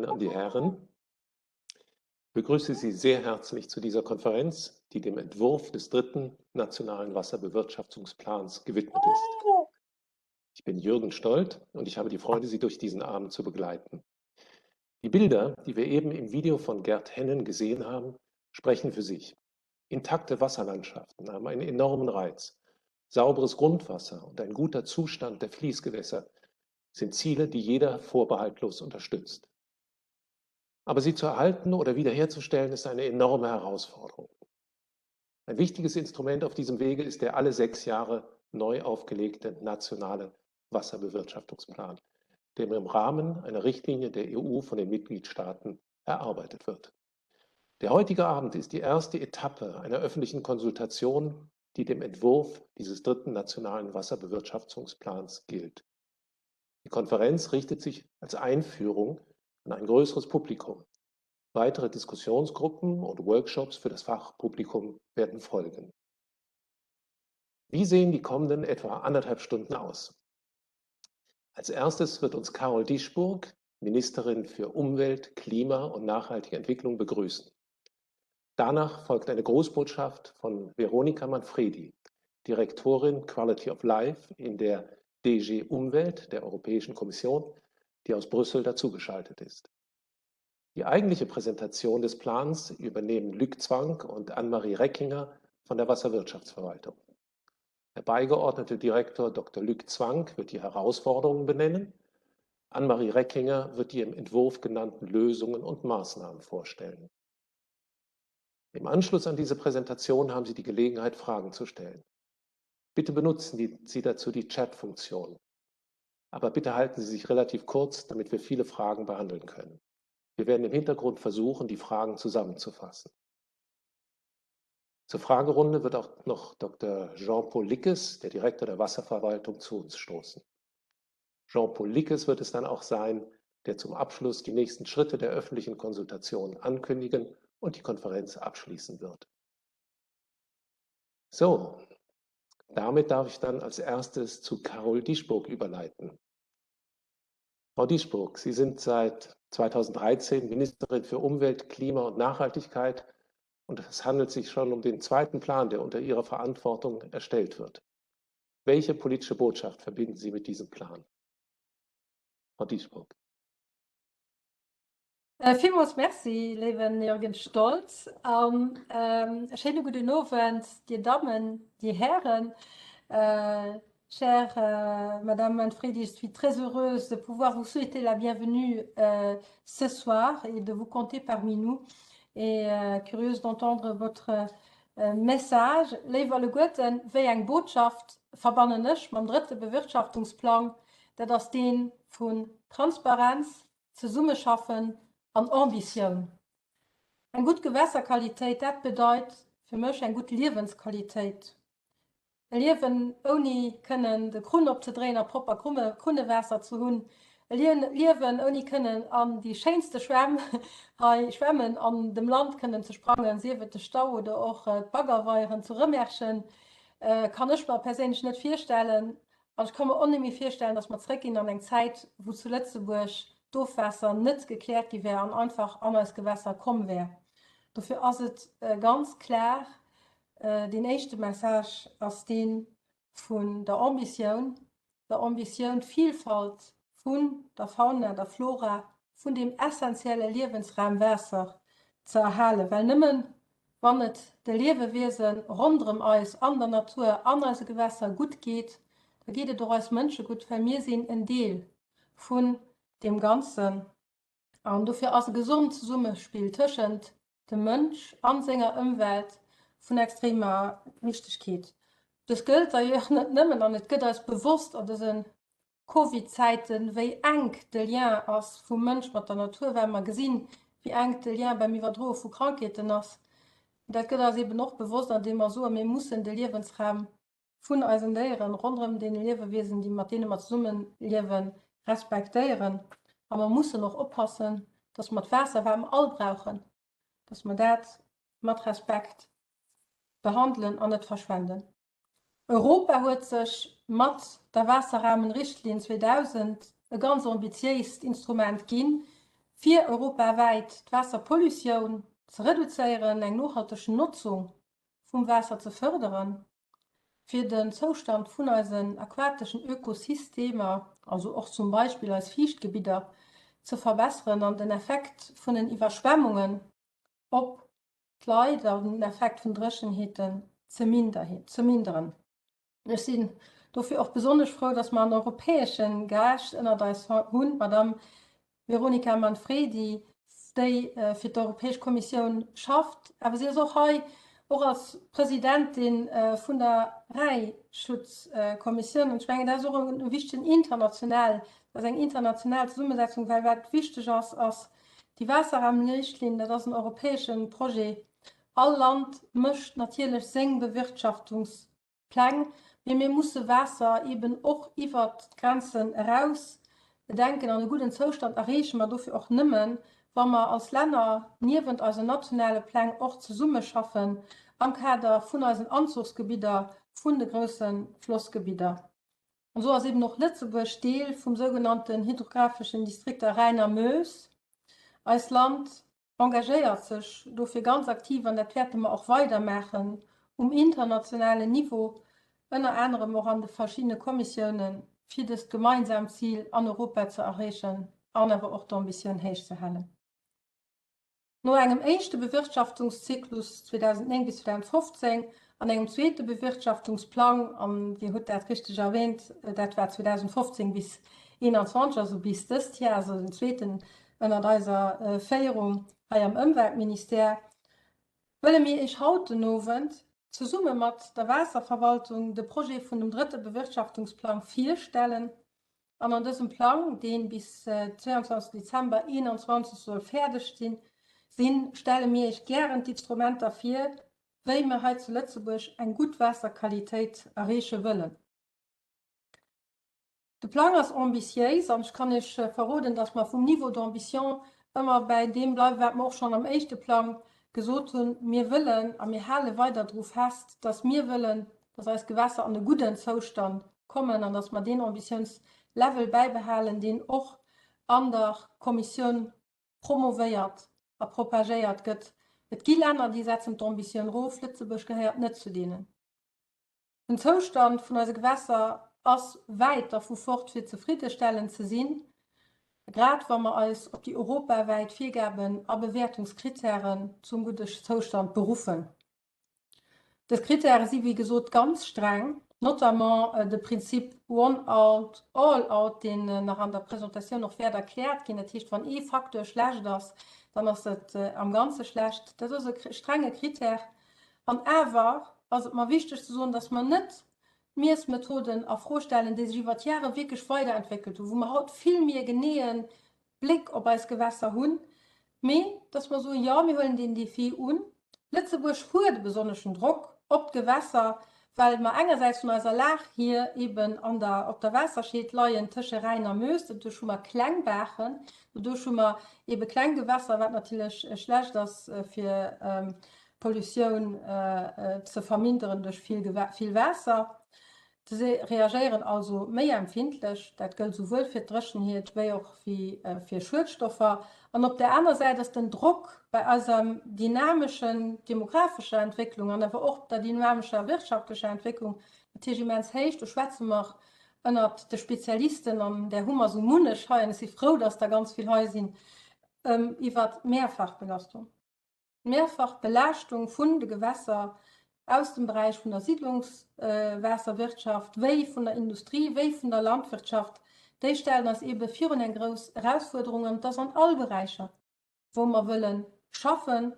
Damen und die Herren, ich begrüße Sie sehr herzlich zu dieser Konferenz, die dem Entwurf des dritten nationalen Wasserbewirtschaftungsplans gewidmet ist. Ich bin Jürgen Stolt und ich habe die Freude, Sie durch diesen Abend zu begleiten. Die Bilder, die wir eben im Video von Gerd Hennen gesehen haben, sprechen für sich. Intakte Wasserlandschaften haben einen enormen Reiz. Sauberes Grundwasser und ein guter Zustand der Fließgewässer sind Ziele, die jeder vorbehaltlos unterstützt. Aber sie zu erhalten oder wiederherzustellen, ist eine enorme Herausforderung. Ein wichtiges Instrument auf diesem Wege ist der alle sechs Jahre neu aufgelegte nationale Wasserbewirtschaftungsplan, der im Rahmen einer Richtlinie der EU von den Mitgliedstaaten erarbeitet wird. Der heutige Abend ist die erste Etappe einer öffentlichen Konsultation, die dem Entwurf dieses dritten nationalen Wasserbewirtschaftungsplans gilt. Die Konferenz richtet sich als Einführung an ein größeres Publikum. Weitere Diskussionsgruppen und Workshops für das Fachpublikum werden folgen. Wie sehen die kommenden etwa anderthalb Stunden aus? Als erstes wird uns Carol Dieschbourg, Ministerin für Umwelt, Klima und nachhaltige Entwicklung, begrüßen. Danach folgt eine Grußbotschaft von Veronika Manfredi, Direktorin Quality of Life in der DG Umwelt der Europäischen Kommission, die aus Brüssel dazugeschaltet ist. Die eigentliche Präsentation des Plans übernehmen Luc Zwank und Anne-Marie Reckinger von der Wasserwirtschaftsverwaltung. Der beigeordnete Direktor Dr. Luc Zwank wird die Herausforderungen benennen. Anne-Marie Reckinger wird die im Entwurf genannten Lösungen und Maßnahmen vorstellen. Im Anschluss an diese Präsentation haben Sie die Gelegenheit, Fragen zu stellen. Bitte benutzen die, Sie dazu die Chat-Funktion. Aber bitte halten Sie sich relativ kurz, damit wir viele Fragen behandeln können. Wir werden im Hintergrund versuchen, die Fragen zusammenzufassen. Zur Fragerunde wird auch noch Dr. Jean-Paul Lickes, der Direktor der Wasserverwaltung, zu uns stoßen. Jean-Paul Lickes wird es dann auch sein, der zum Abschluss die nächsten Schritte der öffentlichen Konsultation ankündigen und die Konferenz abschließen wird. So, damit darf ich dann als erstes zu Carol Dieschbourg überleiten. Frau Dieschbourg, Sie sind seit 2013 Ministerin für Umwelt, Klima und Nachhaltigkeit und es handelt sich schon um den zweiten Plan, der unter Ihrer Verantwortung erstellt wird. Welche politische Botschaft verbinden Sie mit diesem Plan? Frau Dieschbourg. Äh, villmools Merci, léiwen Jürgen Stolz. An ähm, e schéine gudden Owend, Dir Dammen, Dir Hären. Äh, chère euh, Madame Manfredi, je suis très heureuse de pouvoir vous souhaiter la bienvenue euh, ce soir et de vous compter parmi nous. Et euh, curieuse d'entendre votre euh, message. Léif alleguerten, wéi eng Botschaft verbannen ech mam drëtte Bewirtschaftungsplang? Dat ass deen vun Transparenz, Zesummeschaffen an Ambitioun. Eng gutt Gewässerqualitéit, dat bedeit fir mech eng gutt Liewensqualitéit. E Liewen ouni kënnen de Krunn opzedréien a propper Krunnewaasser ze hunn, e Liewen ouni kënnen an déi schéinste Schwämm hei schwämmen an dem Land kënnen ze sprangen, sief et de Stau oder och d'Baggerweieren zu Rëmerschen, kann ech mer perséinlech net virstellen. An ech ka mer och net méi virstellen, datt mer zréckginn an eng Zäit, wou zu Lëtzebuerg d'Ofwaasser net gekläert gi wär an einfach an eis Gewässer komm wär. Dofir ass et ganz klar, deen éischte Message ass dee vun der Ambitioun, der Ambitioun, d'Vilfalt vun der Fauna, der Flora, vun deem essentielle Liewensraum Waasser ze erhalen, well nëmmen Wann et de Liewewiese ronderëm eis, an der Natur, an eise Gewässer gutt geet, da geet et och eis Mënsche gutt, well mir sinn en Deel vun deem Ganzen. An dofir ass e gesond Zesummespill tëschent dem Mënsch a senger Ëmwelt vun extremer Wichtegkeet. Dës gëllt d'ailleurs net nëmmen, an et gëtt eis bewosst an dëse Covid-Zäiten, wéi enk de Lien ass vum Mënsch mat der Natur, well mer gesinn, wéi enk de Lien beim Iwwerdroe vu Krankheeten ass. Dat gëtt eis eben och bewosst, andeem mer soen, mir mussen de Liewensraum vun eisen Déieren, ronderëm deene Liewewiesen, déi mat deene mer zesummeliewen, respektéieren. A mer mussen och oppassen, dass mer d'Waasser, wat mer all brauchen, dass mer dat mat Respekt behandelen an net verschwenden. Europa huet sech mat der Waasserrahmenrichtlinn 2000 e ganz ambitiéist Instrument ginn, fir europawäit d'Waasserpollutioun ze reduzéieren, eng nohalteg Notzung vum Waasser ze fërderen, fir den Zoustand vun eisen aquateschen Ökosystemer, also och zum Beispill eis Fiichtgebidder, ze verbesseren an den Effekt vun den Iwwerschwemmungen op d'Leit an den Effekt vun Dréchenheeten ze minderen. Ech sinn dofir och besonnesch frou, dass mer en europäesche Gaascht ënnert eis hunn, d'Madame Veronica Manfredi, déi fir d'Europäesch Kommissioun schafft. Awer si ass och hei och als Presidentin vun der Rhäischutzkommissioun. An ech mengen, dat ass och e wichtegen international, dat ass eng international Zesummesetzung, well wat wichteg ass, ass déi Waasserraumrichtlinn, dat ass en europäesche Projet. All Land mécht natierlech seng Bewirtschaftungs Pläng, mee mir musse Waasser eben och iwwert d'Grenzen eraus denken an e gudden Zoustand erreeche mer dofir och nëmmen, wa mer als Länner niewent eisen nationale Pläng och zesummeschaffen am Kader vun eisen Anzuchsgebidder vun de grousse Flossgebidder. An esou ass eben och Lëtzebuerg Deel vum sougenannten hydrographeschen Distrikter Rhäin a Meuse. Eist Land engagéiert sech dofir ganz aktiv, an dat wäerte mer och weider maachen um internationalen Niveau, ënner anerem och an de verschiddene Kommissiounen, fir dëst gemeinsaamt Zil an Europa ze erreechen an awer och d'Ambitioun héich ze halen. No engem éischte Bewirtschaftungszyklus 2009 bis 2015 an engem zweete Bewirtschaftungsplang, an Dir hutt dat richteg erwähnt, dat war 2015 bis 2021, also bis dëst Jar, also den zweeten Ënnert eiser Féierung hei am Ëmweltministère wëlle mir Iech haut den Owend zesumme mat der Waasserverwaltung de Projet vun dem drëtte Bewirtschaftungsplang virstellen. An an dësem Plang, dee bis 22 Dezember 2021 soll fäerdeg sinn, stelle mir Iech gären d'Instrumenter vir, wéi mir hei zu Lëtzebuerg eng gutt Waasserqualitéit erreeche wëllen. De Plang ass ambitiéis an ech kann Iech verroden, dass mer vum Niveau d'ambition ëmmer bäi deem bleiwen, wat mer och schonn am éischte Plang gesot hunn. Mir wëllen a mir hale weider dru fest, dass mir wëllen, dass eis Gewässer an e gudden Zoustand kommen an dass mer deen Ambitiounslevel bäibehalen, deen och an der Kommissioun promovéiert a propagéiert gëtt. Et gi Länner, déi setzen d'Ambitioun erof. Lëtzebuerg gehéiert net zu deenen. Den Zoustand vun eise Gewässer ass wäit dervu fort fir zefriddestellend ze sinn, grad wa mer eis op déi europawäit Virgaben a Bewäertungskritären zum gudde Zoustand beruffen. Dës Kritäre si wéi gesot ganz streng, notamment de Prinzip one out, all out, deen nach an der Presentatioun och wäert erkläert ginn. Dat heescht, wann ee Facteur schlecht ass, dann ass et am Ganze schlecht. Dat ass e strenge Kritär. An awer ass et mer wichteg ze soen, dass mer net d'Miessmethoden a Fro stellen, déi sech iwwer d'Jahre wierklech weiderentwéckelt hunn, wou mer haut vill méi e geneeë Bléck op eis Gewässer hunn, mee dass mer soen, jo, mir huelen deen Défi un. Lëtzebuerg huet e besonneschen Drock op d'Gewässer, well mer engersäits vun eiser Lag hier eben an der, op der Waasserscheed leien tësche Rhäin a Meuse. Doduerch hu mer kleng Baachen, doduerch hu mer ebe kleng Gewässer, wat natierlech schlecht ass fir d'Pollutioun ze verminderen duerch vill Waasser. Se reagéieren also méi empfindlech, dat gëllt souwuel fir d'Dréchenheet wéi och fir Schuedstoffer. An op där aner Säit ass den Drock bei eiser dynameschen demographescher Entwécklung an awer och der dynamescher wirtschaftlecher Entwécklung natierlech immens héich. Do schwätze mer ënnert de Spezialisten, an där hu mer esou munnech hei, an ech si frou, dass der ganz vill hei sinn, iwwert d'Mehrfachbelastung. D'mehrfach Belaaschtung vun de Gewässer aus dem Beräich vun der Siedlungswaasserwirtschaft, wéi vun der Industrie, wéi vun der Landwirtschaft, déi stellen eis eebe virun eng grouss Erausfuerderung. An et ass an all Beräicher, wou mer wëlle schaffen.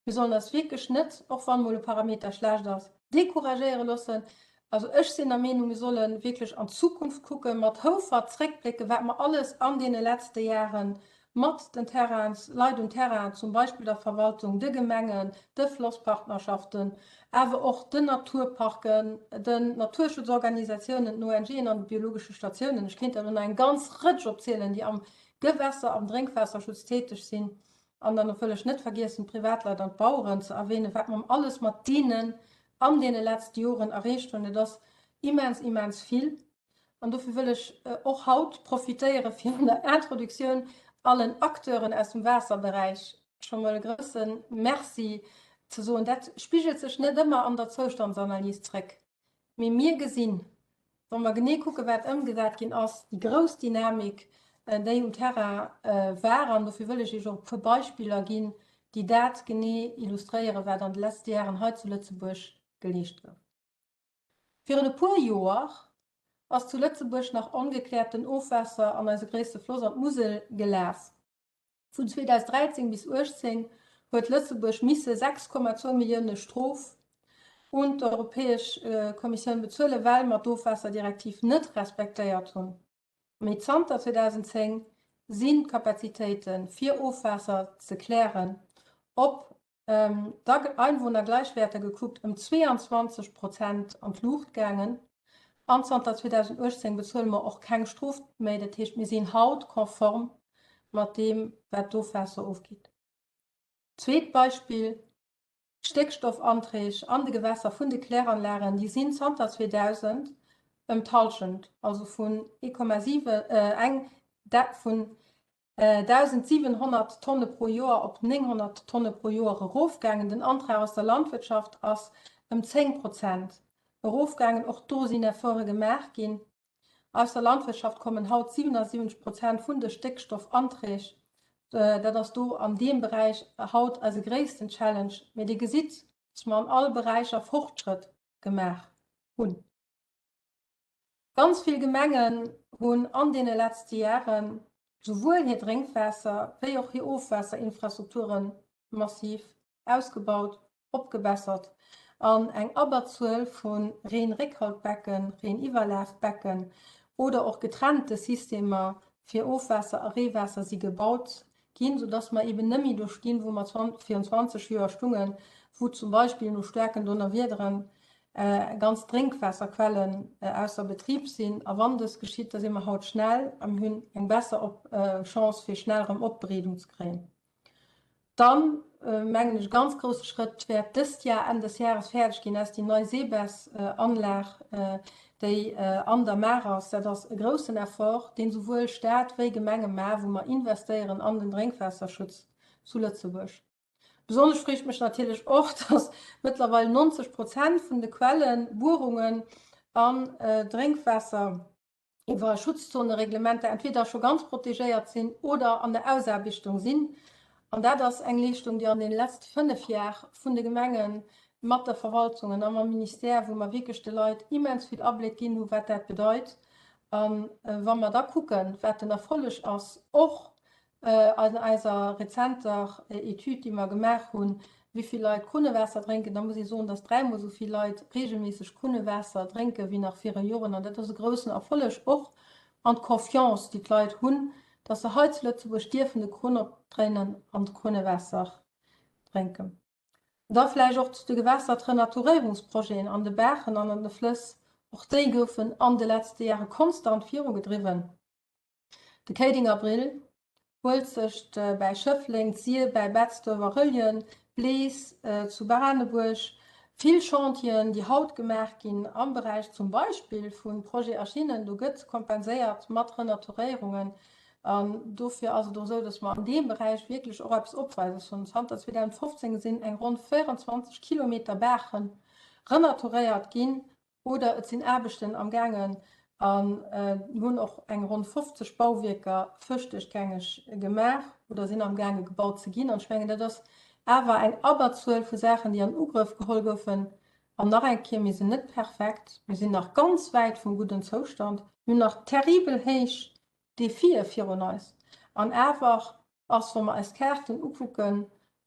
Mir sollen eis wierklech net, och wann emol e Parameter schlecht ass, decouragéiere loossen. Also ech sinn der Meenung, mir solle wierklech an d'Zukunft kucken, mat Houfert zréckblécken, wat mer alles an deene letzte Jahre mat den Terrains, Leit um Terrain, zum Beispill der Verwaltung, de Gemengen, de Flosspartnerschaften, awer och den Naturparken, den Naturschutzorganisatiounen, den ONGen an de biologesche Statiounen, ech kéint der elo nach eng ganz Rëtsch opzielen, déi am Gewässer-, am Drénkwaasserschutz täteg sinn. An dann wëll ech net vergiessen, d'Privatleit an d'Baueren ze erwähnen, wat mer alles mat deenen an deene letzte Joren erreecht hunn. Et ass immens, immens vill. An dofir wëll ech och haut profitéiere fir an der Introduktioun allen Acteuren aus dem Waasserberäich scho mol e grousse Merci ze soen. Dat spigelt sech net ëmmer an der Zoustandsanalyse zréck, mee mir gesinn, wa mer genee kucken, wat ëmgesat ginn ass, déi grouss Dynamik, déi um Terrain war. An dofir wëll ech Iech och e puer Beispiller ginn, déi dat genee illustréieren, wat an de leschte Jaren hei zu Lëtzebuerg geleescht gouf. Virun e puer Joer ass zu Lëtzebuerg nach ongekläerten Ofwaasser an eise gréisste Floss, an d'Musel, gelaf. Vun 2013 bis 18 huet Lëtzebuerg misse 6,2 Millioune Strof un d'Europäesch Kommissioun bezuelen, well mer d'Ofwaasserdirektiv net respektéiert hunn. Mee zanter 2010 sinn d'Kapazitéite fir Ofwaasser ze klären op d'Einwohnergleichwerter gekuckt ëm 22 Prozent an d'Luucht gaangen. An zanter 2018 bezuele mer och keng Strof méi. Dat heescht, mir sinn haut konform mat deem, wat d'Ofwaasser ofgitt. Zweet Beispill, D'Stéckstoffanträg an de Gewässer vun de Kläranlagen, déi sinn zanter 2000 ëm d'Hallschent, also vun 1,7, eng, vun 1.700 Tonne pro Joer op 900 Tonne pro Joer erofgaangen. Den Antrag aus der Landwirtschaft ass ëm 10 Prozent erofgaangen. Och do sinn Efforte gemaach ginn. Aus der Landwirtschaft kommen haut 77 Prozent vun de Stéckstoffanträg. Dat ass do an deem Beräich haut eise gréissten Challenge. Mee Dir gesitt, dass mer an all Beräicher Fortschrëtt gemaach hunn. Ganz vill Gemengen hunn an deene letzte Jahre souwuel hir Drénkwaasser wéi och hir Ofwaasserinfrastrukture massiv ausgebaut, opgebessert an eng Abberzuel vu Reenréckhaltbecken, Reeniwwerlafbecken oder och getrennte Systemer fir Ofwaasser a Reewaasser si gebaut ginn, soudass mer eben net méi do stinn, wou mer virun 20 Joer stungen, wou zum Beispill no staarken Donnerwiederen ganz Drénkwaasserquellen ausser Betrib sinn. A wann dës geschitt, da si mer haut schnell a mir hunn eng besser Chance, fir schnell erëm Opbereedung ze kréien. Dann, mengen ech, e ganz grousse Schrëtt wäert dëst Jahr, Enn des Jahres fäerdeg ginn, ass déi nei SEBES-Anlag, déi an der Maach ass. Dat ass e groussen Effort, deen souwuel Stat wéi Gemenge maachen, wou mer investéieren an den Drénkwaasserschutz zu Lëtzebuerg. Besonnesch freet mech natierlech och, dass mëttlerweil 90 Prozent vun de Quellen, Buerungen an Drénkwaasser iwwer Schutzzonereglementer entweder scho ganz protegéiert sinn oder an der Ausaarbechtung sinn. An dat ass eng Leeschtung, déi an deene letzte fënnf Jar vun de Gemenge mat der Verwaltungen a mam Ministère, wou mer wierklech de Leit immens vill Abléck ginn hu wat dat bedeit. A wa mer da kucken, wat den Erfolleg ass, och An eiser rezenter Etüd, déi mer gemaach hunn, wéi vill Leit Krunnewaasser drénken, da muss ee soen, dass dräimol esou vill Leit reegelméisseg Krunnewaasser drénke wéi nach viru Joren. An dat ass e groussen Erfolleg och an d'Confiance, déi d'Leit hunn, dass se hei zu Lëtzebuerg dierfen de Krunn opdréinen an d'Krunnewaasser drénken. Da vläicht och zu de Gewässerrenaturéierungsprojeten an de Baachen an an de Flëss. Och déi goufen an de letzte Jahre konstant virugedriwwen. De Kéidenger Brill, Uelzecht bäi Schëffleng, d'Sir bäi Betzdorf a Rëlljen, d'Blees zu Branebuerg. Vill Chantieren, déi haut gemaach ginn am Beräich zum Beispill vu Projet a Schinnen, do gëtt kompenséiert mat Renaturéierungen. An dofir ass et och esou, datt mer an deem Beräich wierklech och eppes opweises hunn. Zanter 2015 sinn eng ronn 24 Kilometer Baache renaturéiert ginn Oder et sinn Aarbechten am gaangen a mir hunn och eng ronn 50 Bauwierker fëschduerchgängeg gemaach oder sinn am gaange gebaut ze ginn. An ech mengen, dat ass awer eng Abberzuel vu Saachen, déi an Ugrëff geholl goufen. An nach eng Kéier, mir sinn net perfekt, mir sinn nach ganz wäit vum gudden Zoustand, mir hunn nach terribel héich Defie virun eis. An awer ass, wa mer eis Kaarten ukucken,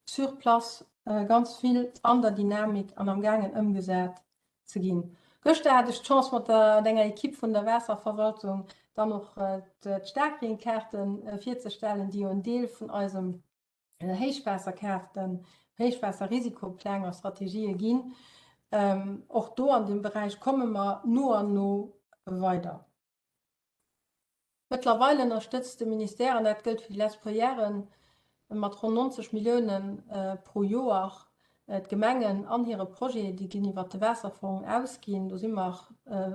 sur place ganz vill an der Dynamik an am gaangen ëmgesat ze ginn. Gëschter hat ech d'Chance mat der enger Equipe vun der Waasserverwaltung dann och d'Staarkreenkaarte virzestellen, déi jo en Deel vun eisem Héichwaasserkaarten, Héichwaasserrisikopläng a Strategië ginn. Och do an deem Beräich komme mer no an no weider. Mëttlerweil ënnerstëtzt de Ministère, an dat gëllt fir déi lescht puer Jaren, mat ronn 90 Millioune pro Joer d'Gemengen an hire Projeten, déi ginn iwwert de Waasserfong ausginn. Do si mer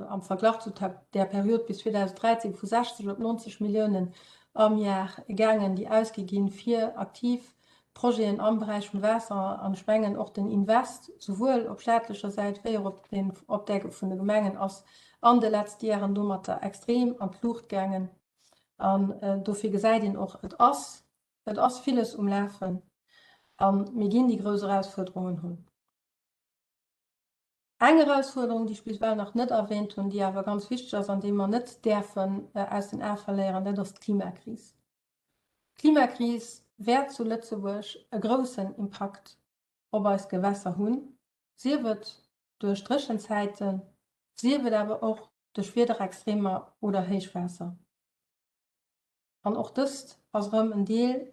am Verglach zu där Period bis 2013 vu 60 op 90 Milliounen. am Jar gaangen, déi ausgi ginn, fir aktiv Projeten am Beräich vum Waasser, an ech mengen och den Invest, souwuel op staatlecher Säit wéi och op den, op där vun de Gemengen, ass an de letzte Jaren domatter extrem an d'Luucht gaangen. An dofir gesäit een och, et ass, et ass villes um Lafen a mir ginn déi grouss Erausfuerderungen hunn. Eng Erausfuerderung, déi ech bis ewell nach net erwähnt hunn, déi awer ganz wichteg ass an déi mer net däerfen aus den Ae verléieren, dat ass d'Klimakris. D'Klimakris wäert zu Lëtzebuerg e groussen Impakt op eis Gewässer hunn, sief et duerch Dréchenzäiten, sief et awer och duerch Wiederextremer oder Héichwaasser. An och dëst ass erëm en Deel,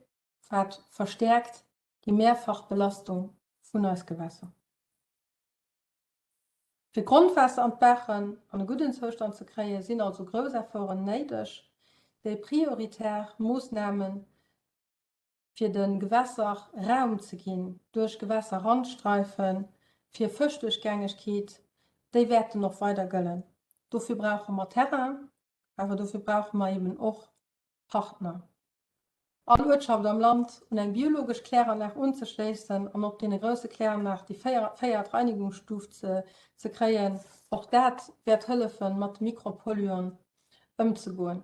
wat verstäerkt déi mehrfach Belastung vun eis Gewässer. Fir d'Grondwaasser an d'Baachen an e gudden Zoustand ze kréien, sinn also grouss Efforten néideg, déi prioritär Moossnamen, fir de Gewässer Raum ze ginn duerch Gewässerrandstreifen, fir Fëschduerchgängegkeet, déi wäerten och weider gëllen. Dofir brauche mer Terrain, awer dofir brauche mer eben och Partner. All Uertschaft am Land un eng biologesch Kläranlag unzeschléissen an op deene grousse Kläranlag déi véiert Reinigungsstuf ze kréien, och dat wäert hëllefen, mat de Mikropolluern ëmzegoen.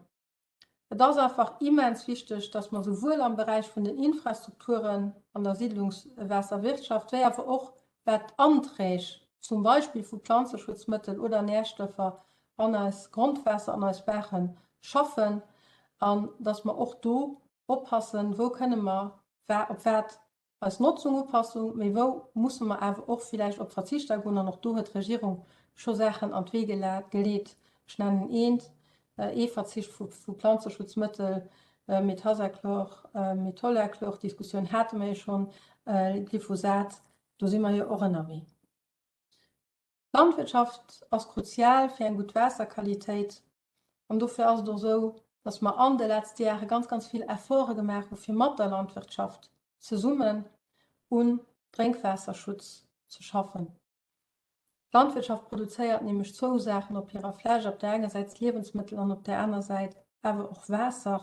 Et ass einfach immens wichteg, dass mer souwuel am Beräich vun den Infrastrukturen an der Siedlungswaasserwirtschaft wéi awer och wat d'Anträg zum Beispill vu Planzeschutzmëttel oder Nährstoffer an eis Grondwaasser, an eis Baache schaffen an dass mer och do oppassen, wou kënne mer op wat eis Notzung upassen, mee wou musse mer awer och villäicht op Verzicht agoen. An och do huet d'Regierung scho Saachen an d'Wee geleet. Ech nennen eent, ee Verzicht vu Planzeschutzmëttel, Metazachlor, Metolachlor, d'Diskussioun hate mer jo schonn, Glyphosat, do si mer jo och ënnerwee. D'Landwirtschaft ass kruzial fir eng gutt Waasserqualitéit an dofir ass et och esou, dass mer an de letzte Jahre ganz, ganz vill Efforte gemaach hu fir mat der Landwirtschaft zesummen un Drénkwaasserschutz ze schaffen. D'Landwirtschaft produzéiert nämlech zwou Saachen op hirer Fläch, op där enger Säit Liewensmëttel an op där aner Säit awer och Waasser.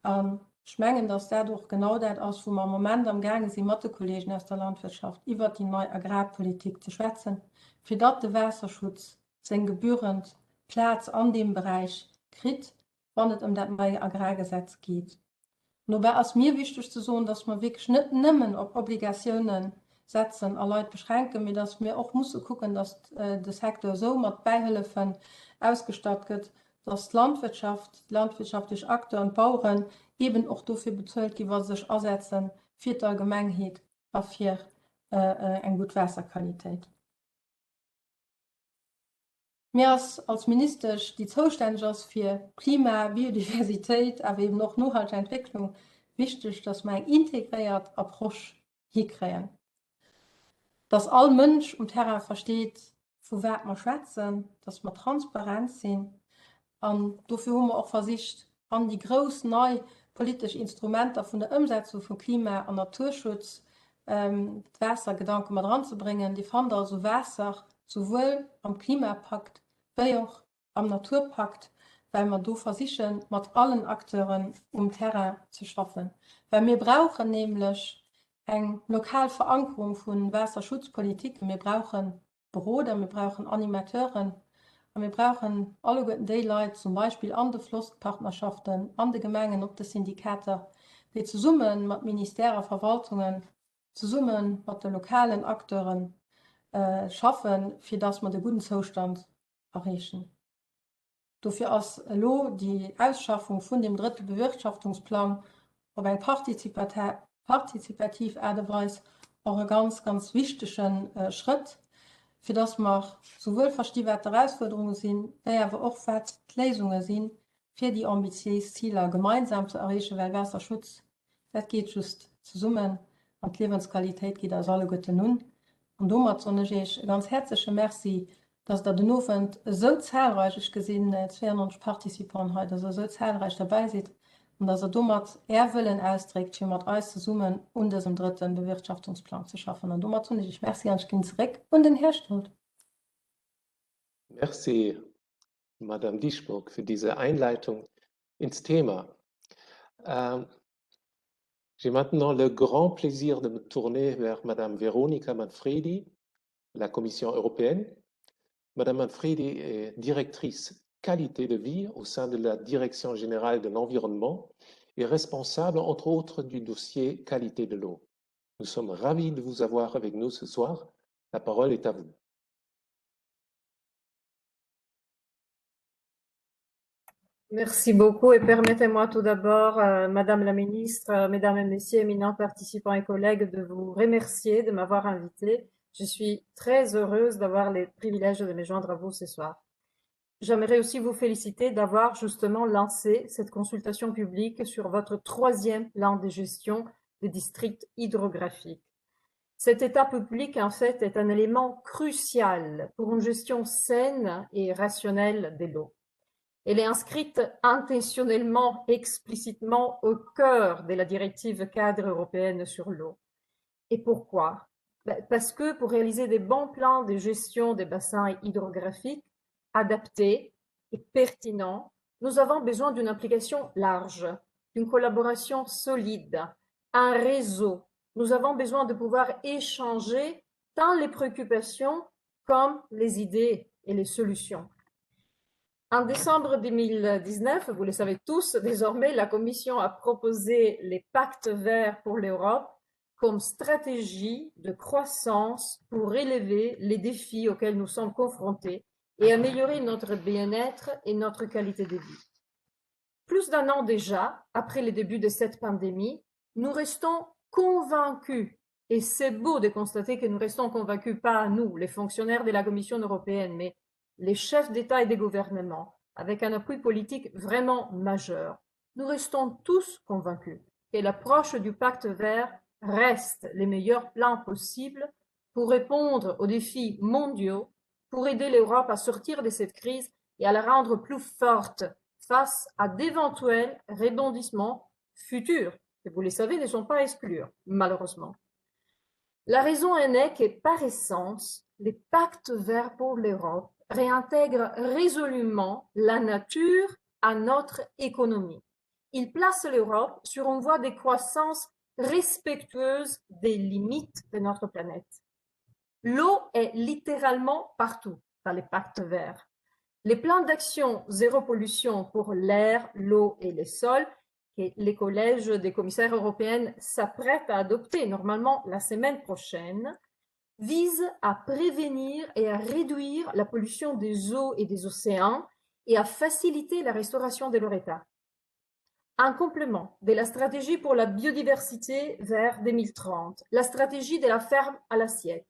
An ech mengen, dass dat och genau dat ass, wou mer am Moment amgaange si mat de Kollegen aus der Landwirtschaft iwwert déi nei Agrarpolitik ze schwätzen, fir datt de Waasserschutz seng gebührend Plaz an deem Beräich kritt, wann et ëm dat nei Agrargesetz geet. Dobäi ass mir wichteg ze soen, dass mer wierklech net nëmmen op Obligatiounen setzen a Leit beschränken, mee dass mir och musse kucken, dass de Secteur esou mat Bäihëllefen ausgestatt gëtt, dass d'Landwirtschaft, d'landwirtschaftlech Acteuren, d'Baueren eeben och dofir bezuelt ginn, wa se sech asetze fir d'Allgemengheet a fir eng gutt Waasserqualitéit. Mir ass als Ministesch, déi zoustänneg ass fir Klima, Biodiversitéit, awer eben och nohalteg Entwécklung, wichteg, dass mer eng integréiert Approche hikréien, dass all Mënsch um Terrain versteet, vu wat mer schwätzen, dass mer transparent sinn. An dofir hu mer och versicht, an déi grouss nei politesch Instrumenter vun der Ëmsetzung vum Klima an Naturschutz d'Waassergedanke mat eranzebréngen. Dir fannt also Waasser souwuel am Klimapakt wéi och am Naturpakt, well mer do versichen, mat allen Acteuren um Terrain ze schaffen. Well mir brauchen nämlech eng lokal Verankerung vu Waasserschutzpolitiken. Mir brauche Beroder, mir brauchen Animateuren a mir brauchen alleguerten déi Leit, zum Beispill an de Flosspartnerschaften, an de Gemengen, op de Syndikater, déi zesumme mat Ministère a Verwaltungen, zesumme mat de lokalen Acteure schaffen, fir dass mer de gudden Zoustand erreechen. Dofir ass elo déi Ausschaffung vun deem drëtte Bewirtschaftungsplang op eng partizipativ Aart a Weis och e ganz, ganz wichtege Schrëtt, fir dass mer souwuel versti wat d'Erausfuerderunge sinn, wéi awer och wat d'Léisunge sinn, fir déi ambitiéis Ziler gemeinsam ze erreechen, well Waasserschutz Dat geet just zesummen an d'Liewensqualitéit geet eis alleguerten un. An domat soen ech Iech e ganz häerzleche Merci, dass Der den Owend esou zahlreich, ech gesinn 92 Participanten hei, dass Der esou zahlreich derbäi sidd an dass Der domat Är Wëllen ausdréckt, fir mat eis zesummen un dësem drëtte Bewirtschaftungsplang ze schaffen. An domat soen ech Iech Merci an ech ginn zeréck un den Här Stott. Merci, Madame Dieschbourg, für diese Einleitung ins Thema. Euh, J'ai maintenant le grand plaisir de me tourner vers Madame Veronica Manfredi, la Commission européenne. Madame Manfredi est directrice qualité de vie au sein de la Direction générale de l'environnement et responsable, entre autres, du dossier qualité de l'eau. Nous sommes ravis de vous avoir avec nous ce soir. La parole est à vous. Merci beaucoup et permettez-moi tout d'abord, euh, Madame la Ministre, euh, Mesdames et Messieurs, éminents participants et collègues, de vous remercier de m'avoir invitée. Je suis très heureuse d'avoir le privilège de me joindre à vous ce soir. J'aimerais aussi vous féliciter d'avoir justement lancé cette consultation publique sur votre troisième plan de gestion des districts hydrographiques. Cette étape publique, en fait, est un élément crucial pour une gestion saine et rationnelle de l'eau. Elle est inscrite intentionnellement, explicitement au cœur de la directive cadre européenne sur l'eau. Et pourquoi Parce que pour réaliser des bons plans de gestion des bassins hydrographiques adaptés et pertinents, nous avons besoin d'une implication large, d'une collaboration solide, un réseau. Nous avons besoin de pouvoir échanger tant les préoccupations comme les idées et les solutions. En décembre 2019, vous le savez tous, désormais, la Commission a proposé les pactes verts pour l'Europe comme stratégie de croissance pour élever les défis auxquels nous sommes confrontés et améliorer notre bien-être et notre qualité de vie. Plus d'un an déjà, après le début de cette pandémie, nous restons convaincus, et c'est beau de constater que nous restons convaincus, pas nous, les fonctionnaires de la Commission européenne, mais les chefs d'État et des gouvernements, avec un appui politique vraiment majeur, nous restons tous convaincus que l'approche du pacte vert reste le meilleur plan possible pour répondre aux défis mondiaux, pour aider l'Europe à sortir de cette crise et à la rendre plus forte face à d'éventuels rebondissements futurs, que vous le savez ne sont pas à exclure, malheureusement. La raison en est que, par essence, les pactes verts pour l'Europe réintègre résolument la nature à notre économie. Il place l'Europe sur une voie de croissance respectueuse des limites de notre planète. L'eau est littéralement partout dans les pactes verts. Les plans d'action zéro pollution pour l'air, l'eau et les sols que les collèges des commissaires européens s'apprêtent à adopter normalement la semaine prochaine vise à prévenir et à réduire la pollution des eaux et des océans et à faciliter la restauration de leur état. Un complément de la stratégie pour la biodiversité vers 2030, la stratégie de la ferme à l'assiette,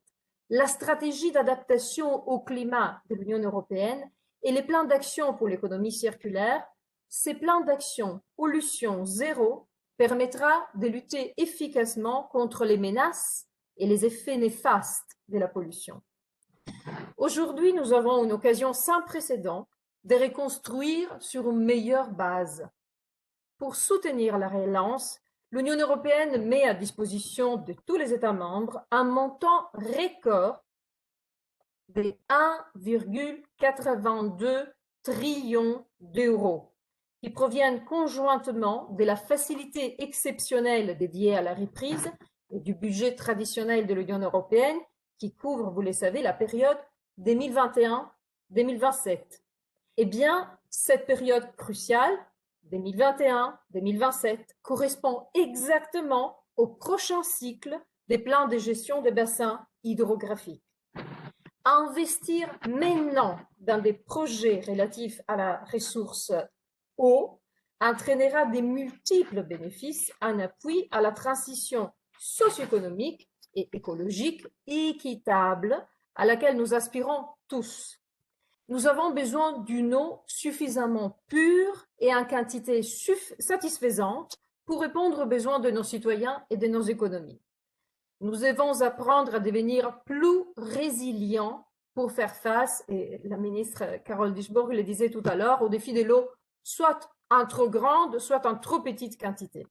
la stratégie d'adaptation au climat de l'Union européenne et les plans d'action pour l'économie circulaire, ces plans d'action pollution zéro permettra de lutter efficacement contre les menaces et les effets néfastes de la pollution. Aujourd'hui, nous avons une occasion sans précédent de reconstruire sur une meilleure base. Pour soutenir la relance, l'Union européenne met à disposition de tous les États membres un montant record de 1,82 trillion d'euros qui proviennent conjointement de la facilité exceptionnelle dédiée à la reprise et du budget traditionnel de l'Union européenne qui couvre, vous le savez, la période 2021-2027. Eh bien, cette période cruciale, 2021-2027, correspond exactement au prochain cycle des plans de gestion des bassins hydrographiques. Investir maintenant dans des projets relatifs à la ressource eau entraînera des multiples bénéfices en appui à la transition socio-économique et écologique équitable à laquelle nous aspirons tous. Nous avons besoin d'une eau suffisamment pure et en quantité satisfaisante pour répondre aux besoins de nos citoyens et de nos économies. Nous devons apprendre à devenir plus résilients pour faire face, et la ministre Carole Dieschbourg le disait tout à l'heure, au défi de l'eau, soit en trop grande, soit en trop petite quantité.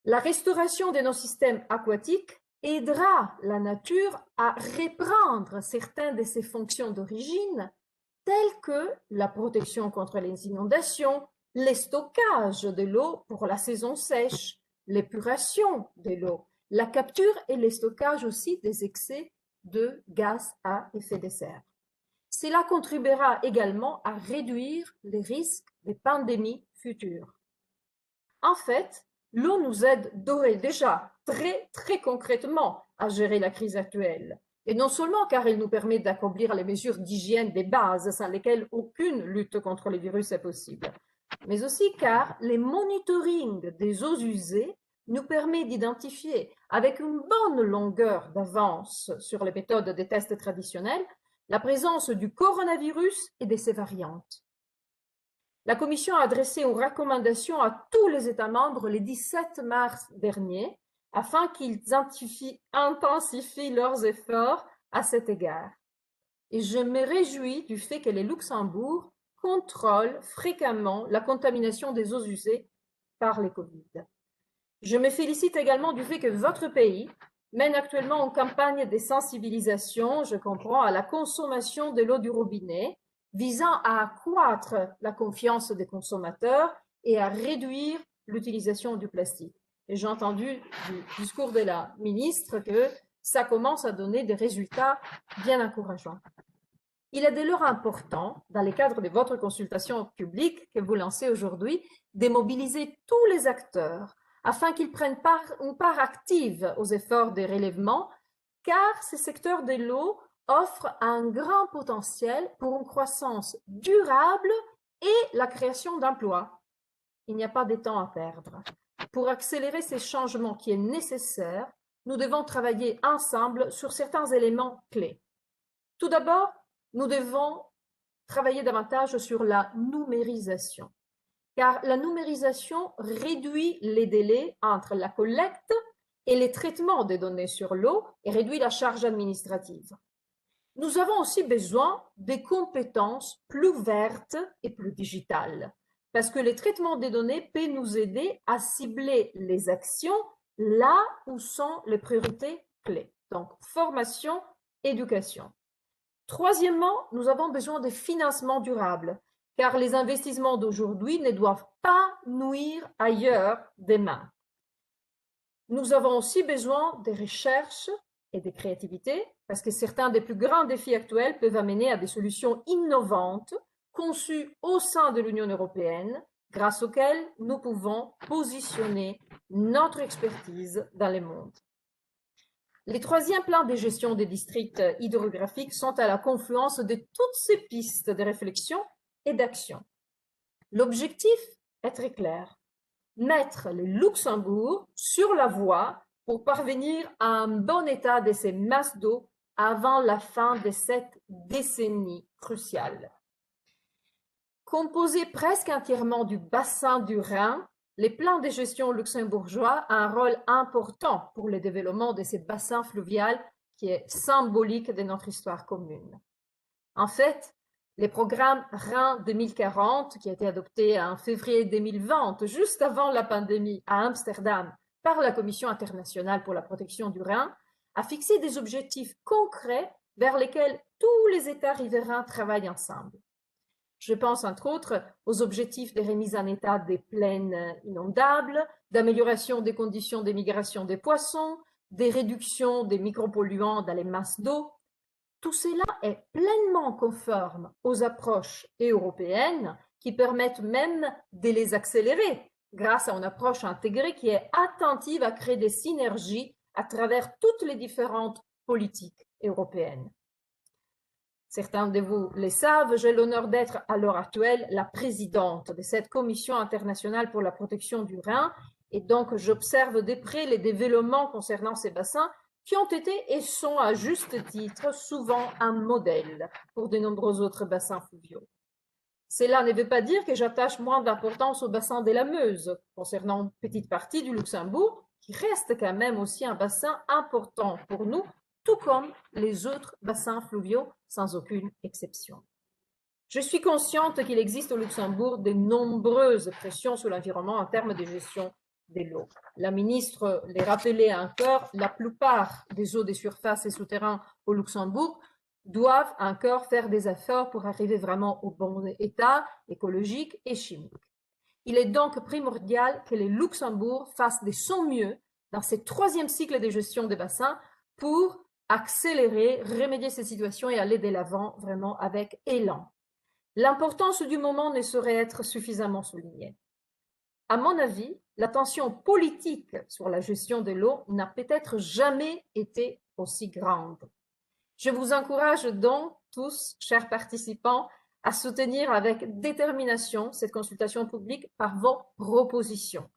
La restauration de nos systèmes aquatiques aidera la nature à reprendre certaines de ses fonctions d'origine, telles que la protection contre les inondations, les stockages de l'eau pour la saison sèche, l'épuration de l'eau, la capture et le stockage aussi des excès de gaz à effet de serre. Cela contribuera également à réduire les risques des pandémies futures. En fait, l'eau nous aide d'ores et déjà très, très concrètement à gérer la crise actuelle. Et non seulement car elle nous permet d'accomplir les mesures d'hygiène des bases sans lesquelles aucune lutte contre les virus est possible, mais aussi car les monitoring des eaux usées nous permet d'identifier avec une bonne longueur d'avance sur les méthodes des tests traditionnels la présence du coronavirus et de ses variantes. La Commission a adressé une recommandation à tous les États membres le 17 mars dernier afin qu'ils intensifient leurs efforts à cet égard. Et je me réjouis du fait que le Luxembourg contrôle fréquemment la contamination des eaux usées par les Covid. Je me félicite également du fait que votre pays mène actuellement une campagne de sensibilisation, je comprends, à la consommation de l'eau du robinet, visant à accroître la confiance des consommateurs et à réduire l'utilisation du plastique. Et j'ai entendu du discours de la ministre que ça commence à donner des résultats bien encourageants. Il est dès lors important, dans le cadre de votre consultation publique que vous lancez aujourd'hui, de mobiliser tous les acteurs afin qu'ils prennent part, une part active aux efforts de relèvement, car ce secteur de l'eau offre un grand potentiel pour une croissance durable et la création d'emplois. Il n'y a pas de temps à perdre. Pour accélérer ces changements qui est nécessaire, nous devons travailler ensemble sur certains éléments clés. Tout d'abord, nous devons travailler davantage sur la numérisation, car la numérisation réduit les délais entre la collecte et les traitements des données sur l'eau et réduit la charge administrative. Nous avons aussi besoin des compétences plus vertes et plus digitales, parce que le traitement des données peut nous aider à cibler les actions là où sont les priorités clés. Donc, formation, éducation. Troisièmement, nous avons besoin de financement durable, car les investissements d'aujourd'hui ne doivent pas nuire ailleurs demain. Nous avons aussi besoin de recherches et de créativité, parce que certains des plus grands défis actuels peuvent amener à des solutions innovantes conçues au sein de l'Union européenne, grâce auxquelles nous pouvons positionner notre expertise dans le monde. Les troisièmes plans de gestion des districts hydrographiques sont à la confluence de toutes ces pistes de réflexion et d'action. L'objectif est très clair, mettre le Luxembourg sur la voie pour parvenir à un bon état de ces masses d'eau avant la fin de cette décennie cruciale. Composé presque entièrement du bassin du Rhin, les plans de gestion luxembourgeois ont un rôle important pour le développement de ce bassin fluvial qui est symbolique de notre histoire commune. En fait, le programme Rhin 2040, qui a été adopté en février 2020, juste avant la pandémie à Amsterdam, par la Commission internationale pour la protection du Rhin, a fixé des objectifs concrets vers lesquels tous les États riverains travaillent ensemble. Je pense entre autres aux objectifs de remise en état des plaines inondables, d'amélioration des conditions de migration des poissons, des réductions des micropolluants dans les masses d'eau. Tout cela est pleinement conforme aux approches européennes qui permettent même de les accélérer grâce à une approche intégrée qui est attentive à créer des synergies à travers toutes les différentes politiques européennes. Certains de vous le savent, j'ai l'honneur d'être à l'heure actuelle la présidente de cette Commission internationale pour la protection du Rhin et donc j'observe de près les développements concernant ces bassins qui ont été et sont à juste titre souvent un modèle pour de nombreux autres bassins fluviaux. Cela ne veut pas dire que j'attache moins d'importance au bassin de la Meuse, concernant une petite partie du Luxembourg, qui reste quand même aussi un bassin important pour nous, tout comme les autres bassins fluviaux, sans aucune exception. Je suis consciente qu'il existe au Luxembourg de nombreuses pressions sur l'environnement en termes de gestion de l'eau. La ministre les rappelait encore, la plupart des eaux des surfaces et souterrains au Luxembourg doivent encore faire des efforts pour arriver vraiment au bon état écologique et chimique. Il est donc primordial que le Luxembourg fasse de son mieux dans ce troisième cycle de gestion des bassins pour accélérer, remédier ces situations et aller de l'avant vraiment avec élan. L'importance du moment ne saurait être suffisamment soulignée. À mon avis, la tension politique sur la gestion de l'eau n'a peut-être jamais été aussi grande. Je vous encourage donc tous, chers participants, à soutenir avec détermination cette consultation publique par vos propositions.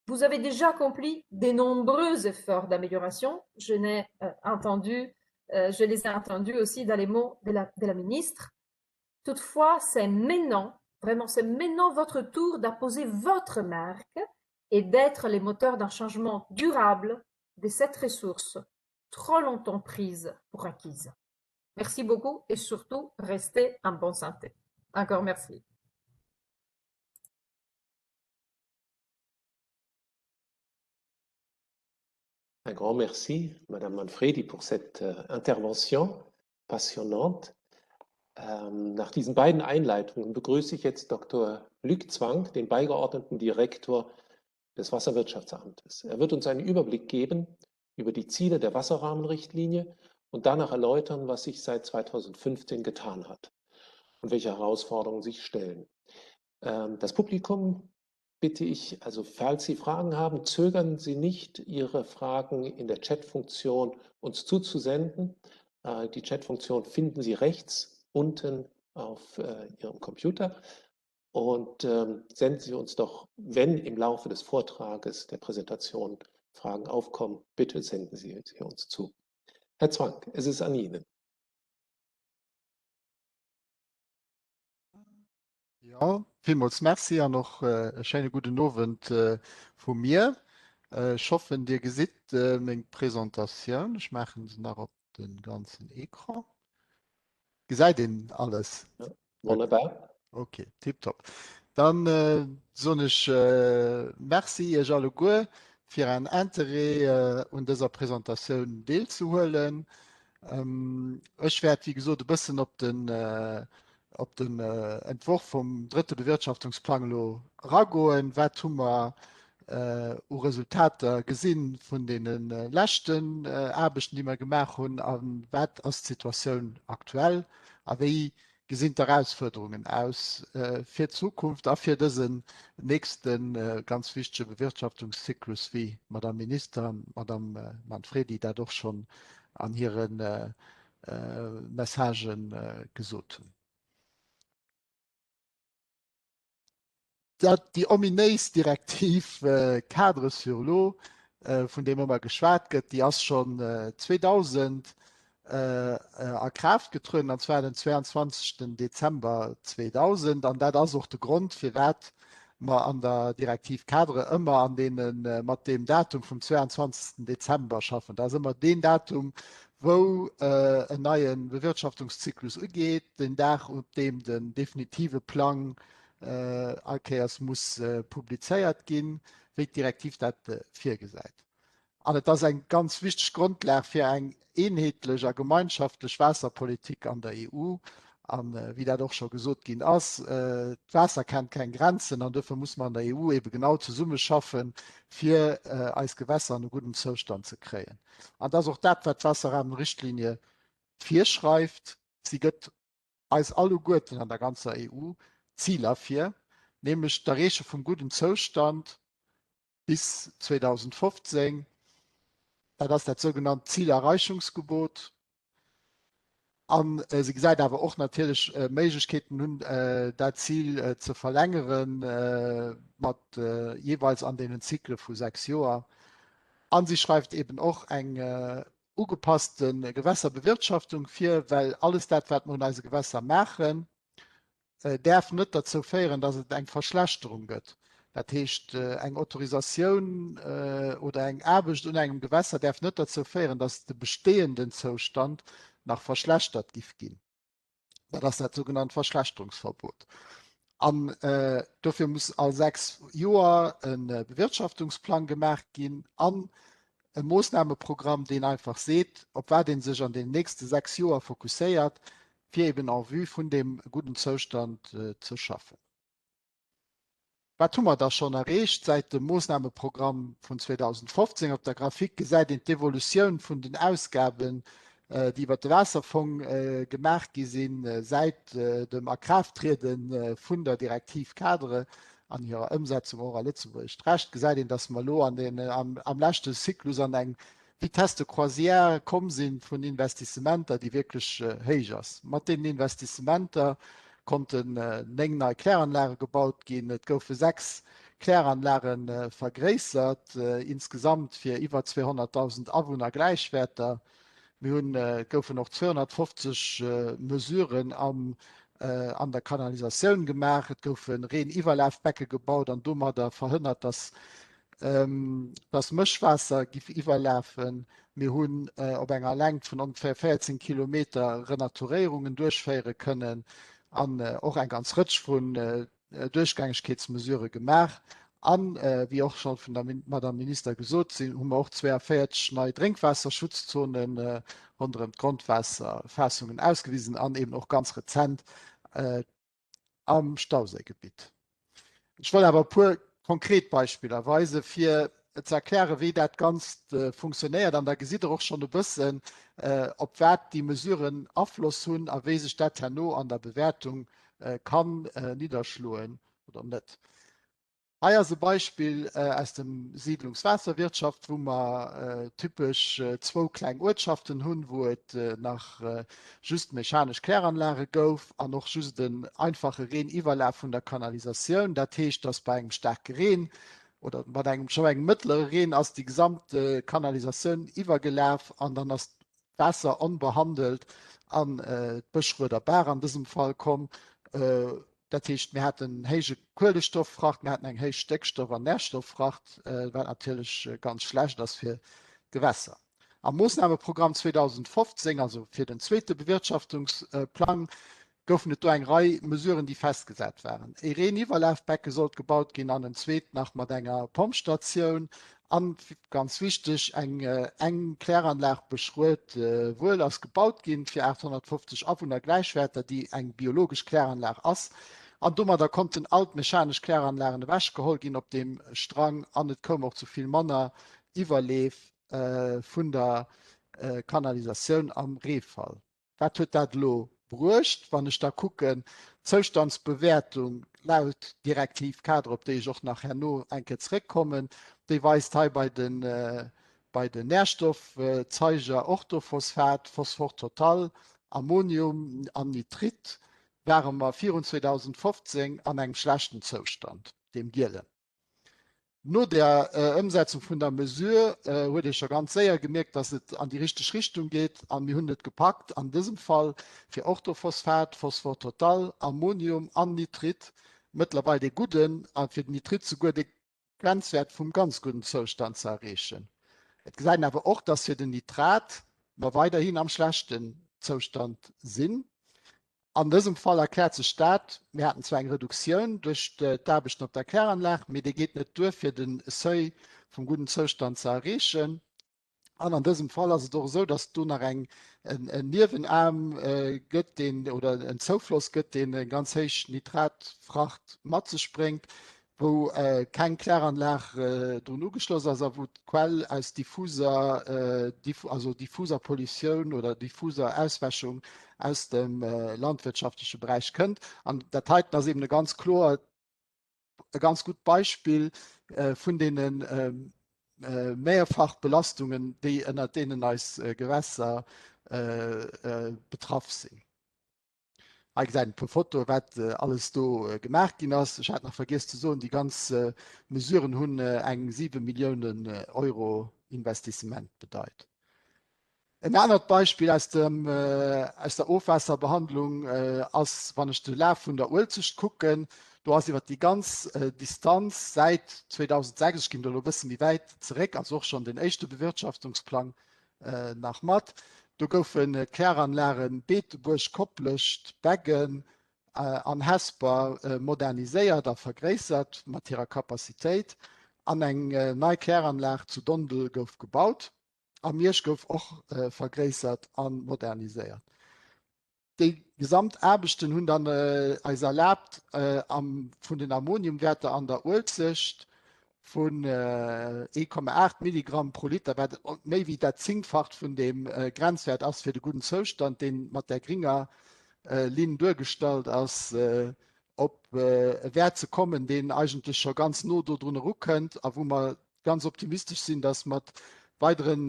Vous avez déjà accompli de nombreux efforts d'amélioration. Je n'ai euh, entendu, euh, je les ai entendus aussi dans les mots de la, de la ministre. Toutefois, c'est maintenant, vraiment, c'est maintenant votre tour d'apposer votre marque et d'être les moteurs d'un changement durable de cette ressource trop longtemps prise pour acquise. Merci beaucoup et surtout, restez en bonne santé. Encore merci. Un grand merci, Madame Manfredi, pour cette euh, intervention passionnante. Ähm, nach diesen beiden Einleitungen begrüße ich jetzt Dr. Luc Zwank, den beigeordneten Direktor des Wasserwirtschaftsamtes. Er wird uns einen Überblick geben über die Ziele der Wasserrahmenrichtlinie und danach erläutern, was sich seit 2015 getan hat und welche Herausforderungen sich stellen. Ähm, das Publikum bitte ich, also falls Sie Fragen haben, zögern Sie nicht, Ihre Fragen in der Chatfunktion uns zuzusenden. Äh, die Chatfunktion finden Sie rechts unten auf äh, Ihrem Computer. Und ähm, senden Sie uns doch, wenn im Laufe des Vortrages, der Präsentation Fragen aufkommen, bitte senden Sie sie uns zu. Herr Zwank, es ist an Ihnen. Ja, villmools Merci an och e schéine gudden Owend vu mir. Ech hoffen, Dir gesitt meng Presentatioun. Ech maachen se nach op de ganzen Ecran. Gesäit een alles? Ja, wonnerbar. Okay, tipptopp. Dann soen ech Merci Iech alleguer fir Ären Interêt un dëser Presentatioun deelzehuelen. Ech wäert, wéi gesot, e bëssen op den op den Entworf vum drëtte Bewirtschaftungsplang elo eragoen. Wat hu mer u Resultater gesi vun deene leschten Aarbechten, déi mer gemaach hunn, a wat ass d'Situatioun aktuell a wéi gesinn d'Erausfuerderungen aus fir d'Zukunft a fir dësen nächste ganz wichtege Bewirtschaftungszyklus, wéi d'Madame Minister an d'Madame Manfredi dat och schonn an hire Messagë gesot hunn. Dat déi ominéis Direktiv Cadre sur l'eau, vun deem ëmmer geschwat gëtt, déi ass schonn 2000 a Kraaft getrueden, an zwar den 22. Dezember 2000. An dat ass och de Grond, firwat mer an der Direktiv Cadre ëmmer an deene mat deem Datum vum 22. Dezember schaffen. Dat ass ëmmer deen Datum, wou en neie Bewirtschaftungszyklus ugeet, den Dag, op deem den definitive Plang all Kéiers muss publizéiert ginn, wéi d'Direktiv dat virgesäit. An et ass eng ganz wichteg Grondlag fir eng eenheetlech a gemeinschaftlech Waasserpolitik an der EU. A wéi dat och scho gesot ginn ass, d'Waasser kennt keng Grenzen an dofir muss mer an der EU ebe genau zesummeschaffen, fir eis Gewässer an e gudden Zoustand ze kréien. An dat ass och dat, wat d'Wasserrahmenrichtlinie virschreift. Si gëtt eis alleguerten an der ganzer EU Ziler vir, nämlech d'Erreeche vum gudden Zoustand bis 2015. Dat ass dat sougenannt Zielerreichungsgebot. A se gesäit awer och natierlech Méiglechkeeten un, dat Zil ze verlängere mat jeeweils an deenen Zykle vu 6 Joer. A si schreift eeben och eng ugepasste Gewässerbewirtschaftung vir, well alles dat, wat mer un eise Gewässer maachen, däerf net derzou féieren, dass et eng Verschlechterung gëtt. Dat heescht, eng Autorisatioun oder eng Aarbecht un engem Gewässer däerf net derzou féieren, dass de bestehenden Zoustand nach verschlechtert giff ginn. Dat ass dat sougenannt Verschlechterungsverbot. An dofir muss all 6 Joer e Bewirtschaftungsplang gemaach ginn an e Moossnameprogramm, deen einfach seet, op wat ee sech an den nächste 6 Joer fokusséiert, fir eben en vue vun deem gudden Zoustand ze schaffen. Wat hu mer da schonn erreecht säit dem Moossnameprogramm vun 2015? Op der Grafik gesäit een d'Evolutioun vun den Ausgaben, déi iwwert de Waasserfong gemaach gi sinn, säit dem Akraafttriede vun der Direktiv-cadre an hirer Ëmsetzung och a Lëtzebuerg. D'Recht gesäit een, dass mer elo am leschte Zyklus an eng Vitesse de croisière komm sinn vun Investissementer, déi wierklech héich ass. Mat deenen Investissementer konnten 9 nei Kläranlage gebaut ginn, et goufe 6 Kläranlage vergréissert, insgesamt fir iwwer 200.000 Awunner Gläichwäerter. Mir hunn, et goufen och 250 Mesuren am an der Kanalisatioun gemaach, et goufe Reeniwwerlafbecke gebaut an domadder verhënnert, dass dass Mëschwaasser giff iwwerlafen. Mir hunn op enger Längt vun ongeféier 14 Kilometer Renaturéierungen duerchféiere kënnen an och eng ganz Rëtsch vun Duerchgängegkeetsmesurë gemaach. An, wéi och scho vun der Madame Minister gesot, sinn, hu mer och 42 nei Drénkwaasserschutzzonen ronderëm d'Grondwaasserfaassungen ausgewisen an eben och ganz rezent am Stauséigebitt. Ech wëll awer e puer konkret Beispiller weisen, fir ze erklären, wéi dat Ganzt funktionéiert. An da gesitt Der och schonn e bëssen, op wat déi Mesuren Afloss hunn a wéi sech dat herno an der Bewäertung kann nidderschloen oder net. Hei ass e Beispill aus dem Siedlungswaasserwirtschaft, wou mer typesch zwou kleng Uertschaften hunn, wou et nach just mechanesch Kläranlage gouf an och just en einfache Reeniwwerlaf vun der Kanalisatioun. Dat heescht, dass bei engem staarke Reen oder mat engem scho engem mëttlere Reen ass déi gesamt Kanalisatioun iwwergelaf an dann ass d'Waasser onbehandelt an d'Bëschrueder Baach an dësem Fall komm. Dat heescht, mir haten héije Kuelestoffracht, mir haten eng héich Stéckstoff an Närstofffracht, wat natierlech ganz schlecht ass fir d'Gewässer. Am Moossnameprogramm 2015, also fir den zweete Bewirtschaftungsplang, goufen et do eng Rei Mesuren, déi festgesat waren. E Reeniwwerlafbecke sollt gebaut ginn an en zweet nach mat enger Pompstatioun an, ganz wichteg, eng eng Kläranlag Beschruet Wuel ass gebaut ginn fir 850 Awunner, Gläichwäerter, déi eng biologesch Kläranlag ass. An domadder konnten all d'mechanesch Kläranlagen ewechgeholl ginn op deem Strang an et koum och zu vill manner Iwwerleef vun der Kanalisatioun am Reefall. Wat huet dat elo bruecht? Wann ech da kucken, d'Zoustandsbewäertung laut Direktiv-Kader, op déi ech och nach herno eng Kéier zréckkommen, déi weist hei bei den, bei den Nährstoffzeiger Orthophosphat, Phosphor total, Ammonium an Nitrit ware mer virun 2015 an engem schlechten Zoustand, deem gielen. No der Ëmsetzung vun der Mesure huet ee scho ganz séier gemierkt, dass et an déi richteg Richtung geet a mir hunn et gepackt, an dësem Fall fir Orthophosphat, Phosphor total, Ammonium an Nitrit mëttlerweil dee gudden a fir den Nitrit souguer de Grenzwäert vum ganz gudden Zoustand ze erreechen. Et gesäit een awer och, dass fir den Nitrat mer weiderhin am schlechten Zoustand sinn. An dësem Fall erkläert sech dat, mir haten zwar eng Reduktioun duerch d'Aarbechten op der Kläranlag, mee déi geet net duer, fir de Seuil vum gudden Zoustand ze erreechen. An an dësem Fall ass et och esou, datt do nach eng en Niewenaarm gëtt, deen oder en Zoufloss gëtt, deen eng ganz héich Nitratfracht mat sech bréngt, wou keng Kläranlag drun ugeschloss ass a wou d'Quell aus diffuser, also diffuser Pollutioun oder diffuser Auswäschung aus dem landwirtschaftleche Beräich kënnt. An dat heiten ass eben e ganz kloert, e ganz gutt Beispill vun deene mehrfach Belastungen, déi ënnert deenen eis Gewässer betraff sinn. Hei gesäit een e puer Fotoe wat alles do gemaach ginn ass. Ech hat nach vergiess ze soen, déi ganz Mesuren hunn eng 7 Milliounen Euro Investissement bedeit. En anert Beispill aus dem, aus der Ofwaasserbehandlung ass, wann ech de Laf vun der Uelzecht kucken, do ass iwwer déi ganz Distanz säit 2006, ech ginn do elo e bësse méi wäit zeréck, also och schonn den éischte Bewirtschaftungsplang nach mat. Do goufen d'Kläranlagen Beetebuerg, Koplescht, Beggen an Hesper moderniséiert a vergréissert mat hirer Capacitéit an eng nei Kläranlag zu Dondel gouf gebaut. A Miersch gouf och vergréissert a moderniséiert. Déi gesamt Aarbechten hunn dann eis erlaabt, am vun den Ammoniumwäerter an der Uelzecht vun 1,8 Milligramm pro Liter, wat méi wéi dat Zéngfacht vun deem Grenzwäert ass fir de gudden Zoustand, dee mat där gringer Linn duergestallt ass, op e Wäert ze kommen, deen eigentlech scho ganz no dodrun erukënnt a wou mer ganz optimistesch sinn, dass mat weideren,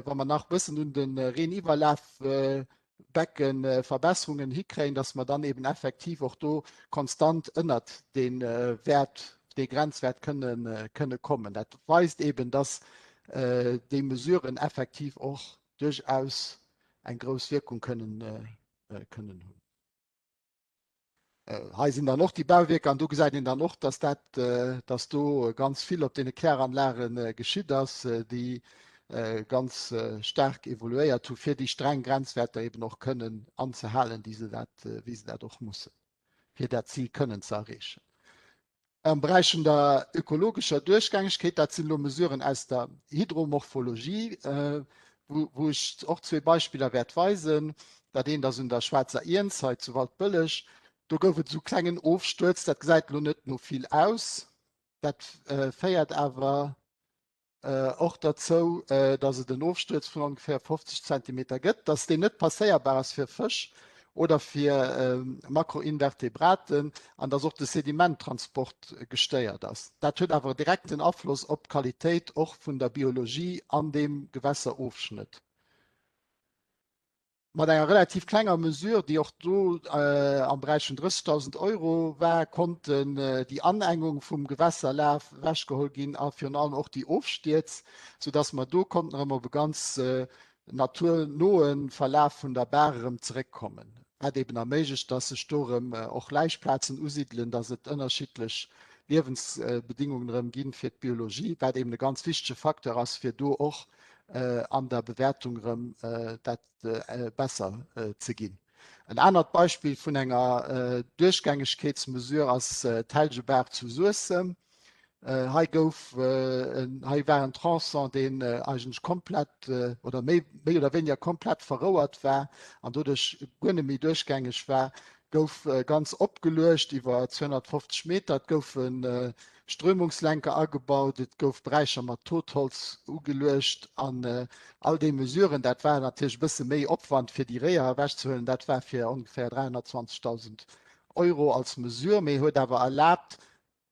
wa mer nach bëssen un de Reeniwwerlafbecken Verbesserungen hikréien, dass mer dann eben effektiv och do konstant ënnert dee Wäert, dee Grenzwäert kënne, kënne kommen. Dat weist eben, dass déi Mesuren effektiv och duerchaus eng grouss Wierkung kënnen, kënnen hunn. Hei sinn dann och déi Bauwierker an do gesäit een dann och, dass dat, dass do ganz vill op deene Kläranlage geschitt ass, déi ganz staark evoluéiert hu fir déi streng Grenzwäerter eben och kënnen anzehalen, déi se dat, wéi se dat och mussen, fir dat Zil kënnen ze erreechen. Am Beräich vun der ökologescher Duerchgängegkeet, dat sinn elo Mesuren aus der Hydromorphologie, wou ech och zwee Beispiller wäert weisen. Dat eent ass un der Schwaarzer Iernz hei zu Waldbëlleg. Do gouf et esou klengen Ofstuerz, dat gesäit elo net no vill aus, dat féiert awer och derzou, datt et en Ofstuerz vun ongeféier 50 Zentimeter gëtt, datt deen net passéierbar ass fir Fësch oder fir Makroinvertebraten an datt och de Sedimenttransport gestéiert ass. Dat huet awer direkten Afloss op d'Qualitéit och vun der Biologie an deem Gewässerofschnëtt. Mat enger relativ klenger Mesure, déi och do am Beräich vun 30.000 Euro war, konnten déi Anengung vum Gewässerlaf ewechgeholl ginn a virun allem och déi Ofstierz, soudass mer do konnten erëm op e ganz naturnoe Verlaf vun der Baach erëm zeréckkommen, wat eben erméiglecht, dass sech do erëm och Läichplazen usidelen, dass et ënnerschiddlech Liewensbedingungen erëm ginn fir d'Biologie, wat eben e ganz wichtege Facteur ass, fir do och an der Bewäertung erëm dat besser ze ginn. En anert Beispill vun enger Duerchgängegkeetsmesure ass d'Helgebaach zu Suessem. Hei gouf, hei war en Tronçon, deen eigentlech komplett oder méi, méi oder wéiniger komplett verrouert war an doduerch guer net méi duerchgängeg war, gouf ganz opgeluecht iwwer 250 Meter. Et goufe Strömungslenker agebaut, et gouf Beräicher mat Totholz ugeluecht an all déi Mesuren, dat war natierlech e bësse méi Opwand fir déi Réier ewechzehuelen, dat war fir ongeféier 320.000 Euro als Mesure, mee huet awer erlaabt,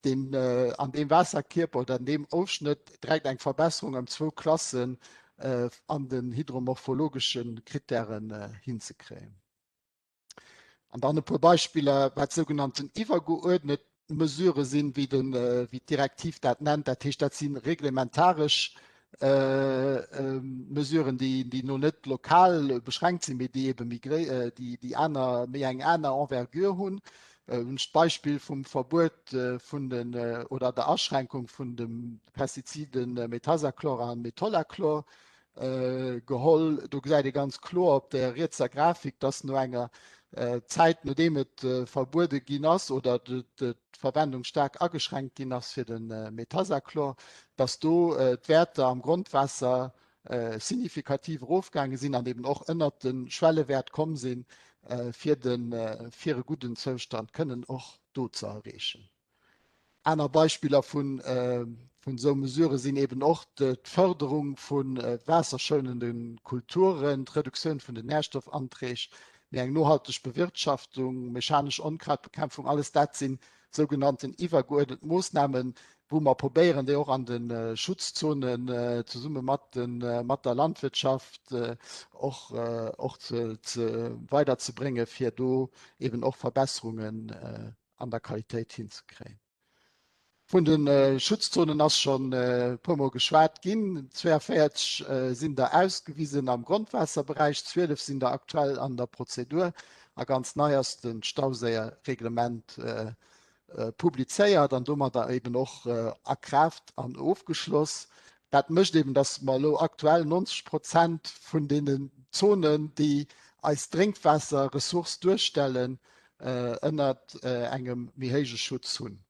deen an deem Waasserkierper oder an deem Ofschnëtt direkt eng Verbesserung ëm zwou Klassen an den hydromorphologesche Krittären hinzekréien. An dann e puer Beispiller, wat sougenannten iwwergeuerdnet Mesurë sinn, wéi den, wéi d'Direktiv dat nennt. Dat heescht, dat si reglementaresch Mesuren, déi, déi no net lokal beschränkt sinn, mee déi ebe méi gréi, déi, déi aner, méi eng aner Envergure hunn. Hunn ech d'Beispill vum Verbuet vun den oder der Aschränkung vun de Pestiziden Metazachlor a Metolachlor. geholl. Do gesäit ee ganz kloer op der rietser Grafik, dass no enger Zäit, nodeem et verbuede ginn ass oder d'Verwendung staark ageschränkt ginn ass fir de Metazachlor, dass do d'Wäerter am Grondwaasser signifikativ erofgaange sinn an eben och ënnert de Schwellewäert komm sinn, fir de fir e gudden Zoustand kënnen och do ze erreechen. Aner Beispiller vun esou Mesurë sinn eben och d'Fërderung vu waasserschounende Kulturen, d'Reduktioun vun den Nährstoffanträg, méi eng nohalteg Bewirtschaftung, mechanesch Onkrautbekämpfung, alles dat si sougenannten iwwergeuerdent Moossnamen, wou mer probéieren, déi och an de Schutzzonen zesumme mat der Landwirtschaft och weiderzebréngen, fir do eben och Verbesserungen an der Qualitéit hinzekréien. Vun de Schutzzonen ass schonn e puer Mol geschwat ginn. 42 sinn der ausgewisen am Grondwaasserberäich, 12 sinn der aktuell an der Prozedur a ganz nei ass de Stauséierreglement publizéiert an domadder eben och a Kraaft an ofgeschloss. Dat mécht eben, datt mer elo aktuell 90 Prozent vun deenen Zonen, déi eis Drénkwaasserressource duerstellen, ënnert engem méi héije Schutz hunn.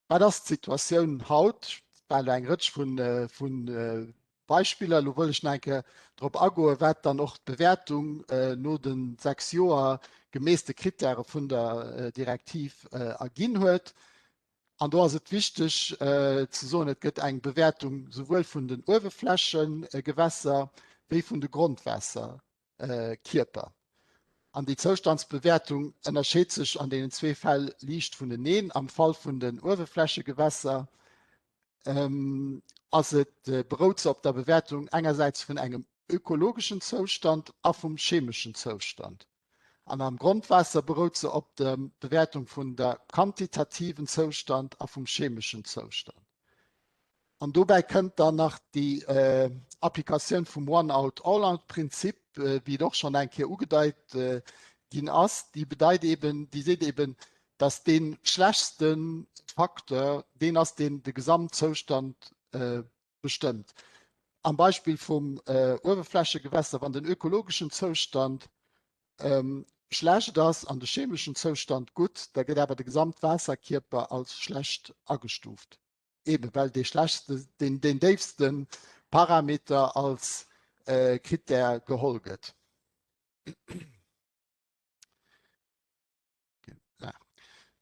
Wat ass d'Situatioun haut? Et war elo eng Rëtsch vun, vun. Beispiller. Elo wëll ech nach eng Kéier drop agoen, wat dann och d'Bewäertung no de 6 Joer gemäss de Krittäre vun der Direktiv erginn huet. An do ass et wichteg ze soen, et gëtt eng Bewäertung souwuel vun den Uewerflächegewässer wéi vun de Grondwaasserkierper. An déi Zoustandsbewäertung ënnerscheet sech an deenen zwee Fäll liicht vuneneen. Am Fall vun den Uewerflächegewässer ass et, berout se op der Bewäertung engersäits vun engem ökologeschen Zoustand a vum chemeschen Zoustand. An am Grondwaasser berout se op der Bewäertung vun der quantitativen Zoustand a vum chemeschen Zoustand. An dobäi kënnt dann nach déi Applikatioun vum One-out-all-out-Prinzip, wéi et och schonn eng Kéier ugedeit ginn ass. Déi bedeit eben, déi seet eben, dass dee schlechtste Facteur deen ass, deen de Gesamtzoustand bestëmmt. Am Beispill vum Uewerflächegewässer, wann den ökologeschen Zoustand schlecht ass an de chemeschen Zoustand gutt, da gëtt awer de Gesamtwaasserkierper als schlecht agestuuft, eebe well dee schlechtste, deen, deen déifste Parameter als Krittär geholl gëtt.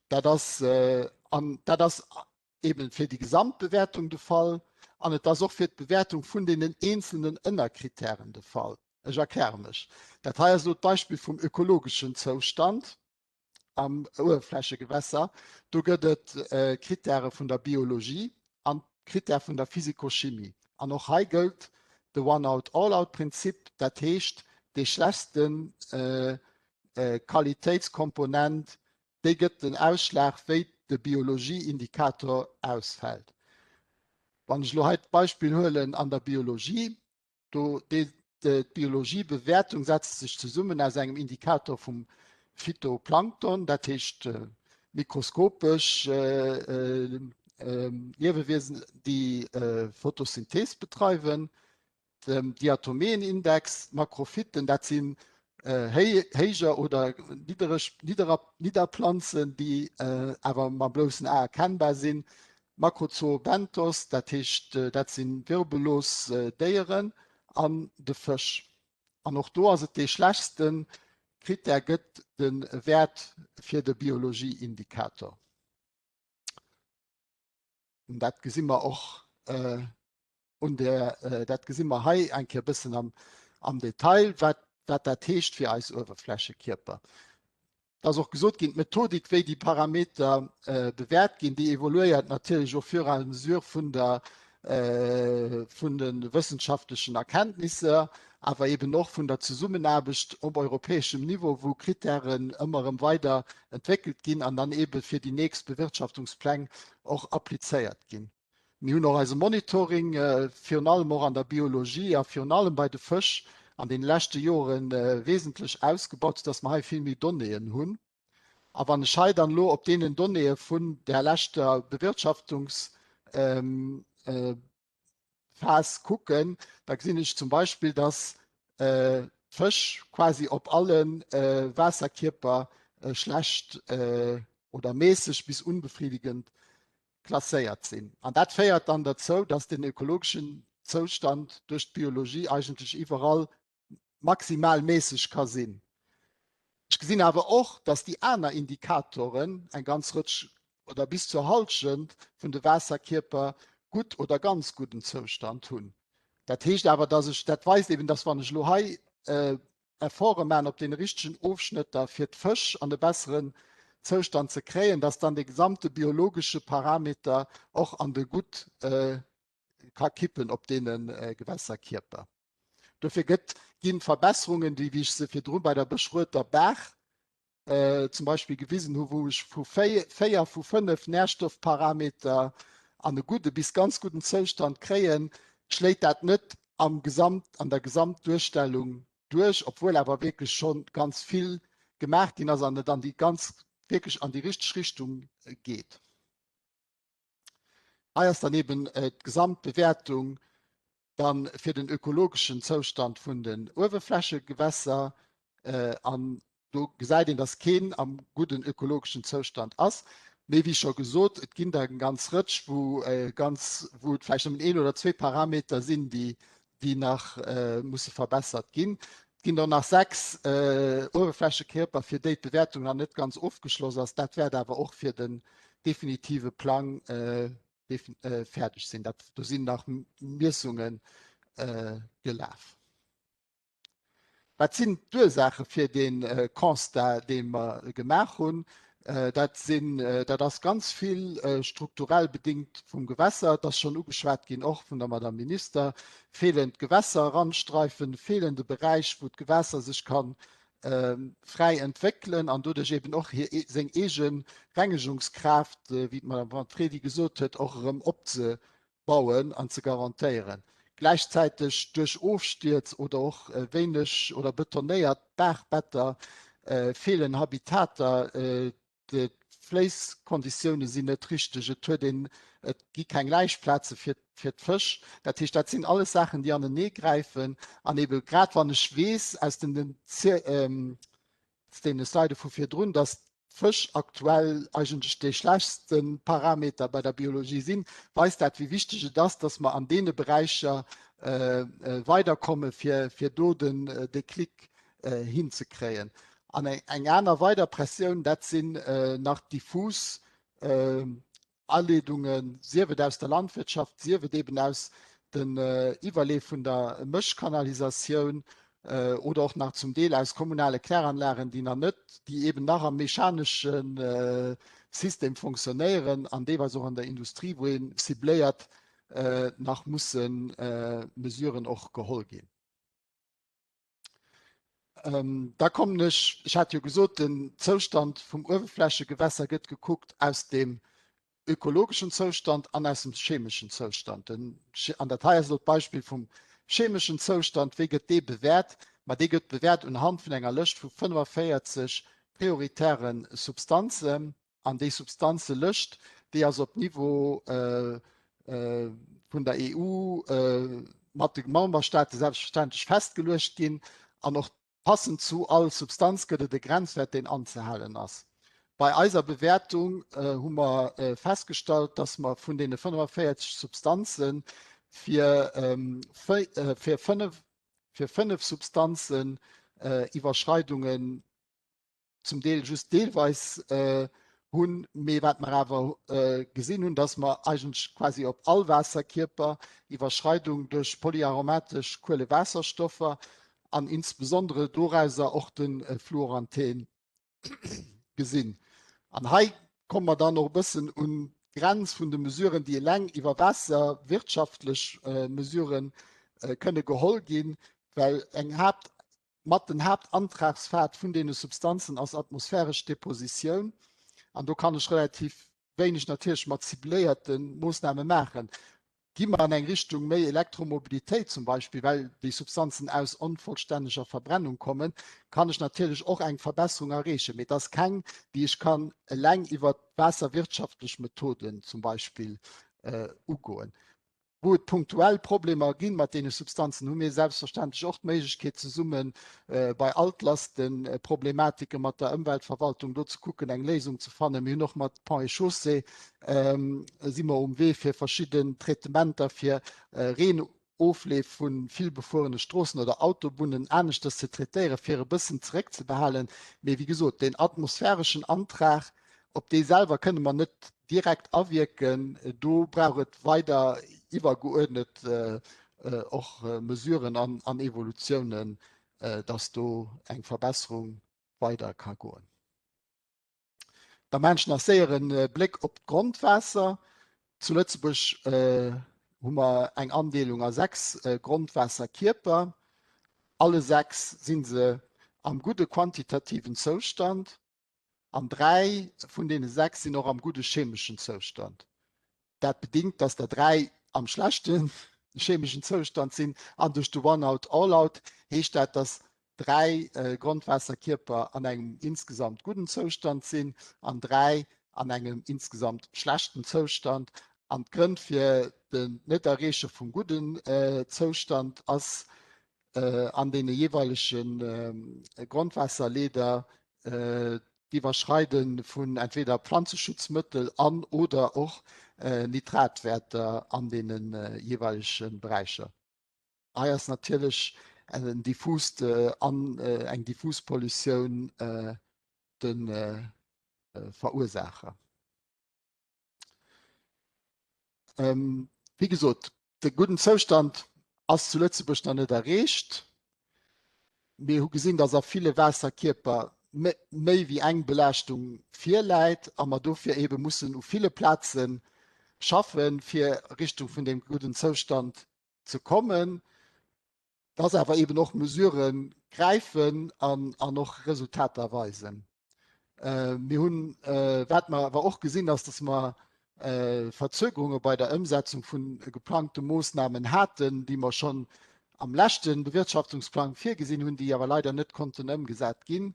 Dat ass, an dat ass eben fir déi Gesamtbewertung de Fall an et ass och fir d'Bewertung vun deenen eenzelnen Ënnerkritären de Fall. Ech erkläre mech. Dat hei ass elo d'Beispill vum ökologeschen Zoustand am Uewerflächegewässer. Do gëtt et Kritäre vun der Biologie an Critèrë vun der Physikochimie. An och hei gëllt de One-out-all-out-Prinzip, dat heescht, dee schlechtste Qualitéitskomponent, déi gëtt den Ausschlag, wéi de Biologieindikator ausfält. Wann ech elo hei d'Beispill huelen an der Biologie, Do, d'Biologiebewäertung setzt sech zesummen aus engem Indikator vum Phytoplankton, dat heescht mikroskopesch Liewewiesen, déi Photosynthees betreiwen, dem Diatomeenindex, Makrophyten, dat sinn héijer oder niddereg, nidderer, nidder Planzen, déi awer mam bloussen A erkennbar sinn, Makrozoobenthos, dat heescht dat si wirbellos Déieren, an de Fësch. An och do ass et dee schlechtste Krittär gëtt de Wäert fir de Biologieindikator. Dat gesi mer och un der, dat gesi mer hei eng Kéier e bëssen am, am Detail, wat, wat dat heescht fir eis Uewerflächekierper. Et ass och gesot ginn, d'Methodik, wéi déi Parameter bewäert ginn, déi evoluéiert natierlech au fur et à mesure vun der, vun de wëssenschaftlechen Erkenntnisser, awer eben och vun der Zesummenaarbecht op europäeschem Niveau, wou Kritären ëmmer erëm weider entwéckelt ginn an dann ebe fir déi nächst Bewirtschaftungspläng och applizéiert ginn. Mir hunn och eise Monitoring, virun allem och an der Biologie a virun allem bei de Fësch, an deene leschte Jore wesentlech ausgebaut, soudass mer hei vill méi Donnéeën hunn. A wann ech hei dann elo op deenen Donnéeë vun där leschter Bewirtschaftungsphas kucken, da gesinn ech zum Beispill, dass d'Fësch quasi op alle Waasserkierper schlecht oder mässeg bis unbefriedigend klasséiert sinn. An dat féiert dann derzou, dass den ökologeschen Zoustand duerch d'Biologie eigentlech iwwerall maximal mässeg ka sinn. Ech gesinn awer och, dass déi aner Indikatoren, eng ganz Rëtsch oder bis zur Halschent vun de Waasserkierper, gutt oder ganz gudden Zoustand hunn. Dat heescht awer, dass ech, dat weist eben, dass wann ech elo hei Efforte maachen op deene richtegen Ofschnëtter, fir d'Fësch an e besseren Zoustand ze kréien, dass dann de gesamte biologesche Parameter och an de Gutt ka kippen op deene Gewässerkierper. Dofir gëtt, ginn d'Verbesserungen, déi wéi ech se virdru bei der Bëschrueter Baach zum Beispill gewisen hu, wou ech vu 4 vu 5 Nährstoffparameter an e gudde bis ganz gudden Zoustand kréien, schléit dat net am Gesamt, an der Gesamtduerstellung duerch, obwuel awer wierklech scho ganz vill gemaach ginn ass an et an déi ganz, wierklech an déi richteg Richtung geet. Hei ass dann eben d'Gesamtbewertung dann fir den ökologeschen Zoustand vun den Uewerflächegewässer. An do gesäit een, dass keen am gudden ökologeschen Zoustand ass. Mee wéi scho gesot, et ginn der eng ganz Rëtsch, wou ganz, wou et vläicht nëmmen een oder zwee Parameter sinn, déi. déi nach musse verbessert ginn. Et ginn der nach 6 Uewerflächekierper, fir déi d'Bewäertung nach net ganz ofgeschloss ass. Dat wäert awer och fir den definitive Plang fäerdeg sinn. Dat, do sinn nach Miessunge gelaf. Wat sinn d'Ursaache fir dee Constat, dee mer gemaach hunn? Dat sinn, dat ass ganz vill strukturell bedingt vum Gewässer. Et ass schonn ugeschwat ginn, och vun der Madame Minister, feelend Gewässerrandstreifen, feelende Beräich, wou d'Gewässer sech ka fräi entwéckelen an doduerch eben och hir, seng eege Rengegungskraaft, wéi d'Madame Manfredi gesot huet, och erëm opze bauen an ze garantéieren. Gläichzäiteg duerch Ofstierz oder och wéineg oder betonéiert Baachbetter feelen Habitater, d'Fléisskonditioune sinn net richteg, et huet een, et gi keng Läichplaze fir fir d'Fësch. Dat heescht, dat sinn alles Saachen, déi anenee gräifen an ebe grad wann ech weess aus den deene Slide vu virdrun, datt d'Fësch aktuell eigentlech dee schlechtste Parameter bei der Biologie sinn, weist dat, wéi wichteg et ass, datt mer an deene Beräicher weiderkomme fir, fir do den Déclic hinzekréien. An eng aner weider Pressioun, dat sinn nach diffus Aleedungen, sief et aus der Landwirtschaft, sief et eben aus den Iwwerleef vun der Mëschkanalisatioun oder och nach zum Deel aus kommunale Kläranlagen, déi nach net, déi eben nach am mechanesche System fonctionnéieren an deelweis och an der Industrie, wou ee cibléiert nach musse Mesuren och geholl ginn. Ähm, da kommen ech, ech hat jo gesot, den Zoustand vum Uewerflächegewässer gëtt gekuckt aus dem ökologeschen Zoustand an aus dem chemeschen Zoustand. Den, an dat hei ass elo d'Beispill vum chemeschen Zoustand. Wéi gëtt dee bewäert? Ma dee gëtt bewäert unhand vun enger Lëscht vu 45 prioritäre Substanzen. An déi Substanzelëscht, déi ass op Niveau vun der EU mat de Memberstaate selbstverständlech festgeluecht ginn. An och passend zu all Substanz gëtt et e Grenzwäert, deen anzehalen ass. Bei eiser Bewäertung hu mer festgestallt, dass mer vun deene 45 Substanze fir fënnef Substanzen Iwwerschreidungen zum Deel just deelweis hunn, mee wat mer awer gesinn hunn, dass mer eigentlech quasi op all Waasserkierper Iwwerschreidung duerch polyaromatesch Kuelewaasserstoffer an insbesondere dorauser och de Fluoranthen gesinn. An hei komme mer dann och e bëssen un d'Grenz vun de Mesuren, déi eleng iwwer waasserwirtschaftlech Mesurë kënne geholl ginn, well eng Haapt Mat den Haaptantragspfad vun deene Substanzen ass atmosphäresch Depositioun an do kann ech relativ wéineg natierlech mat cibléierte Moossname maachen. Gi mer an eng Richtung méi Elektromobilitéit zum Beispill, well déi Substanzen aus onvollstänneger Verbrennung kommen, kann ech natierlech och eng Verbesserung erreechen, mee et ass keng, déi ech kann eleng iwwer waasserwirtschaftlech Methoden zum Beispill ugoen. Wou et punktuell Problemer ginn mat deene Substanzen, hu mir selbstverständlech och d'Méiglechkeet zesumme bei Altlastenproblematike mat der Ëmweltverwaltung do ze kucken, eng Léisung ze fannen. Mir hunn och mat Ponts et Chaussées si mer um Wee fir verschidden Traitementer fir Reenofleef vu vill befuerene Stroossen oder Autobunnen aneschters ze traitéieren, fir e bëssen zeréckzebehalen. Mee wéi gesot, deen atmosphäreschen Antrag, op dee selwer kënne mer net direkt awierken. Do brauch et weider iwwergeuerdnet och Mesuren an Evolutiounen, dass do eng Verbesserung weider ka goen. Da maachen ech nach séier e Bléck op d'Grondwaasser. Zu Lëtzebuerg hu mer eng Andeelung a 6 Grondwaasserkierper. Alle 6 si se am gudde quantitativen Zoustand. An 3 vun deene 6 sinn och am gudde chemeschen Zoustand. Dat bedingt, dass der 3 am schlechte chemeschen Zoustand sinn. An duerch de One-Out, All-Out heescht dat, dass 3 Grondwaasserkierper an engem insgesamt gudden Zoustand sinn an 3 an engem insgesamt schlechten Zoustand. An d'Grënn fir den Net-Erreeche vum gudden Zoustand ass an deene jeeweilege Grondwaasserleeder d'Iwwerschreide vun entweder Pflanzeschutzmëttel an oder och Nitratwäerter an deene jeeweilege Beräicher. Hei ass natierlech en diffust an eng diffus Pollutioun de Verursaacher. Wéi gesot, de gudden Zoustand ass zu Lëtzebuerg nach net erreecht. Mir hu gesinn, dass a ville Waasserkierper méi wéi eng Belaaschtung virläit a mer dofir eebe mussen u ville Plaze schaffen, fir Richtung vun deem gudden Zoustand ze kommen, dass awer eben och Mesurë gräifen an, an och Resultater weisen. Äh, mir hunn, äh, wat mer awer och gesinn, ass, dass mer äh, Verzögerunge bei der Ëmsetzung vun geplangte Moossnamen haten, déi mer schonn am leschte Bewirtschaftungsplang virgesinn hunn, déi awer leider net konnten ëmgesat ginn.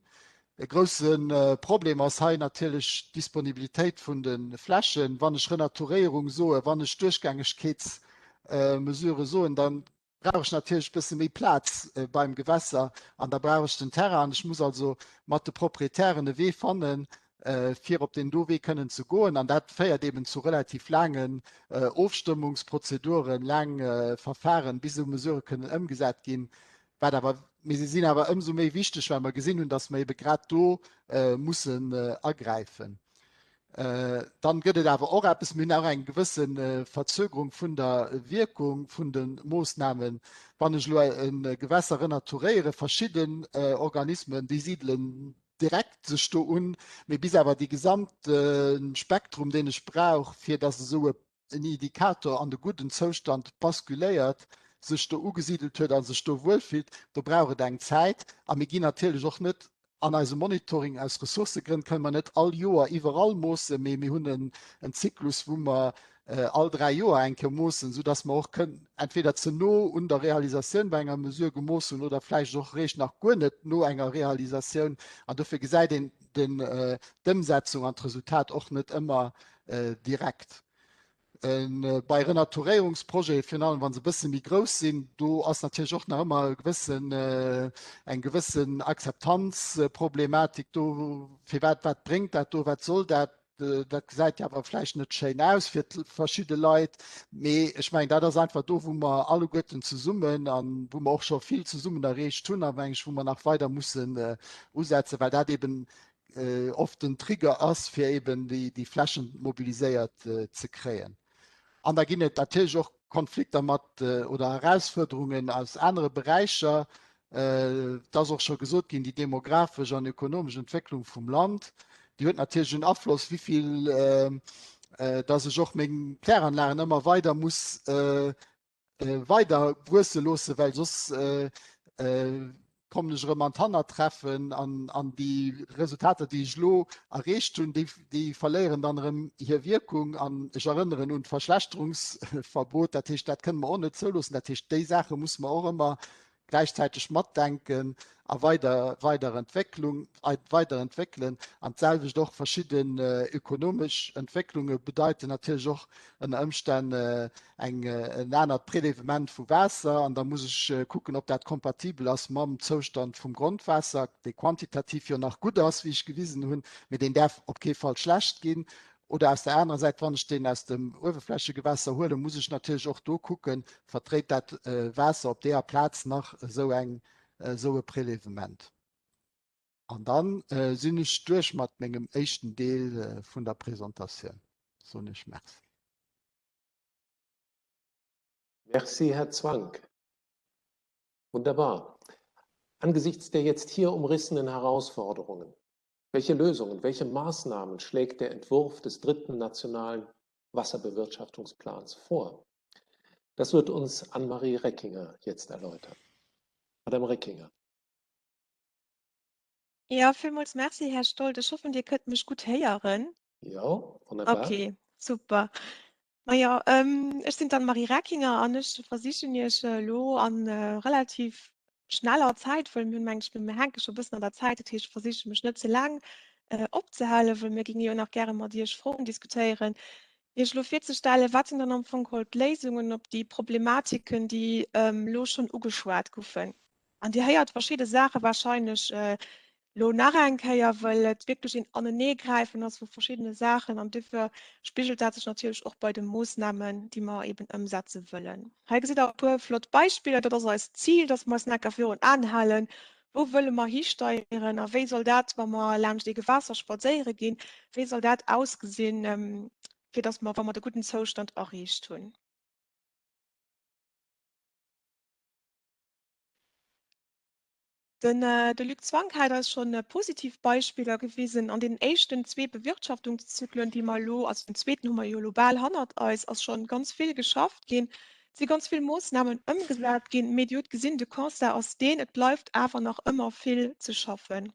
E grousse Problem ass hei natierlech d'Disponibilitéit vun de Flächen. Wann ech Renaturéierung soen, wann ech Duerchgängegkeetsmesurë soen, da brauch ech natierlech e bësse méi Plaz beim Gewässer an da brauch ech den Terrain. An ech muss also mat de Proprietären e Wee fannen, fir op deen do Wee kënnen ze goen. An dat féiert eben zu relativ laangen Ofstëmmungsprozeduren, laang Verfahren, bis esou Mesurë kënnen ëmgesat ginn. Wat awer, mee se sinn awer ëmsou méi wichteg, well mer gesinn hunn, datt mer ebe grad do mussen agräifen. Dann gëtt et awer och eppes, mir hunn och eng gewësse Verzögerung vun der Wierkung vun de Moossnamen. Wann ech elo e Gewässer renaturéiere, verschidden Organismen, déi sidelen direkt sech do un, mee bis awer dee gesamte Spektrum, deen ech brauch, fir datt esou e en Indikator an de gudden Zoustand basculéiert, sech do ugesidelt huet a sech do wuelfillt, do brauch et eng Zäit. A mir ginn natierlech och net an eisem Monitoring, aus Ressourcëgrënn kënne mer net all Joer iwwerall moossen, mee mir hunn en Zyklus, wou mer all 3 Joer eng Kéier moossen, soudass mer och kënnen entweder ze no un der Realisatioun bei enger Mesure gemooss hunn oder vläicht och eréischt nach guer net no enger Realisatioun. An dofir gesäit een d'Ëmsetzung an d'Resultat och net ëmmer direkt. Bei Renaturéierungsprojete, virun allem wa se e bësse méi grouss sinn, do ass natierlech och nach ëmmer e gewëssen, eng gewëssen Akzeptanzproblematik do. Firwat, wat bréngt dat do, wat soll dat? Dat gesäit jo awer vläicht net schéin aus fir verschidde Leit. Mee ech mengen, dat ass einfach do, wou mer alleguerten zesummen a wou mer och scho vill zesummen erreecht hunn a meng ech, wou mer nach weider mussen usetzen, well dat eeben oft den Trigger ass, fir eben déi Flächen mobiliséiert ze kréien. An da ginn et natierlech och Konflikter mat oder Erausfuerderungen aus anere Beräicher. Et ass och scho gesot ginn, déi demografesch an ökonomesch Entwécklung vum Land, déi huet natierlech en Afloss, wéi vill dass ech och meng Kläranlagen ëmmer weider muss weider wuesse loosse, well soss kommen ech erëm an d'Hannertreffen an, an déi Resultater, déi ech elo erreecht hunn, déi, déi verléieren dann erëm hir Wierkung. An ech erënneren un d'Verschlechterungsverbot, dat heescht, dat kënne mer och net zouloossen. Dat heescht, déi Saache musse mer och ëmmer gläichzäiteg matdenken a weider, weider Entwécklung, weider entwéckelen. An d'selwecht och verschidden ökonomesch Entwécklunge bedeiten natierlech och ënner Ëmstänn eng, en anert Prélèvement vu Waasser. An da muss ech kucken, ob dat kompatibel ass mam Zoustand vum Grondwaasser, dee quantitativ jo nach gutt ass, wéi ech gewisen hunn, mee deen däerf op kee Fall schlecht ginn. Oder aus der anerer Säit, wann ech deen aus dem Uewerflächegewässer huelen, muss ech natierlech och do kucken, vertréit dat Waasser op deeër Plaz nach esou eng, esou e Prélèvement. An dann sinn ech duerch mat mengem éischten Deel vun der Presentatioun. Soen ech Merci. Merci, Här Zwank. Wunderbar. Angesichts der jetzt hier umrissenen Herausforderungen, Welche Lösungen, welche Maßnahmen schlägt der Entwurf des dritten nationalen Wasserbewirtschaftungsplans vor? Das wird uns Anne-Marie Reckinger jetzt erläutern. Madame Reckinger. Ja, villmools Merci, Här Stolt. Ech hoffen, Dir kënnt mech gutt héieren. Ja, wunderbar. Okay, super. Majo, ech sinn d'Anne-Marie Reckinger an ech versichen Iech elo a relativ schneller Zäit, wëll mir hunn, meng ech, mir hänke scho e bëssen an der Zäit, dat heescht, ech versiche mech net ze laang opzehalen, wëll mir géinge jo nach gäre mat Iech Froen diskutéieren, Iech elo virzestellen, wat sinn dann am Fong geholl d'Léisungen op déi Problematiken, déi elo schonn ugeschwat goufen. An Dir héiert verschidde Saache wahrscheinlech. Elo nach eng Kéier, well et wierklech een Aneneegräifen ass vu verschiddene Saachen an duerfir spigelt dat sech natierlech och bei de Moossnamen, déi mer eben ëmsetze wëllen. Hei gesitt Der e puer flott Beispiller. Dat ass eist Zil, dass mer eis nach eng Kéier virun Aen halen, Wou wëlle mer histeieren a wéi soll dat, wa mer laanscht ee Gewässer spadséiere ginn, wéi soll dat ausgesinn, fir dass mer, wa mer de gudden Zoustand erreecht hunn. Den de Luc Zwank hat eis schonn positiv Beispiller gewisen. An deenen éischten zwee Bewirtschaftungszyklen, déi mer elo, also den zweeten hu mer jo elo bal hannert eis, ass schonn ganz vill geschafft ginn. Et si ganz vill Moossnamen ëmgesat ginn, mee Dir hutt gesinn, de Constat ass deen, et bleift awer nach ëmmer vill ze schaffen.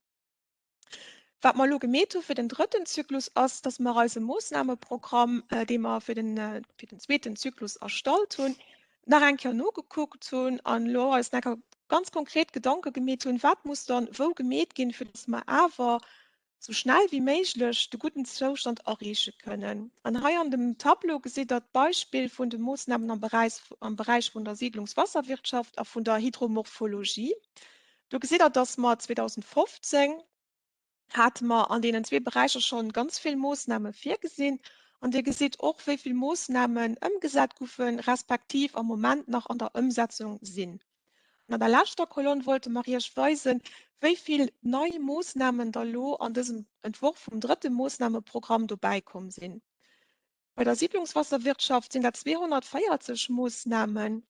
Wat mer elo gemeet hu fir den drëtten Zyklus ass, dass mer eise Moossnameprogramm, dee mer fir den, fir den zweeten Zyklus erstallt hunn, nach eng Kéier nogekuckt hunn an elo eis nach eng Kéier ganz konkret Gedanke gemeet hunn, wat muss dann wou gemeet ginn, fir dass mer awer sou schnell wéi méiglech de gudden Zoustand erreeche kënnen. An hei an dem Tableau gesitt Der d'Beispill vun de Moossnamen am Beräich, am Beräich vun der Siedlungswasserwirtschaft a vun der Hydromorphologie. Do gesitt Der, dass mer 2015 hate mer an deenen zwee Beräicher schonn ganz vill Moossname virgesinn. An Dir gesitt och, wéi vill Moossnamen ëmgesat goufen, respektiv am Moment nach an der Ëmsetzung sinn. An an der leschter Kolonn wollte mer Iech weisen, wéi vill nei Moossnamen da lo an dësem Entworf vum drëtte Moossnameprogramm dobäikomm sinn. Bei der Siedlungswasserwirtschaft sinn dat 240 Moossnamen.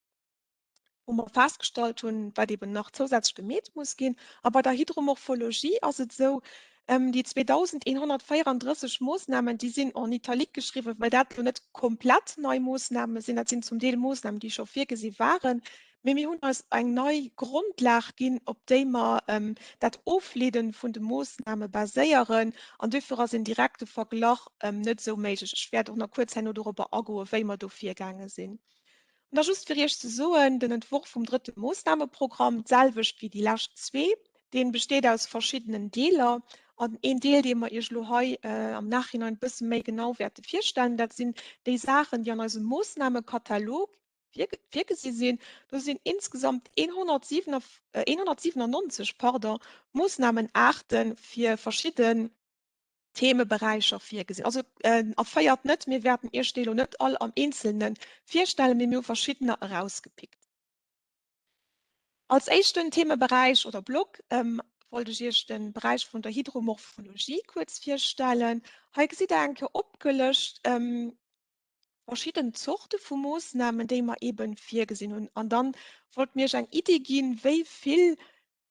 wou mer festgestallt hunn, wat eben nach zousätzlech gemeet muss ginn. A bei der Hydromorphologie ass et esou, déi 2.134 Moossnamen, déi sinn en italique geschriwwen, well dat elo net komplett nei Moossname sinn. Dat sinn zum Deel Moossnamen, déi scho virgesi waren, mee mir hunn eis eng nei Grondlag ginn, op déi mer dat Ofleede vun de Moossname baséieren. An duerfir ass en direkte Verglach net esou méiglech. Ech wäert och nach kuerz herno dorobber agoen, wéi mer do virgaange sinn. An da just fir Iech ze soen, den Entworf vum drëtte Moossnameprogramm, d'selwecht wéi déi lescht zwee, dee besteet aus verschiddenen Deeler. An een Deel, dee mer Iech elo hei am Nachhinein e bësse méi genau wäerte virstellen, dat sinn déi Saachen, déi an eisem Moossnamekatalog virgesi sinn. Do sinn insgesamt 197, pardon, Moossnamenaarte fir verschidde Themeberäicher virgesinn. Also erféiert net, mir wäerten Iech déi elo net all am Eenzelne virstellen, mee mir hu verschiddener erausgepickt. Als éischten Themeberäich oder Block wollt ech Iech de Beräich vun der Hydromorphologie kuerz virstellen. Hei gesitt Der eng Kéier opgelëscht verschidden Zorte vu Moossnamen, déi mer eebe virgesinn hunn. An dann wollte mir Iech eng Iddi ginn, wéi vill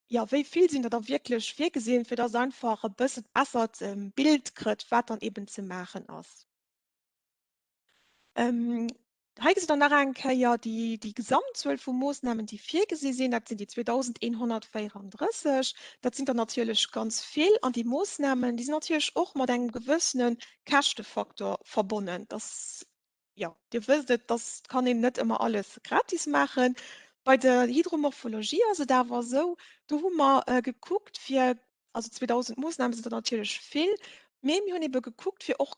jo, wéi vill sinn der da wierklech virgesinn, fir dass einfach e bësse bessert Bild kritt, wat dann eben ze maachen ass. Hei gesitt Der nach eng Kéier déi, déi Gesamtzuel vu Moossnamen, déi virgesi sinn. Dat sinn déi 2.134. Dat sinn der natierlech ganz vill. An déi Moossnamen, déi sinn natierlech och mat engem gewëssene Käschtefaktor verbonnen. Dass jo, Dir wësst et, dass kann een net ëmmer alles gratis maachen. Bei der Hydromorphologie ass et awer esou, do hu mer gekuckt fir, also 2.000 Moossname sinn der natierlech vill, mee mir hunn ebe gekuckt fir och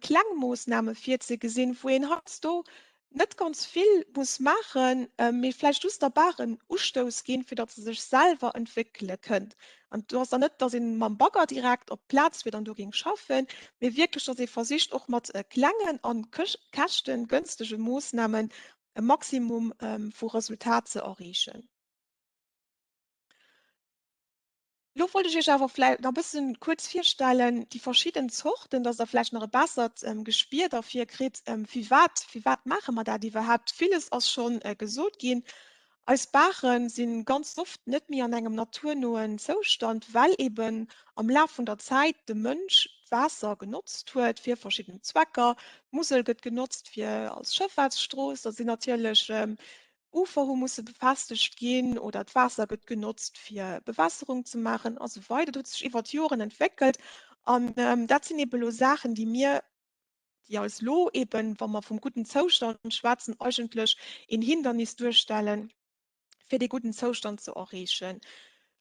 kleng Moossname virzegesinn, wou een heiansdo net ganz vill muss maachen, mee vläicht just der Baach en Ustouss ginn, fir datt se sech selwer entwéckele kënnt. An do ass dann net, datt ee mam Bagger direkt op d'Plaz wier an do géing schaffen, mee wierklech, datt ee versicht och mat klengen a käschtengënstege Moossnamen e Maximum vu Resultat ze erreechen. Elo wollt ech Iech awer vläicht nach e bëssen kuerz virstellen, déi verschidden Zorten, dass Der vläicht nach e bessert Gespier derfir kritt, firwat, firwat maache mer dat iwwerhaapt. Villes ass scho gesot ginn. Eis Baache si ganz oft net méi an engem naturnoen Zoustand, well eben am Laf vun der Zäit de Mënsch d'Waasser genotzt huet fir verschidden Zwecker. D'Musel gëtt genotzt fir als Schëffahrtsstrooss, da sinn natierlech Ufer hu musse befestegt ginn oder d'Waasser gëtt genotzt fir Bewässerung ze maachen a sou weider. Dat huet sech iwwer d'Joren entwéckelt an dat sinn eben elo Saachen, déi mir, déi eis elo eben, wa mer vum gudden Zoustand schwätzen, eigentlech een Hindernis duerstellen, fir dee gudden Zoustand ze erreechen.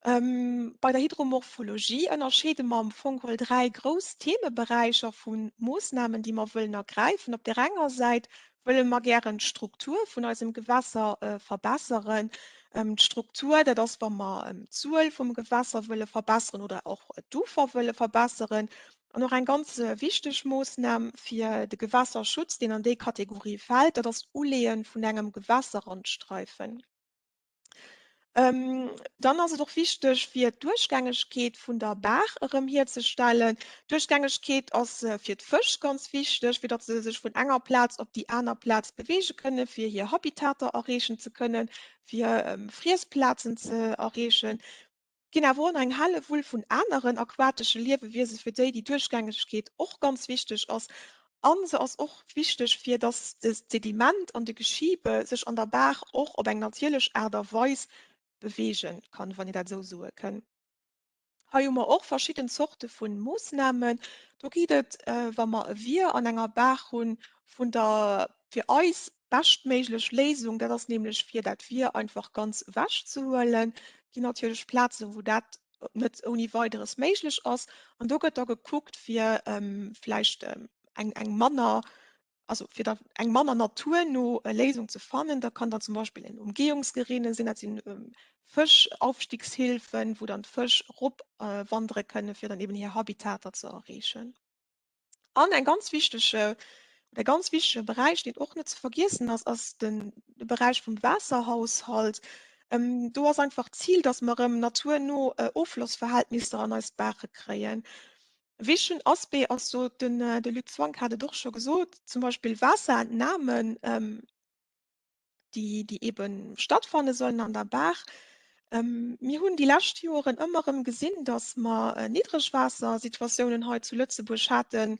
Bei der Hydromorphologie ënnerscheede mer am Fong geholl 3 grouss Themeberäicher vu Moossnamen, déi mer wëllen ergräifen. Op där enger Säit wëlle mer gären d'Struktur vun eisem Gewässer verbesseren. D'Struktur, dat ass, wa mer d'Zuel vum Gewässer wëlle verbesseren oder och d'Ufer wëlle verbesseren. An och eng ganz wichteg Moossnam fir de Gewässerschutz, deen an déi Kategorie fält, dat ass d'Uleeë vun engem Gewässerrandstreifen. Dann ass et och wichteg, fir d'Duerchgängegkeet vun der Baach erëm hierzestellen. D'Duerchgängegkeet ass fir d'Fësch ganz wichteg, fir datt se sech vun enger Plaz op déi aner Plaz beweege kënnen, fir hir Habitater erreechen ze kënnen, fir Friessplazen ze erreechen. Et ginn awer och nach eng Hellewull vun aneren aquatesche Liewewiese fir déi déi Duerchgängegkeet och ganz wichteg ass. A se ass och wichteg fir datt d'Sediment an de Geschibe sech an der Baach och op eng natierlech Aart a Weis beweege kann, wann een dat esou soe kënn. Hei hu mer och verschidden Zorte vu Moossnamen. Do geet et, wa mer e Wier an enger Baach hunn, vun der fir eis beschtméiglech Léisung, dat ass nämlech fir dat Wier einfach ganz ewech ze huelen. Et ginn natierlech Plazen, wou dat net ouni Weideres méiglech ass. An do gëtt da gekuckt, fir vläicht eng, eng manner, also fir da eng manner naturno Léisung ze fannen. Da kann dann zum Beispill en Umgehungsgerinne sinn, dat sinn Fëschaufstiegshilfen, wou dann d'Fësch eropwandere kënnen, fir dann eben hir Habitater ze erreechen. An eng ganz wichteg, oder e ganz wichtege Beräich, deen och net ze vergiessen ass, ass den de Beräich vum Waasserhaushalt. Do ass einfach d'Zil, dass mer erëm naturno Offlossverhältnisser an eis Baache kréien. E wichtegen Aspect ass do, den de Luc Zwank hat et och scho gesot, zum Beispill Waasserentnamen, déi, déi eben stattfanne sollen an der Baach. Ähm, mir hunn déi lescht Joren ëmmer erëm gesinn, dass mer äh, Niddregwaassersituatiounen hei zu Lëtzebuerg haten,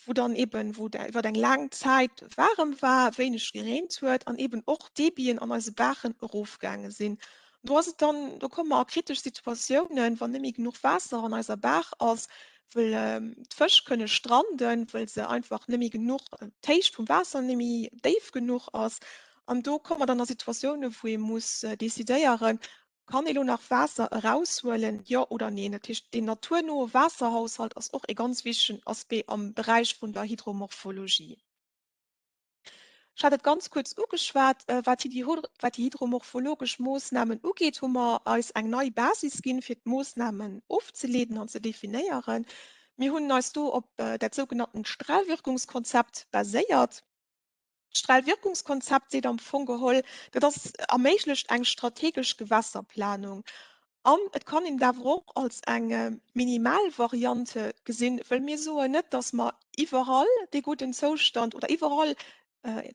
wou dann eben, wou der iwwer eng laang Zäit waarem war, wéineg gereent huet an eben och d'Debien an eise Baachen erofgaange sinn. Do ass et dann, do komme mer a kritesch Situatiounen, wann net méi genuch Waasser an eiser Baach ass, wëll d'Fësch kënne stranden, wëll se einfach net méi genuch, d'Héicht vum Waasser net méi déif genuch ass. An do komme mer dann a Situatiounen, wou ee muss decidéieren, Kann ee lo nach Waasser eraushuelen, jo oder neen? Dat heescht, deen naturnoe Waasserhaushalt ass och ee ganz wichtegen Aspect am Beräich vun der Hydromorphologie. Ech hat et ganz kuerz ugeschwat, wat déi hydromorphologesch Moossnamen ugeet, hu mer eis eng nei Basis ginn, fir d'Moossnamen ofzeleeden an ze definéieren. Mir hunn eis do op dat sougenannten Strahlwirkungskonzept baséiert. D'Strahlwirkungskonzept seet am Fong geholl, dat ass, erméiglecht eng strategesch Gewässerplanung. An et kann een et awer och als eng Minimalvariante gesinn, wëll mir soen net, datt mer iwwerall dee gudden Zoustand oder iwwerall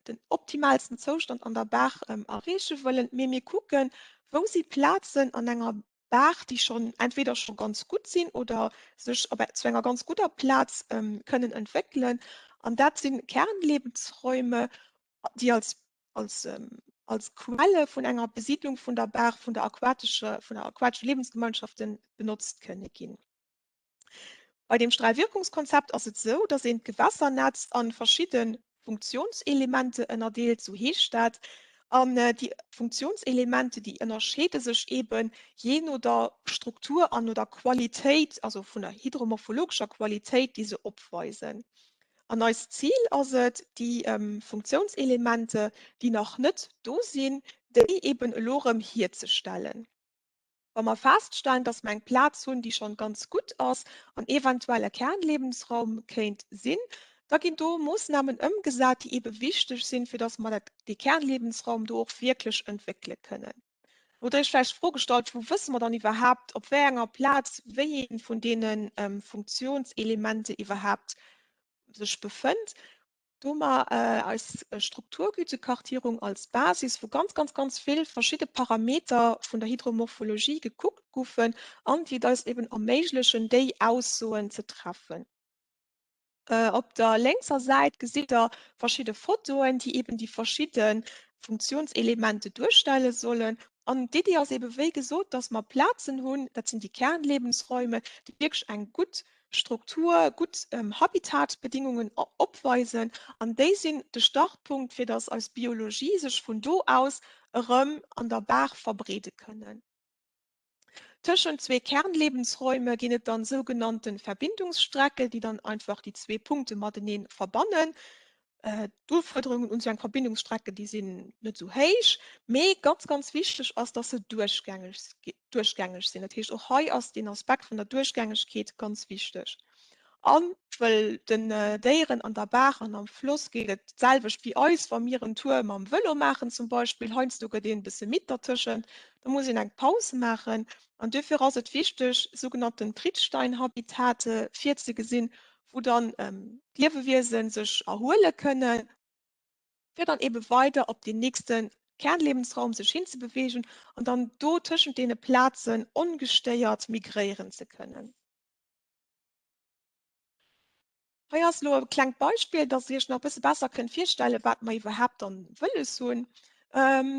den optimaalsten Zoustand an der Baach erreeche wëllen, mee mir kucken, wou si Plazen an enger Baach, déi schonn entweder scho ganz gutt sinn oder sech op zu enger ganz gudder Plaz kënnen entwéckelen. An dat si Kernlebensräume, déi als als, als Quelle vun enger Besiedlung vun der Baach, vun der aquatesche, vun der aquatesche Lebensgemeinschaften benotzt kënne ginn. Bei dem Strahlwirkungskonzept ass et sou, dass een d'Gewässernetz an verschidde Funktionselemente ënnerdeelt, sou heescht dat. An déi Funktionselemente, déi ënnerscheede sech eben jee no der Struktur an no der Qualitéit, also vun der hydromorphologescher Qualitéit, déi se opweisen. An eist Zil ass et, déi Funktionselemente, déi nach net do sinn, déi eben elo erëm hierzestellen. Wa mer feststellen, dass mer eng Plaz hunn, déi schonn ganz gutt ass an eventuell e Kernlebensraum kéint sinn, da ginn do Moossnamen ëmgesat, déi ebe wichteg sinn, fir dass mer dat, dee Kernlebensraum do och wierklech entwéckele kënnen. Oder ech vläicht d'Fro gestallt, wou wësse mer dann iwwerhaapt, op wéi enger Plaz wéi ee vun deene Funktionselemente iwwerhaapt sech befënnt. Do hu mer eis Strukturgütekartierung als Basis, wou ganz, ganz, ganz vill verschidde Parameter vun der Hydromorphologie gekuckt goufen an déi et eis eben erméiglechen, déi Aussoen ze treffen. Op der lénkser Säit gesitt der verschidde Fotoen, déi eben déi verschidde Funktionselemente duerstelle sollen. An d'Iddi ass eben, wéi gesot, dass mer Plazen hunn, dat sinn déi Kernlebensräume, déi wierklech eng gutt Struktur, gutt Habitatbedingungen opweisen. An déi sinn de Startpunkt, fir dass eis Biologie sech vun do aus erëm an der Baach verbreede kënnen. Tëschent zwee Kernlebensräume ginn et dann sougenannten Verbindungsstrecke, déi dann einfach déi zwee Punkte mateneen verbannen. D'Ufuerderungen un esou eng Verbindungsstrecke, déi sinn net esou héich, mee ganz, ganz wichteg ass, dass se duerchgängeg, duerchgängeg sinn. Dat heescht, och hei ass deen Aspekt vun der Duerchgängegkeet ganz wichteg. A wëll den Déieren an der Baach an am Floss geet et d'selwecht wéi eis, wa mir en Tour mam Vëlo maachen zum Beispill, heiansdo gëtt een e bësse midd dertëschent, da muss een eng Paus maachen. An duerfir ass et wichteg, sougenannten Trittsteinhabitate virzegesinn, wou dann d'Liewewiese sech erhuele kënnen, fir dann ebe weider op den nächste Kernlebensraum sech hinzebewegen an dann do tëschent deene Plazen ongestéiert migréieren ze kënnen. Hei ass elo e klengt Beispill, dass Dir Iech nach e bësse besser kënnt virstellen, wat mer iwwerhaapt dann wëlles hunn.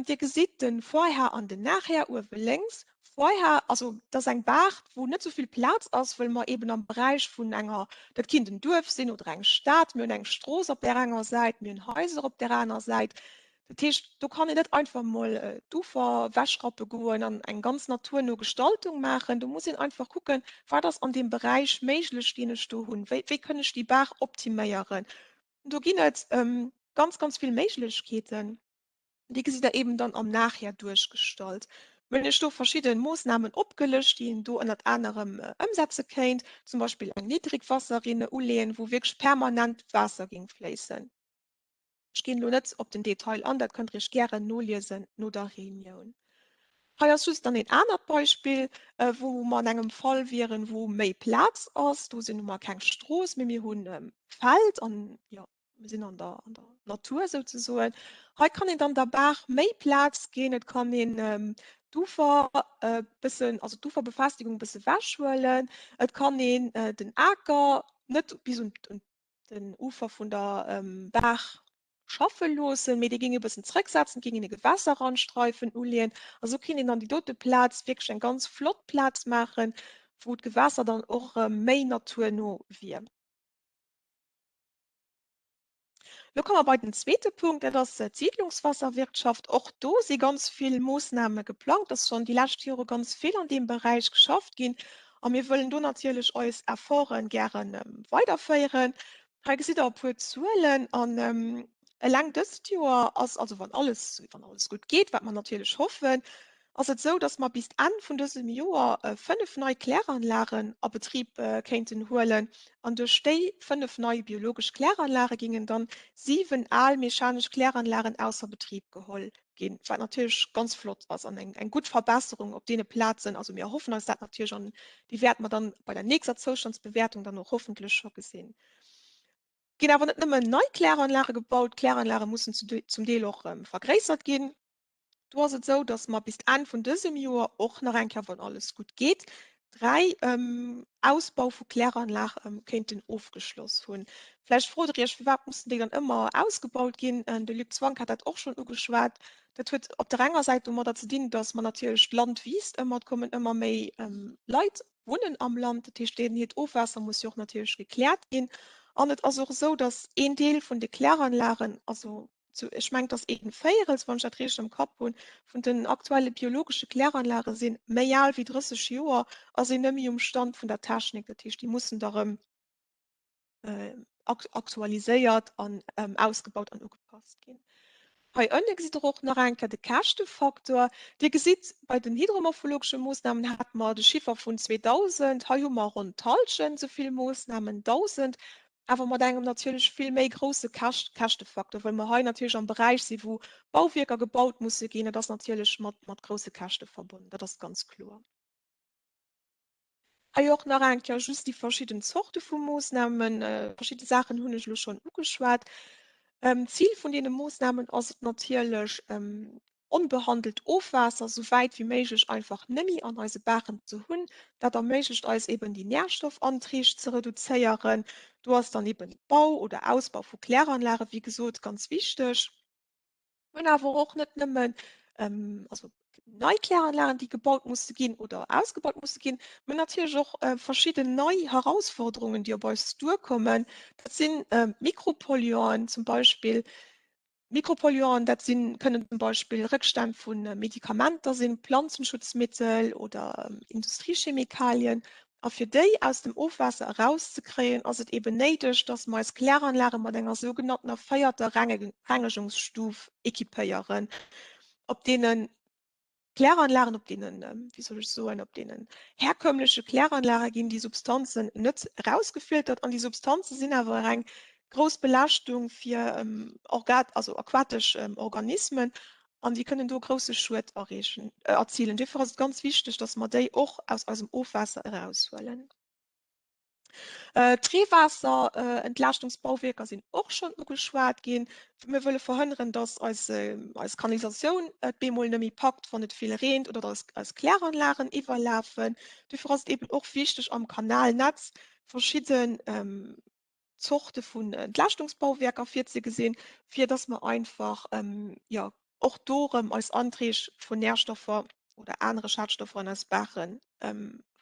Dir gesitt de Vorher an den Nachher uewe lénks. Vorher, also dat ass eng Baach, wou net esou vill Plaz ass, wëll mer eben am Beräich vun enger, dat kinnt en Duerf sinn oder eng Stad, mir hunn eng Strooss op där enger Säit, mir hunn Haiser op där aner Säit. Dat heescht, do kann een net einfach mol d'Ufer ewechrappe goen an eng ganz naturno Gestaltung maachen. Do muss een einfach kucken, wat ass an deem Beräich méiglech, deen ech do hunn, wéi, wéi kënn ech déi Baach optiméieren. Do ginn et ganz, ganz vill Méiglechkeeten. Déi gesitt Der eben dann am Nachher duerchgestallt. Mir hunn Iech do verschidde Moossnamen opgelëscht, déi een do ënnert anerem ëmsetze kéint, zum Beispill eng Niddrigwasserrinne uleeën, wou wierklech permanent Waasser géing fléissen. Ech ginn elo net op den Detail an, dat kënnt Der Iech gären noliesen no der Reunioun. Hei ass just dann een anert Beispill, wou mer an engem Fall wieren, wou méi Plaz ass. Do sinn, hu mer keng Strooss, mee mir hunn Feld an, jo, mir sinn an der, an der Natur souzesoen. Hei kann een dann der Baach méi Plaz ginn, et kann een ähm, d'Ufer äh, bëssen, also d'Uferbefestigung bësse wechhuelen, et kann een äh, den Aker net bis un, un den Ufer vun der ähm, Baach schaffe loossen, mee dee géing e bëssen zrëcksetzen, géing een e Gewässerrandstreifen uleeën. A sou kéint een dann déi dote Plaz wierklech eng ganz flott Plaz maachen, wou d'Gewässer dann och erëm méi naturno wier. Lo komme mer bei den zweete Punkt, dat ass d'Siedlungswasserwirtschaft. Och do si ganz vill Moossname geplangt. Et ass schonn déi lescht Jore ganz vill an deem Beräich geschafft ginn a mir wëllen do natierlech eis Efforte gäre weiderféieren. Hei gesitt Der e puer Zuelen an eleng dëst Joer ass, also wann alles, wann alles gutt geet, wat mer natierlech hoffen, ass et esou, dass mer bis Enn vun dësem Joer 5 nei Kläranlagen a Betrib kéinten huelen. An duerch déi 5 nei biologesch Kläranlage gingen dann 7 al mechanesch Kläranlagen ausser Betrib geholl ginn, wat natierlech ganz flott ass an eng gutt Verbesserung op deene Plazen. Also mir erhoffen eis dat natierlech an déi wäerte mer dann bei der nächster Zoustandsbewäertung dann och hoffentlech scho gesinn. Ginn awer net nëmmen nei Kläranlage gebaut, Kläranlage mussen zum Deel och vergréissert ginn. Do ass et esou, datt mer bis Enn vun dësem Joer och nach eng Kéier, wann alles gutt geet, 3 Ausbau vu Kläranlage kéinten ofgeschloss hunn. Vläicht frot Der Iech, firwat mussen déi dann ëmmer ausgebaut ginn? De Luc Zwank hat dat och schonn ugeschwat. Dat huet op der enger Säit domadder ze dinn, datt mer natierlech, d'Land wiisst ëmmer, et kommen ëmmer méi Leit wunnen am Land, dat heescht, deenen hiert Ofwaasser muss jo och natierlech gekläert ginn. An et ass och esou, datt een Deel vun de Kläranlagen, also zu, ech mengen, et ass een Véierels, wann ech dat richteg am Kapp hunn, vun den aktuelle biologesche Kläranlage si méi al wéi 30 Joer a sinn net méi um Stand vun der Technik. Dat heescht, déi mussen da rëm aktualiséiert an ausgebaut an ugepasst ginn. Hei ënne gesitt Der och nach eng Kéier de Käschtefaktor. Dir gesitt, bei den hydromorphologesche Moossnamen hate mer de Chiffer vun 2.000, hei hu mer ronn d'Hallschent esou vill Moossnamen, 1.000. awer mat engem natierlech vill méi grousse Käschtefaktor, well mer hei natierlech am Beräich sinn, wou Bauwierker gebaut musse ginn. Dat ass natierlech mat, mat grousse Käschte verbonnen, dat ass ganz kloer. Hei och nach eng Kéier just déi verschidden Zorte vu Moossnamen. Verschidde Saachen hunn ech elo schonn ugeschwat. D'Zil vun deene Moossnamen ass et natierlech, onbehandelt Ofwaasser sou wäit wéi méiglech einfach nëmmi an eise Baachen ze hunn. Dat erméiglecht eis eben déi Nährstoffanträg ze reduzéieren. Do ass dann eben Bau oder Ausbau vu Kläranlage wéi gesot ganz wichteg. Mir hunn awer och net nëmmen also nei Kläranlagen, déi gebaut musse ginn oder ausgebaut musse ginn, mä natierlech och verschidden nei Herausforderungen, déi op eis duerkommen. Dat sinn Mikropolluanten zum Beispill, Mikropolluanten, dat sinn, kënnen zum Beispill Rëckstänn vu Medikamenter sinn, Planzenschutzmittel oder Industriechemikalien. A fir déi aus dem Ofwaasser erauszekréien, ass et eben néideg, dass mer eis Kläranlage mat enger sougenanntener véierter Rengegungsstuf équipéieren, op deene Kläranlagen, op deenen, wéi soll ech soen, op deenen herkömmleche Kläranlage ginn déi Substanzen net erausgefiltert. An déi Substanze sinn awer eng grouss Belaaschtung fir Orgat, also aquatesch Organismen an déi kënnen do grousse Schued erreechen, erzilen. Duerfir ass et ganz wichteg, dass mer déi och aus eisem Ofwaasser eraushuelen. D'Reewaasserentlaaschtungs-Bauwierker sinn och schonn ugeschwat ginn. Mir wëlle verhënneren, dass eis, eis Kanalisatioun et bemol net méi packt, wann et vill reent oder dass eis Kläranlagen iwwerlafen. Duerfir ass et eben och wichteg, am Kanalnetz verschidden Zorte vun Entlaaschtungsbauwerker virzegesinn, fir dass mer einfach, jo, och do erëm eis Anträg vun Närstoffer oder anere Schadstoffer an eis Baache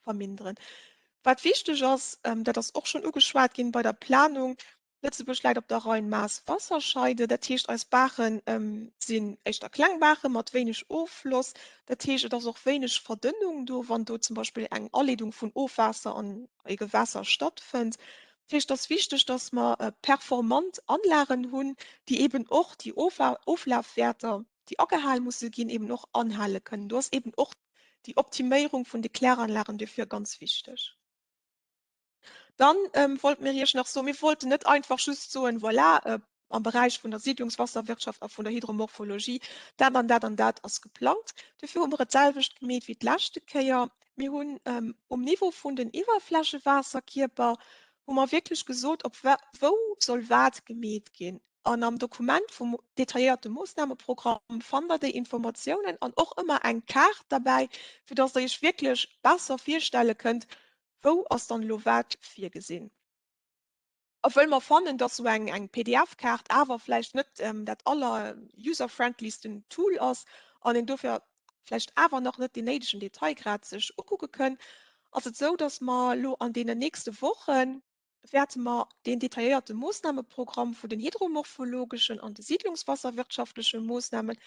verminderen. Wat wichteg ass, dat ass och schonn ugeschwat ginn bei der Planung, Lëtzebuerg läit op der Rhein-Maas-Wasserscheide. Dat heescht, eis Baache sinn éischter kleng Baache mat wéineg Offloss. Dat heescht, et ass och wéineg Verdënnung do, wann do zum Beispill eng Aleedung vun Ofwaasser an e Gewässer stattfënnt. Dat heescht, et ass wichteg, dass mer performant Anlagen hunn, déi eben och déi Oflafwäerter, déi agehal musse ginn, eben och anhale kënnen. Do ass eben och déi Optiméierung vun de Kläranlagen duerfir ganz wichteg. Dann wollte mir Iech nach soen, mir wollten net einfach just soen, voilà, am Beräich vun der Siedlungswasserwirtschaft a vun der Hydromorphologie, dat an dat an dat ass geplangt. Duerfir hu mer et d'selwecht gemeet wéi d'leschte Kéier. Mir hunn um Niveau vun den Iwwerflächewaasserkierper hu mer wierklech gesot, op wou soll wat gemeet ginn. An am Dokument vum detailléierte Moossnameprogramm fannt der déi Informatiounen an och ëmmer eng Kaart derbäi, fir dass der iech wierklech besser virstelle kënnt, wou ass dann elo wat virgesinn. A wëll mer fannen, dass esou eng eng PDF-Kaart awer vläicht net dat aller user-friendlysten Tool ass an een dofir vläicht awer nach net deen néidegen Detailgrad sech ukucke kënn, ass et esou, dass mer elo an deenen nächste Woche wäerte mer deen detailléierte Moossnameprogramm vun den hydromorphologeschen an de siedlungswasserwirtschaftleche Moossname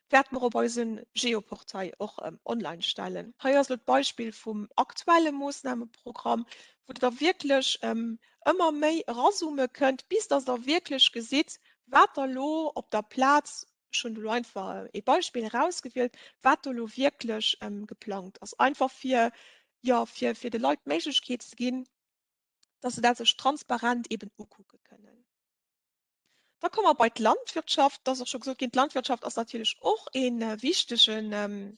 wäerte mer op eise Geoportail och online stellen. Hei ass elo d'Beispill vum aktuelle Moossnameprogramm, wou Der da wierklech ëmmer méi erazoome kënnt, bis dass Der wierklech gesitt, wat Der elo op der Plaz, ech hunn elo einfach ee Beispill erausgewielt, wat do elo wierklech geplangt ass. Einfach fir, jo, fir, fir de Leit d'Méiglechkeet ze ginn, dass se dat sech transparent eben ukucke kënnen. Da komme mer bei d'Landwirtschaft. Et ass och scho gesot ginn, d'Landwirtschaft ass natierlech och e wichtegen,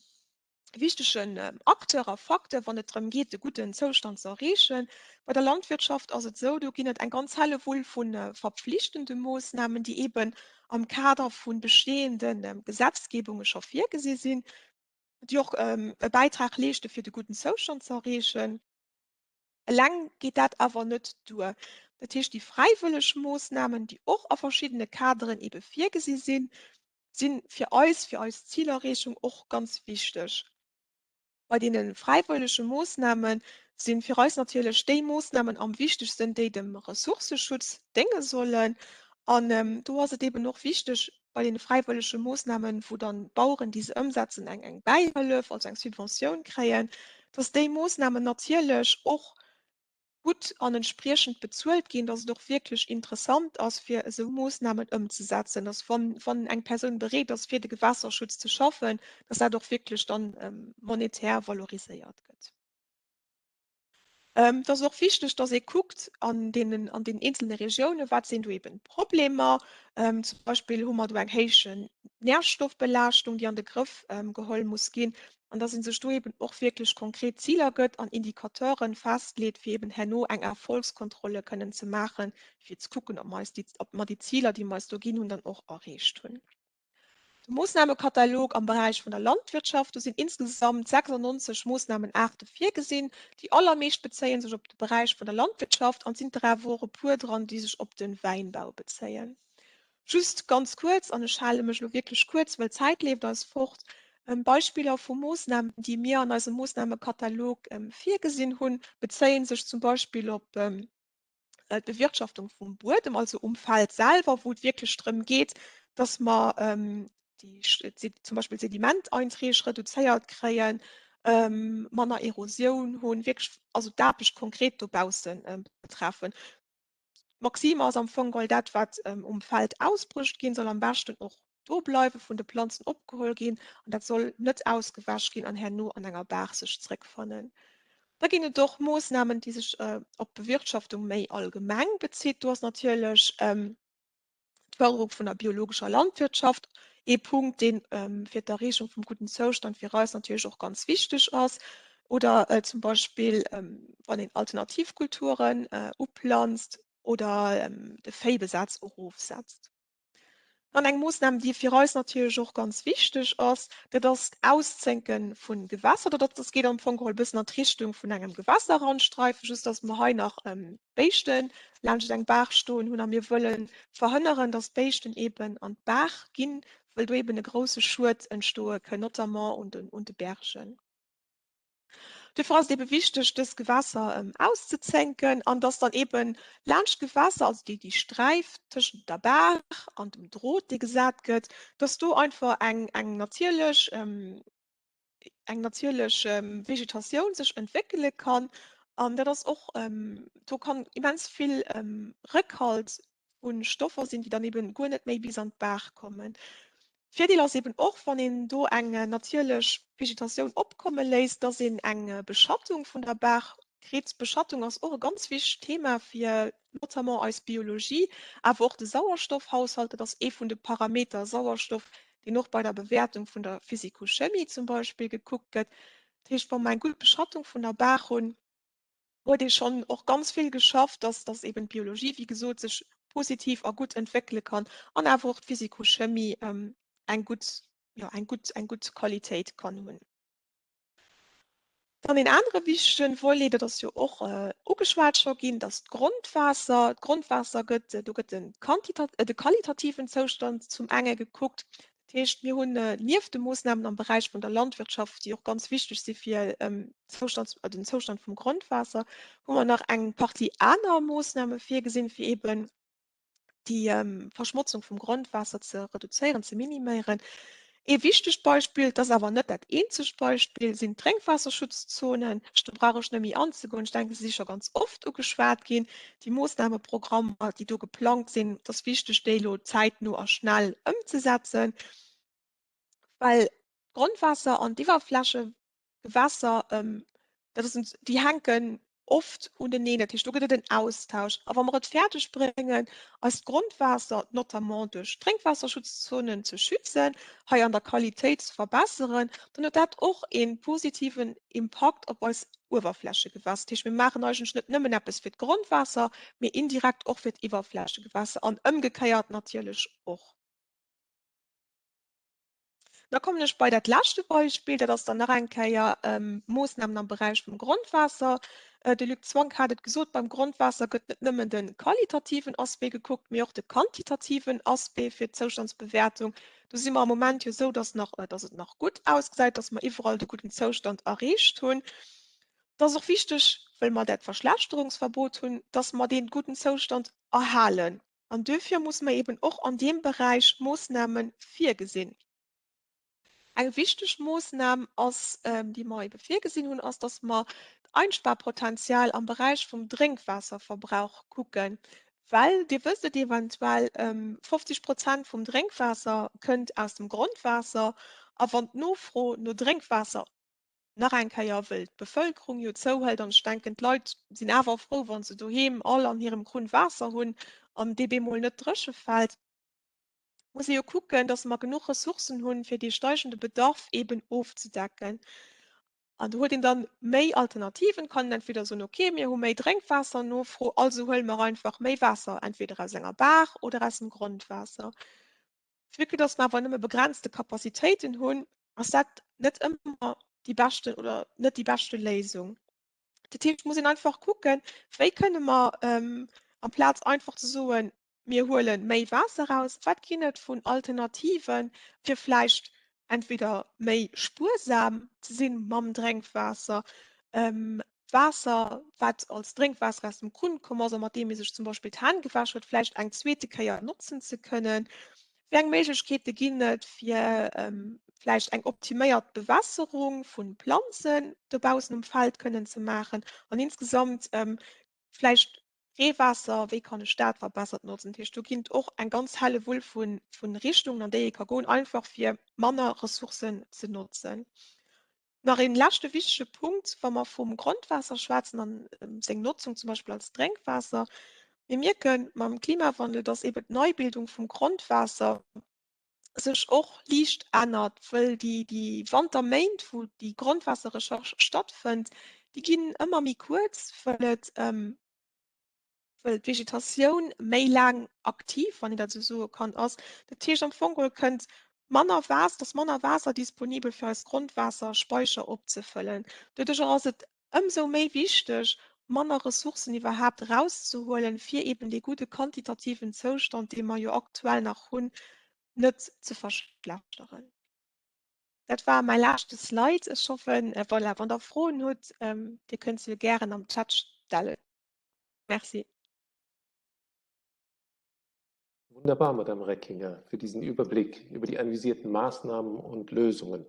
wichtegen Acteur a Facteur, wann et drëm geet, de gudden Zoustand ze erreechen. Bei der Landwirtschaft ass et esou, do ginn et eng ganz Hellewull vu verpflichtende Moossnamen, déi eeben am Kader vu bestehende Gesetzgebunge scho virgesi sinn, déi och e Bäitrag leeschte fir de gudden Zoustand ze erreechen. Eleng geet dat awer net duer. Dat heescht, déi fräiwëlleg Moossnamen, déi och a verschiddene Kaderen ebe virgesi sinn, si fir eis, fir eis Zilerreechung och ganz wichteg. Bei deene fräiwëllege Moossname si fir eis natierlech déi Moossnamen am wichtegsten, déi dem Ressourcëschutz dénge sollen. An do ass et eben och wichteg, bei deene fräiwëllege Moossnamen, wou dann d'Baueren, déi se ëmsetzen, eng eng Bäihëllef, also eng Subventioun kréien, dass déi Moossnamen natierlech och gutt an entspriechend bezuelt ginn, dass et och wierklech interessant ass, fir esou Moossnamen ëmzesetzen, dass wann, wann eng Persoun bereet ass, fir de Gewässerschutz ze schaffen, dass dat och wierklech dann monetär valoriséiert gëtt. Et ass och wichteg, dass ee kuckt an deenen, an den eenzelne Regiounen, wat sinn do eben d'Problemer. Zum Beispill hu mer do eng héich Nährstoffbelaaschtung, déi an de Grëff geholl muss ginn, an dass ee sech do eben och wierklech konkret Ziler gëtt an Indicateuren festleet, fir eben herno eng Erfolgskontrolle kënnen ze maachen, fir ze kucken, ob mer eis déi, ob mer déi Ziler, déi mer eis do ginn hunn, dann och erreecht hunn. De Moossnamekatalog am Beräich vun der Landwirtschaft, do sinn insgesamt 96 Moossnamenaarte virgesinn. Déi allermeescht bezéie sech op de Beräich vun der Landwirtschaft an et sinn der awer och e puer dran, déi sech op de Wäinbau bezéien. Just ganz kuerz, an ech hale mech elo wierklech kuerz, well d'Zäit leeft eis fort, Beispiller vu Moossnamen, déi mir an eisem Moossnamekatalog virgesinn hunn, bezéie sech zum Beispill op d'Bewirtschaftung vum Buedem, also um Feld selwer, wou et wierklech drëm geet, dass mer déi zum Beispill Sedimenteinträg reduzéiert kréien. Manner Erosioun hunn, wierklech also d'Aarbecht konkret dobausse betreffen. D'Maxime ass am Fong geholl, dat wat um Feld ausbruecht ginn, soll am beschten och do bleiwen, vun de Planzen opgeholl ginn an dat soll net ausgewäsch ginn an herno an enger Baach sech zréckfannen. Da ginn et och Moossnamen, déi sech op d'Bewirtschaftung méi allgemeng bezitt. Do ass natierlech d'Fërderung vun der biologescher Landwirtschaft ee Punkt, dee fir d'Erreechung vum gudden Zoustand fir eis natierlech och ganz wichteg ass. Oder zum Beispill, wann een Alternativkulturen uplanzt oder de Véibesaz erofsetzt. Dann eng Moossnam, déi fir eis natierlech och ganz wichteg ass, dat ass d'Auszénke vu Gewässer. Dat ass, geet am Fong geholl e bëssen an d'Richtung vun engem Gewässerrandstreifen, just dass mer hei nach Béischte laanscht eng Baach stoen hunn a mir wëlle verhënneren, dass d'Béischten eeben an d'Baach ginn, wëll do eeben e grouse Schued entstoe kënn, notamment un den, un de Bergen. Duerfir ass et ebe wichteg, dës Gewässer auszezénken an dass dann ebe laanscht d'Gewässer, also déi, déi Sträif tëschent der Baach an dem Drot, dee gesat gëtt, dass do einfach eng, eng natierlech, eng natierlech Vegetatioun sech entwéckele kann. An dat ass och, do kann immens vill Réckhalt vu Stoffer sinn, déi dann eben guer net méi bis an d'Baach kommen. Virdeel ass eben och, wann een do eng natierlech Vegetatioun opkomme léisst, dass een eng Beschattung vun der Baach kritt. Beschattung ass och e ganz wichtegt Thema fir notamment eis Biologie, awer och de Sauerstoffhaushalt. Dat ass ee vun de Parameter Sauerstoff, deen och bei der Bewäertung vun der Physikochemie zum Beispill gekuckt gëtt. Dat heescht, wa mer eng gutt Beschattung vun der Baach hunn, huet ee schonn och ganz vill geschafft, dass, dass eben d'Biologie, wéi gesot, sech positiv a gutt entwéckele kann an awer och d'Physikochemie eng gutt, jo, eng gutt, eng gutt Qualitéit kann hunn. Dann een anere wichtegen Volet, dat ass jo och ugeschwat scho ginn, dat ass d'Grondwaasser. D'Grondwaasser gëtt, do gëtt de quantita-, de qualitativen Zoustand zum enge gekuckt, Dat heescht, mir hunn nieft de Moossnamen am Beräich vun der Landwirtschaft, déi och ganz wichteg si fir den Zoustand vum Grondwaasser, hu mer nach eng Partie aner Moossname virgesinn, fir eeben déi Verschmotzung vum Grondwaasser ze reduzéieren, ze miniméieren. Ee wichtegt Beispill, dat ass awer net dat eenzegt Beispill, sinn d'Drénkwaasserschutzzonen. Do brauch ech net méi anzegoen, ech denken, se si scho ganz oft ugeschwat ginn. Déi Moossnameprogrammer, déi do geplangt sinn, et ass wichteg, déi elo zäitno a schnell ëmzesetzen, well d'Grondwaasser an d'Iwwerflächegewässer, dat ass en, déi hänken oft uneneen. Dat heescht, do gëtt et en Austausch. A wa mer et fäerdeg bréngen, eist Grondwaasser notamment duerch Drénkwaasserschutzzonen ze schützen, hei an der Qualitéit ze verbesseren, dann huet dat och e positiven Impakt op eis Uewerflächegewässer. Dat heescht, mir maachen eigentlech net nëmmen eppes fir d'Grondwaasser, mee indirekt och fir d'Iwwerflächegewässer an ëmgekéiert natierlech och. Da kommen ech bei dat leschte Beispill, dat ass dann nach eng Kéier Moossnamen am Beräich vum Grondwaasser. De Luc Zwank hat et gesot, beim Grondwaasser gëtt net nëmmen de qualitativen Aspect gekuckt, mee och de quantitativen Aspect fir d'Zoustandsbewäertung. Do si mer am Moment jo esou, dass nach, dass et nach gutt ausgesäit, dass mer iwwerall de gudden Zoustand erreecht hunn. Et ass och wichteg, well mer dat Verschlechterungsverbot hunn, dass mer dee gudden Zoustand erhalen. An duerfir muss mer eben och an deem Beräich Moossname virgesinn. Eng wichteg Moossnam ass, déi mer ebe virgesinn hunn, ass, dass mer d'Einsparpotenzial am Beräich vum Drénkwaasserverbrauch kucken, well Dir wësst et eventuell, 50 Prozent vum Drénkwaasser kënnt aus dem Grondwaasser. A wann d'Nofro no Drénkwaasser nach eng Kéier, wëll d'Bevëlkerung jo zouhëlt, an ech denken, d'Leit sinn awer frou, wa se doheem all an hirem Krunn Waasser hunn an dee bemol net dréche fält, muss ee jo kucken, dass mer genuch Ressourcen hunn, fir dee steigende Bedarf eeben ofzedecken. An do huet een dann méi Alternativen, kann een entweder soen, okay, mir hu méi Drénkwaasser-Nofro, also huele mer einfach méi Waasser, entweder aus enger Baach oder aus dem Grondwaasser. Vue que dass mer awer nëmme begrenzte Capacitéiten hunn, ass dat net ëmmer déi beschten oder net déi beschte Léisung. Dat heescht, et muss een einfach kucken, wéi kënne mer amplaz einfach ze soen, mir huele méi Waasser raus, wat ginn et vun Alternativen, fir vläicht entweder méi spuersam ze sinn mam Drénkwaasser, Waasser, wat als Drénkwaasser aus dem Krunn komm ass a mat deem ee sech zum Beispill d'Hänn gewäsch huet, vläicht eng zweete Kéier notzen ze kënnen. Wéi eng Méiglechkeete ginn et, fir vläicht eng optiméiert Bewässerung vu Planzen dobaussen um Feld kënnen ze maachen an insgesamt vläicht Reewaasser, wéi kann ech dat verbessert notzen? Dat heescht, do ginn et och eng ganz Hellewull vu Richtungen, an déi ee ka goen, einfach fir manner Ressourcen ze notzen. Nach een leschte wichtege Punkt, wa mer vum Grondwaasser schwätzen an seng Notzung zum Beispill als Drénkwaasser. Mir mierke mam Klimawandel, dass eben d'Neibildung vum Grondwaasser sech och liicht ännert, wëll déi, déi Wanterméint, wou déi Grondwaasserrecharge stattfënnt, déi ginn ëmmer méi kuerz, wëll et, wëll d'Vegetatioun méi laang aktiv, wann een dat esou soe kann, ass. Dat heescht am Fong geholl kënnt manner Waasser, ass manner Waasser disponibel fir eis Grondwaasserspeicher opzefëllen. Doduercher ass et ëmsou méi wichteg, manner Ressourcen iwwerhaapt erauszehuelen, fir eben dee gudde quantitativen Zoustand, dee mer jo aktuell nach hunn, net ze verschlechteren. Dat war mäi leschte Slide. Ech hoffen, voilà, wann Der Froen hutt, Dir kënnt se jo gären am Chat stellen. Merci. Wunderbar, Madame Reckinger, für diesen Überblick über die anvisierten Maßnahmen und Lösungen.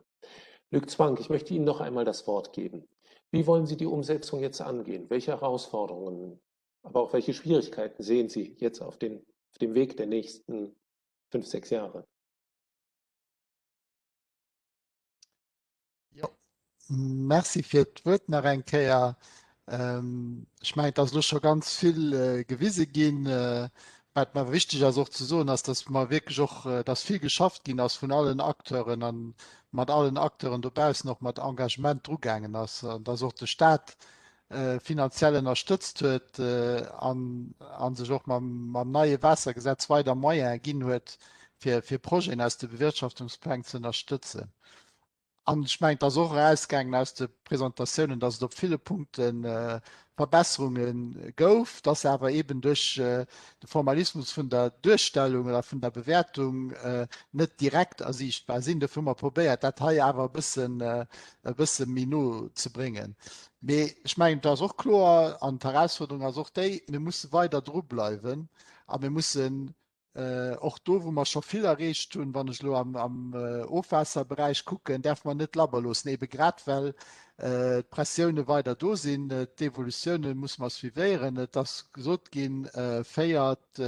Luc Zwank, ich möchte Ihnen noch einmal das Wort geben. Wie wollen Sie die Umsetzung jetzt angehen? Welche Herausforderungen, aber auch welche Schwierigkeiten sehen Sie jetzt auf, den, auf dem Weg der nächsten fünf, sechs Jahre? Jo, Merci fir d'Wuert nach eng Kéier. Ech mengen, et ass elo scho ganz vill gewise ginn. Wat mer wichteg ass och ze soen, ass, datt mer wierklech och, datt vill geschafft ginn ass vun allen Acteuren a mat allen Acteuren dobaussen och mat Engagement drugaangen ass an datt och de Stat finanziell ënnerstëtzt huet an a sech och mam, mam neie Waassergesetz weider Moyene ginn huet, fir, fir Projeten aus de Bewirtschaftungspläng ze ënnerstëtzen. An ech mengen, et ass och erausgaangen aus de Presentatiounen, dass et op ville Punkte Verbesserunge gouf, dass se awer eeben duerch de Formalismus vun der Duerstellung oder vun der Bewäertung net direkt ersiichtbar sinn. Dofir hu mer probéiert, dat hei awer e bëssen, e bësse méi no ze bréngen. Mee ech mengen, et ass och kloer, an d'Herausforderung ass och déi, mir musse weider drubleiwen a mir mussen Och do, wou mer scho vill erreecht hunn, wann ech elo am, am Ofwaasserberäich kucken, däerfe mer net labber loossen, ebe grad well d'Pressioune weider do sinn. D'Evolutioune musse mer suivéieren. Et ass gesot ginn, véiert,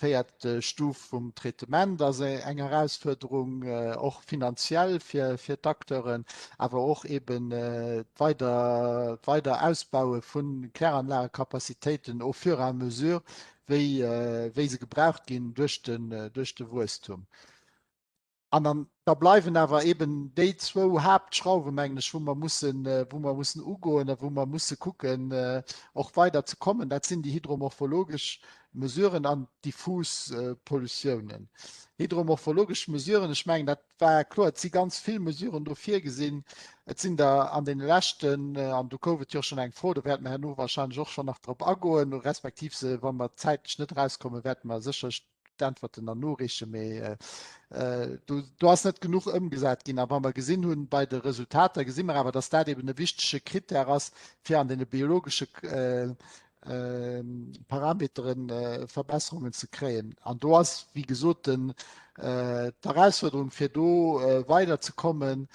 véiert Stuf vum Traitement ass eng Erausfuerderung, och finanziell fir, fir d'Acteuren, awer och eben d'weider, d'weider Ausbaue vu Kläranlagekapazitéiten au fur et à mesure, wéi, wéi se gebraucht ginn duerch den, duerch de Wuesstum. An dann, da bleiwen awer eben déi zwou Haaptschrauwen, mengen ech, wou mer mussen, wou mer mussen ugoen a wou mer musse kucken, och weider ze kommen. Dat sinn déi hydromorphologesch Mesuren an d'diffus Pollutiounen. Hydromorphologesch Mesuren, ech mengen, dat war kloer, et si ganz vill Mesuren do virgesinn. Et sinn der an deene leschten, an do gouf et jo schonn eng Fro, do wäerte mer herno wahrscheinlech och schonn nach drop agoen, respektiv se, wa mer zäitlech net erauskommen, wäerte mer sécherlech d'Äntwerten dann noreechen. Mee do, do ass net genuch ëmgesat ginn. A wa mer gesinn hunn bei de Resultater, gesi mer awer, dass dat eben e wichtege Krittär ass, fir an deene biologesche Parameteren Verbesserungen ze kréien. An do ass, wéi gesot, d'Erausfuerderung, fir do weiderzekommen.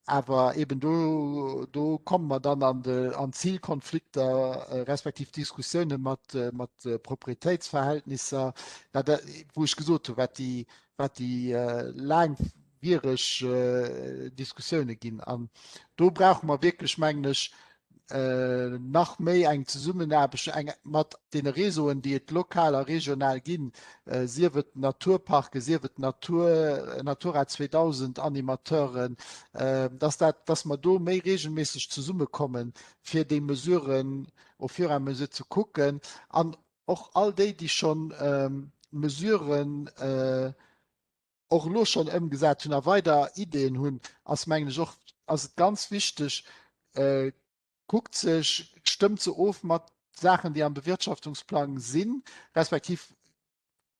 Awer eben do, do komme mer dann an de, an Zilkonflikter respektiv Diskussioune mat, mat Proprietéitsverhältnisser, wat, wou ech gesot hunn, wat déi, wat déi laangwiereg Diskussioune ginn. An do brauche mer wierklech, mengen ech, nach méi eng Zesummenaarbecht eng mat deene Réseauen, déi et lokal a regional ginn, sief et Naturparken, sief et Natur, Natura 2000 Animateuren, dass dat, dass mer do méi regelméisseg zesummekommen, fir déi Mesuren au fur et à mesure ze kucken an och all déi, déi schonn Mesuren och elo schonn ëmgesat hunn a weider Ideeën hunn, ass mengen ech och, ass et ganz wichteg, kuckt sech, stëmmt se of mat Saachen, déi am Bewirtschaftungsplang sinn, respektiv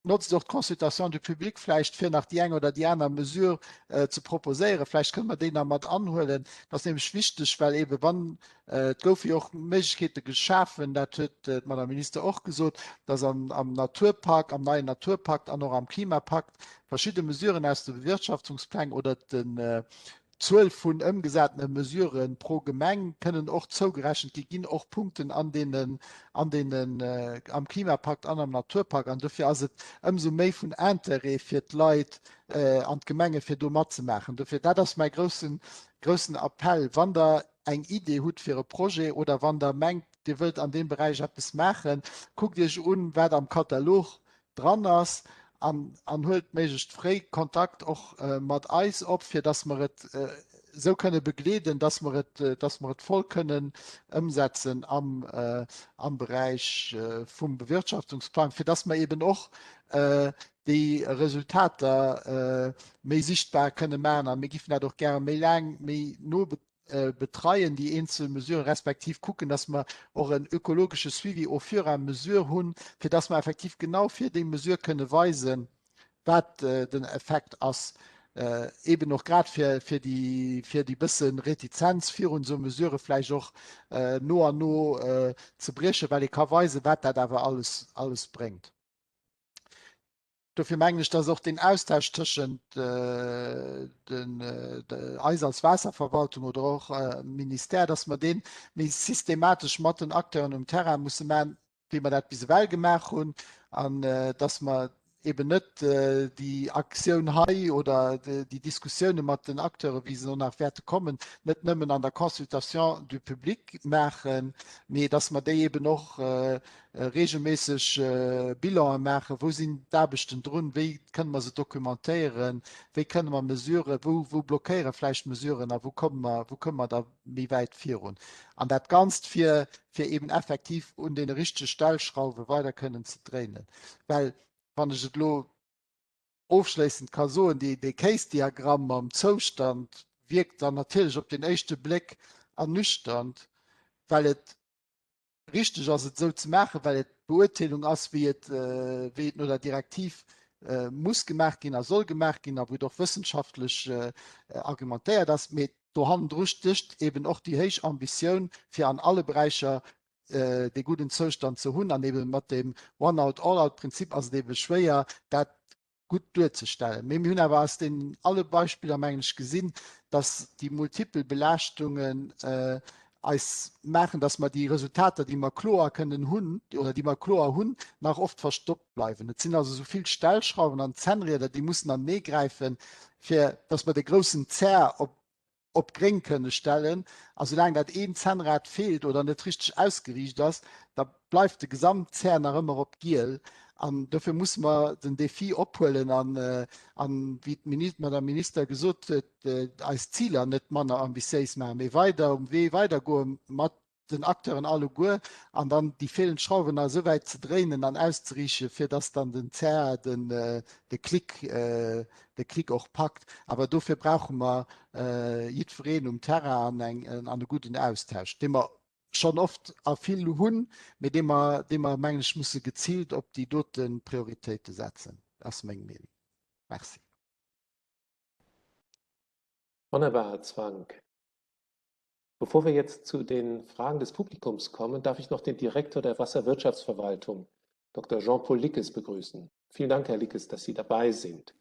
Notzt och d'Consultation du public vläicht, fir nach déi eng oder déi aner Mesure ze proposéieren. Vläicht kënne mer déi nach mat anhuelen. Dat ass nämlech wichteg, well eebe wann, et goufe jo och Méiglechkeete geschafen, dat huet d'Madame Minister och gesot, dass am Naturpak, am neien Naturpakt an och am Klimapakt verschidde Mesuren aus de Bewirtschaftungspläng oder den, D'Zuel vun ëmgesatene Mesurë pro Gemeng kënnen och zougerechent ginn, ginn och Punkten an deenen, an deenen, am Klimapakt an am Naturpakt. An dofir ass et ëmsou méi vun Intérêt fir d'Leit an d'Gemenge fir do matzemaachen. Dofir, dat ass mäi groussen, groussen Appell, Wann Der eng Idee hutt fir e Projet oder wann Der mengt, Dir wëllt an deem Beräich eppes maachen, kuckt Iech un, wat am Katalog dran ass an an huelt méiglechst fréi Kontakt och mat eis op, fir dass mer et esou kënne begleeden, dass mer et, dass mer et voll kënnen ëmsetzen am am Beräich vum Bewirtschaftungsplang, fir dass mer eben och déi Resultater méi sichtbar kënne maachen. A mir giffen dat och gäre méi laang, méi no betreien, déi eenzel Mesuren, respektiv kucken, dass mer och en ökologesche Suivi au fur et à mesure hunn, fir dass mer effektiv genau fir déi Mesure kënne weisen, wat den Effekt ass, eben och grad fir, fir déi, fir déi bësse Retizenz virun esou Mesurë vläicht och no an no ze briechen, well ee ka weisen, wat dat awer alles, alles bréngt. Dofir mengen ech, dass och deen Austausch tëschent den, eis als Waasserverwaltung oder och Ministère, dass mer dee méi systematesch mat den Acteuren um Terrain musse maachen, wéi mer dat bis ewell gemaach hunn, an dass mer eben net déi Aktioun hei oder déi Diskussioune mat den Acteuren, wéi se elo nach wäerte kommen, net nëmmen an der Consultation du public maachen, mee dass mer déi eben och reegelméisseg Bilanen maachen, wou sinn d'Aarbechten drun, wéi kënne mer se dokumentéieren, wéi kënne mer Mesuren, wou, wou blockéiere vläicht Mesuren a wou komme mer, wou komme mer da méi wäit virun. An dat Ganzt fir, fir eben effektiv un deene richtege Stellschrauwe weider kënnen ze dréinen. Well wann ech et elo ofschléissend ka soen, déi, dee Kéisdiagramm mam Zoustand wierkt dann natierlech op den éischte Bléck ernüchternd, well et Richteg ass et esou ze maachen, well et d'Beurteelung ass, wéi et, wéi et no der Direktiv muss gemaach ginn a soll gemaach ginn a wou et och wëssenschaftlech argumentéiert ass. Mee do hannendru stécht eben och déi héich Ambitioun, fir an alle Beräicher dee gudden Zoustand ze hunn. An ebe mat deem One-out-all-out-Prinzip ass et ebe schwéier, dat gutt duerzestellen. Mee mir hunn awer aus deenen alle Beispiller, mengen ech, gesinn, dass déi multipel Belaaschtungen eis maachen, dass mer déi Resultater, déi mer kloer kënnen hunn oder déi mer kloer hunn, nach oft verstoppt bleiwen. Et sinn also esou vill Stellschrauwen an Zännrieder, déi mussen aneegräifen, fir dass mer de groussen Zär op op gréng kënne stellen. A soulaang dat een Zännrad feelt oder net richteg ausgeriicht ass, da bleift de Gesamtzär nach ëmmer op giel. An dofir musse mer den Defi ophuelen an, an wéi d'Madame Minister gesot huet, eis Ziler net manner ambitiéis maachen, mee weider um Wee weidergoe mat den Acteuren alleguer an dann déi feelend Schrauwen nach esou wäit ze dréinen an auszeriichen, fir dass dann den Zär den, de Klick, de Klick och packt. Awer dofir brauche mer jiddwereen um Terrain an eng, an e gudden Austausch, dee mer schonn oft a vill hunn, mee dee mer, dee mer, mengen ech, musse geziilt op déi dote Prioritéite setzen, ass meng Meenung. Merci. Wonnerbar, Herr Zwank. Bevor wir jetzt zu den Fragen des Publikums kommen, darf ich noch den Direktor der Wasserwirtschaftsverwaltung, Dr. Jean-Paul Lickes, begrüßen. Vielen Dank, Herr Lickes, dass Sie dabei sind.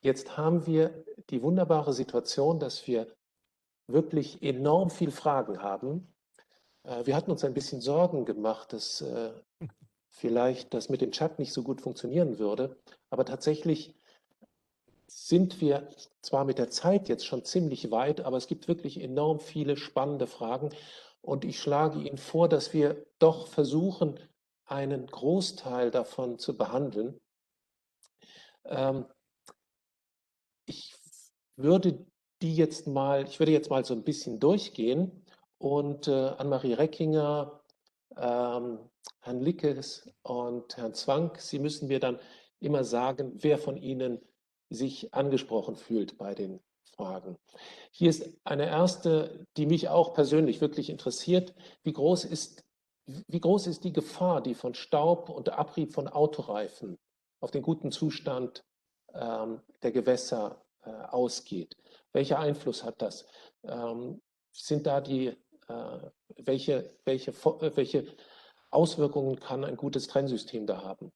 Jetzt haben wir die wunderbare Situation, dass wir wirklich enorm viel Fragen haben. Äh, wir hatten uns ein bisschen Sorgen gemacht, dass äh, vielleicht das mit dem Chat nicht so gut funktionieren würde. Aber tatsächlich sind wir zwar mit der Zeit jetzt schon ziemlich weit, aber es gibt wirklich enorm viele spannende Fragen. Und ich schlage Ihnen vor, dass wir doch versuchen, einen Großteil davon zu behandeln. Ähm, ich würde die jetzt mal, ich würde jetzt mal so ein bisschen durchgehen und äh, Annemarie Reckinger, ähm, Herrn Lickes und Herrn Zwank, Sie müssen mir dann immer sagen, wer von Ihnen sich angesprochen fühlt bei den Fragen. Hier ist eine erste, die mich auch persönlich wirklich interessiert. Wie groß ist Wie groß ist die Gefahr, die von Staub und Abrieb von Autoreifen auf den guten Zustand ähm, der Gewässer äh, ausgeht? Welcher Einfluss hat das? Ähm, sind da die, äh, welche, welche, äh, welche Auswirkungen kann ein gutes Trennsystem da haben?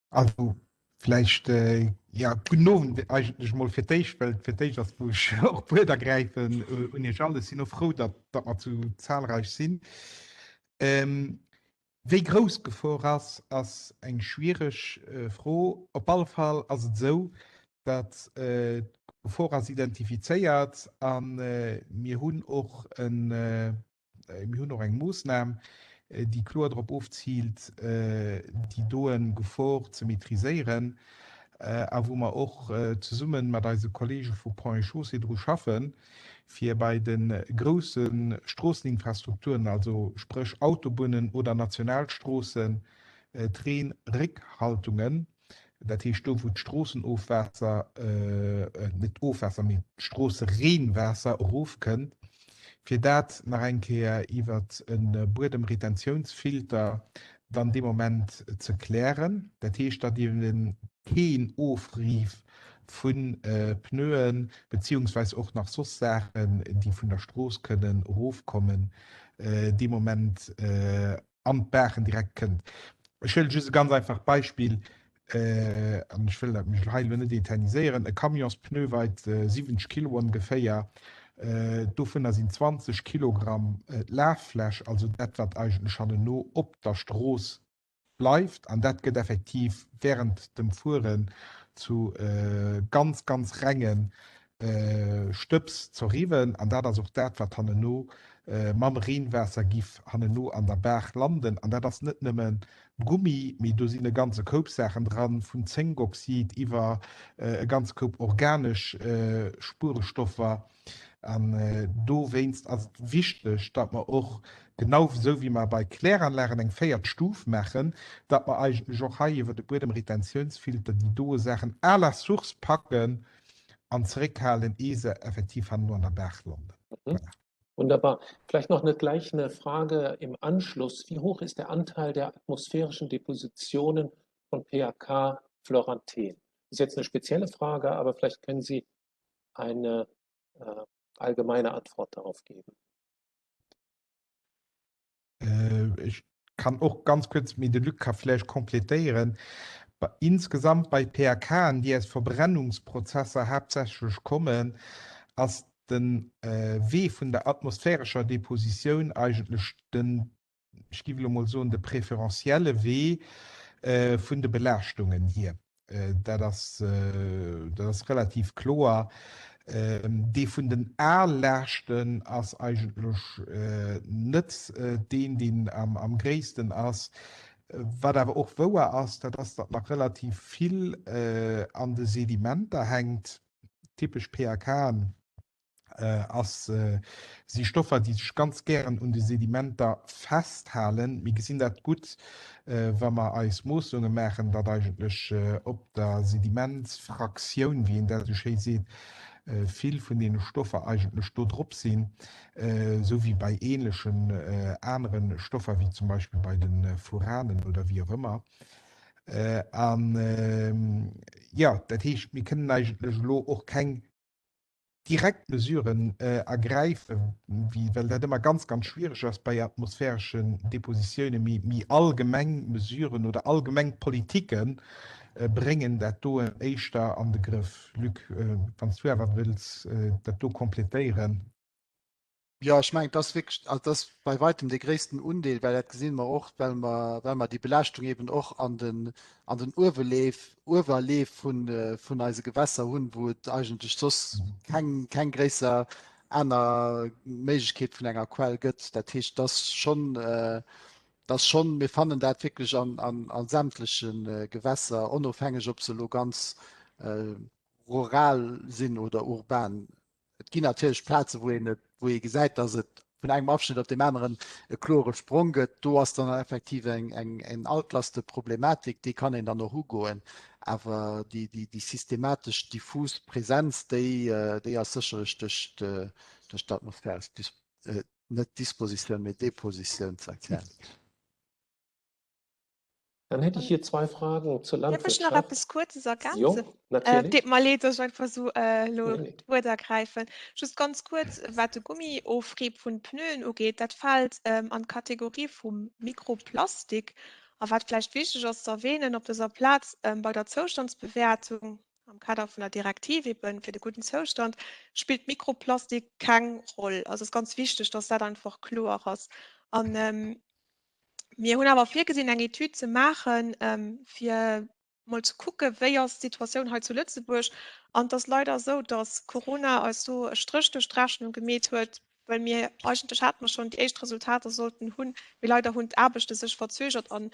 Also vläicht, jo, gudden Owend eigentlech emol fir d'éischt, well et fir d'éischt ass, wou ech och d'Wuert ergräifen un Iech all. Ech sinn och frou, datt datt mer sou zahlreich sinn. Wéi grouss d'Gefor ass, ass eng schwiereg Fro. Op alle Fall ass et esou, datt d'Gefor ass identifizéiert a mir hunn och en Mir hunn och eng Moossnam, déi kloer drop ofziilt, déi doen Gefor ze maîtriséieren a wou mer och zesumme mat eise Kollege vu Ponts et Chaussées dru schaffen, fir bei de grousse Stroosseninfrastrukturen, also spréch Autobunnen oder Nationalstroossen, d'Reenréckhaltungen, Dat heescht do, wou d'Stroossenofwaasser, net d'Ofwaasser, mee d'Stroossereenwaasser erofkënnt, fir dat nach eng Kéier iwwer e Buedemretentiounsfilter dann dee Moment ze klären. Dat heescht, datt eeben keen Ofriff vu Pneuen, beziehungsweis och nach soss Saachen, déi vun der Strooss kënnen erofkommen, dee Moment an d'Baachen direkt kënnt. Ech huele just e ganz einfacht Beispill, an ech wëll dat mech hei elo net eterniséieren, E Camionspneu weit 70 Kilo ongeféier, dovunner sinn 20 Kilogramm d'Laffläch, also dat wat eigentlech hannenno op der Strooss bleift, an dat gëtt effektiv während dem Fueren zu ganz, ganz renge Stëbs zerriwwen, an dat ass och dat, wat hannenno mam Reenwaasser giff hannenno an der Baach landen. An dat ass net nëmme Gummi, mee do sinn e ganze Koup Saachen dran, vun Zénkoxid iwwer e ganze Koup organesch Spuerestoffer. An dowéinst ass et wichteg, datt mer och, genau esou wéi mer bei Kläranlagen eng véiert Stuf maachen, datt mer eigentlech och hei iwwer de Buedemretentiounsfilter déi doe Saachen à la source packen, an zeréckhalen, ehe se effektiv herno an der Baach landen. Mhm. Voilà. Wunderbar. Vielleicht noch eine, gleich eine Frage im Anschluss. Wie hoch ist der Anteil der atmosphärischen Depositionen von PAK Florantin? Das ist jetzt eine spezielle Frage, aber vielleicht können Sie eine äh, allgemeine Antwort darauf geben. Äh, ech kann och ganz kuerz, mee de Luc ka vläicht completéieren, insgesamt bei PAKen, déi aus Verbrennungsprozesser haaptsächlech kommen, ass de Wee vun der atmosphärescher Depositioun eigentlech den, ech géif elo mol soen, de preferentielle Wee vun de Belaaschtungen hier. Dat ass, dat ass relativ kloer. Dee vun den A-Laaschten ass eigentlech net deen, deen am gréissten ass. Wat awer och wouer ass, dat ass, datt nach relativ vill an de Sedimenter hänkt, typesch PAKen. ass si Stoffer, déi sech ganz gären un de Sedimenter festhalen. Mir gesinn dat gutt, wa mer eis Moossunge maachen, datt eigentlech op der Sedimentsfraktioun, wéi een dat esou schéi seet, vill vun deene Stoffer eigentlech do drop sinn, esou wéi bei ähnlechen anere Stoffer, wéi zum Beispill bei de Furanen oder wéi och ëmmer. An jo, dat heescht, mir kënnen eigentlech elo och keng direkt Mesuren ergräifen, wéi well dat ëmmer ganz, ganz schwierig ass bei atmosphäreschen Depositiounen, mee méi allgemeng Mesuren oder allgemeng Politike bréngen dat do éischter an de Grëff. Luc, wann s du awer wëlls dat do completéieren. Jo, ech mengen, et ass wierklech, also et ass bei weitem dee gréissten Undeel, well dat gesinn mer och, well mer, well mer déi Belaaschtung eben och an den, an den Ueweleef, Uewerleef vun, vun eise Gewässer hunn, wou et eigentlech soss keng, keng gréisser aner Méiglechkeet vun enger Quell gëtt. Dat heescht, et ass schonn, et ass schonn, mir fannen dat wierklech an, an, a sämtleche Gewässer, onofhängeg ob se elo ganz rural sinn oder urban. Et ginn natierlech Plaze wou een et, wou ee gesäit, datt et vun engem Abschnitt op deem aneren e klore Sprong gëtt. Do ass dann effektiv eng, eng, eng Altlasteproblematik, déi kann een dann och ugoen. Awer déi, déi, déi systematesch diffus Präsenz, déi, déi ass sécherlech duerch, duerch d'atmosphäresch. Net Dispositioun, mee Depositioun ze erklären. Dann hätte ich hier zwei Fragen zur Dierf ech nach Landwirtschaft. eppes Kuerzes Jo, ergänzen? Äh, natürlich. deet mer leed, dass ech einfach esou äh, elo Nee, nee. d'Wuert ergräifen. Just ganz kuerz, wat de Gummiofrieb vun Pneuen ugeet, dat fält ähm, an d'Kategorie vum Mikroplastik. A wat vläicht wichteg ass ze erwähnen op dëser Plaz, ähm, bei der Zoustandsbewäertung am Kader vun der Direktiv eben fir de gudden Zoustand, spillt Mikroplastik keng Roll. Also es ass ganz wichteg, dass dat einfach kloer ass. An ähm, Mir hunn awer virgesinn, eng Etüd ze maachen, fir mol ze kucken, wéi ass d'Situatioun hei zu Lëtzebuerg. An et ass leider esou, datt Corona eis do e Stréch duerch d'Rechnung gemeet huet, well mir eigentlech hate mer schonn déi éischt Resultater sollten hunn, mee leider hunn d'Aarbechte sech verzögert. An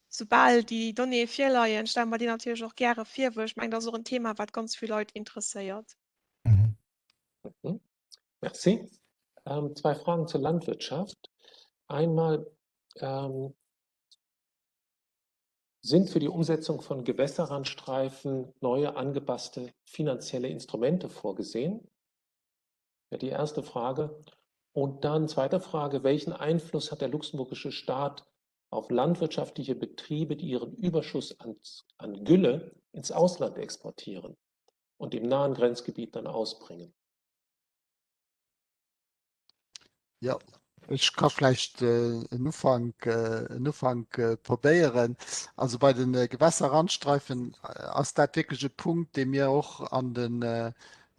soubal déi Donnéeë virleien, stelle mer déi natierlech och gäre vir, well ech mengen, dat ass och en Thema, wat ganz vill Leit interesséiert. Mhm. Merci. Ähm, zwei Fragen zur Landwirtschaft. Einmal ähm, sind für die Umsetzung von Gewässerrandstreifen neue angepasste finanzielle Instrumente vorgesehen? Ja, die erste Frage. Und dann zweite Frage, welchen Einfluss hat der luxemburgische Staat auf landwirtschaftliche Betriebe, die ihren Überschuss an, an Gülle ins Ausland exportieren und im nahen Grenzgebiet dann ausbringen? Ja, ech ka vläicht äh, en Ufank, äh, en Ufank äh, probéieren. Also bei den äh, Gewässerrandstreifen äh, ass dat wierklech e Punkt, dee mir och an den äh,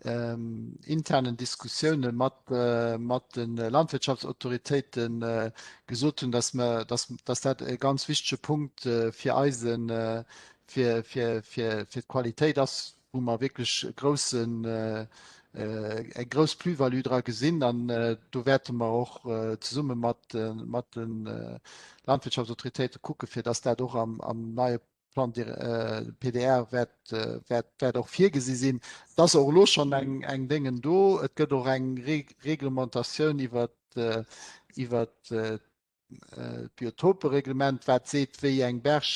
ähm, internen Diskussioune mat, äh, mat den Landwirtschaftsautoritéiten äh, gesot hunn, dass mer, dass, dass dat e ganz wichtege Punkt äh, fir eisen, äh, fir, fir, fir, fir d'Qualitéit ass, wou mer wierklech e groussen, eng grouss Plus-value dra gesinn. An do wäerte mer och zesumme mat, mat de Landwirtschaftsautoritéite kucken, fir dass dat och am, am neie Plan PDR wäert, wäert, wäert och virgesi sinn. Et ass och elo schonn eng, eng Déngen do. Et gëtt och eng Reglementatioun iwwert, iwwert d'Biotopereglement, wat seet, wéi eng Berg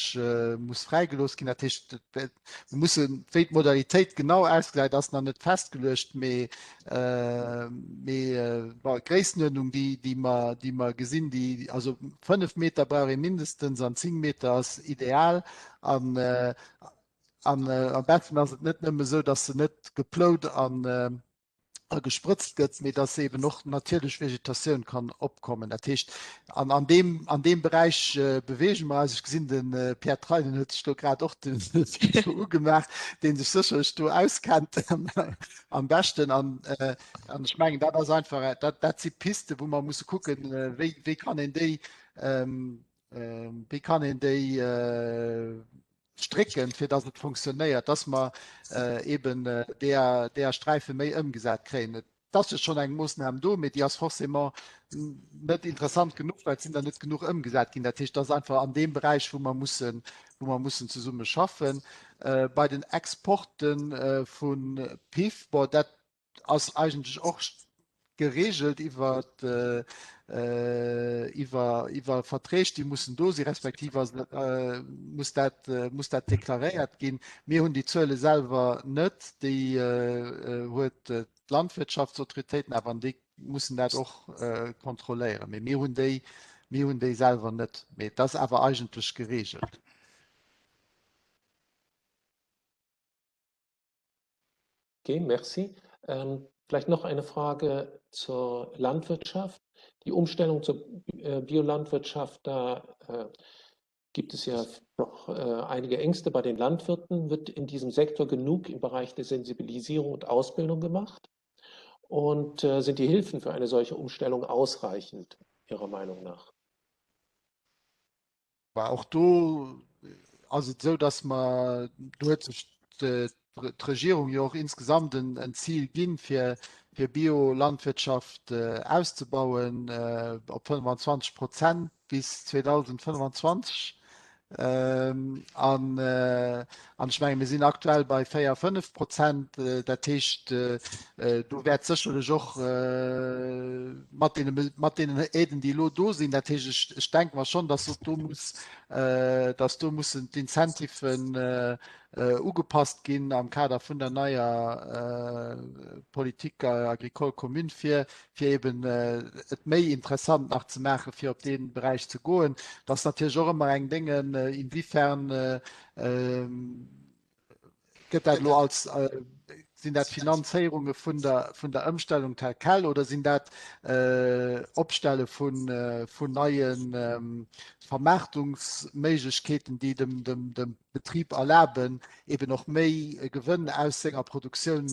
muss fräigelooss ginn. Dat heescht, mir mussen, wéi d'Modalitéit genau ausgesäit, ass nach net festgeluecht, mee, mee bon, d'Gréissenuerdnung, déi, déi mer, déi mer gesinn, déi, also 5 Meter brauch ee mindestens an 10 Meter ass ideal. An, an am beschten ass et net nëmme esou, datt se net geplout an, a gesprëtzt gëtt, mee dass eben och natierlech Vegetatioun kann opkommen. Dat heescht, an, an, deem, an deem Beräich äh, bewege mer eis. Ech gesinn, den äh, Pierre Treinen huet sech do grad och den Video ugemaach, deen sech sécherlech do auskennt am beschten. An, äh, an ech mengen, dat ass einfach, äh, dat, dat si Pisten, wou mer musse kucken, äh, wéi, wéi kann een déi, ähm, äh, wéi kann een déi äh, strécken, fir dass et funktionéiert, dass mer eben deeër, deeër Sträife méi ëmgesat kréien. Et ass jo schonn eng Moossnam do, mee déi ass forcément net interessant genuch, well et sinn der net genuch ëmgesat ginn. Dat heescht, dat ass einfach an deem Beräich, wou mer mussen, wou mer mussen zesumme schaffen. Bei den Exporte vu Piff, bon, dat ass eigentlech och geregelt iwwer iwwer iwwer Verträg, déi mussen do si respektiv ass, äh, muss dat äh, muss dat deklaréiert ginn. Mir hunn déi Zuele selwer net, déi äh, huet d'Landwirtschaftsautoritéiten, awer an déi mussen dat och äh, kontrolléieren. Mee mir hunn déi mir hunn déi selwer net. Mee et ass awer eigentlech geregelt. Okay, merci. Ähm, vielleicht noch eine Frage zur Landwirtschaft. Die Umstellung zur äh, Biolandwirtschaft, da äh, gibt es ja noch äh, einige Ängste bei den Landwirten. Wird in diesem Sektor genug im Bereich der Sensibilisierung und Ausbildung gemacht? Und äh, sind die Hilfen für eine solche Umstellung ausreichend, Ihrer Meinung nach? War och do ass et esou, dass mer, do huet sech d'Regierung jo och insgesamt en Zil ginn, fir fir Biolandwirtschaft auszebauen op 25 Prozent bis 2025. An an ech menge mir sinn aktuell bei 4, 5 Prozent. Dat heescht, do wäert sécherlech och mat deene, mat deenen Aiden, déi elo do sinn, dat heescht, ech, ech denke mer schonn, datt do muss, datt do mussen d'Incentiven. ugepasst ginn am Kader vun der neier Politique agricole commune, fir fir eben et méi interessant nach ze maachen, fir op dee Beräich ze goen. Dat ass natierlech och ëmmer eng Dénge, inwiefern gëtt dat elo als, sinn dat Finanzéierunge vun der, vun der Ëmstellung tel quel oder sinn dat Opstelle vun, vun neie Vermaartungsméiglechkeeten, déi dem, dem, dem Betrib erlaben, eben och méi Gewënn aus senger Produktioun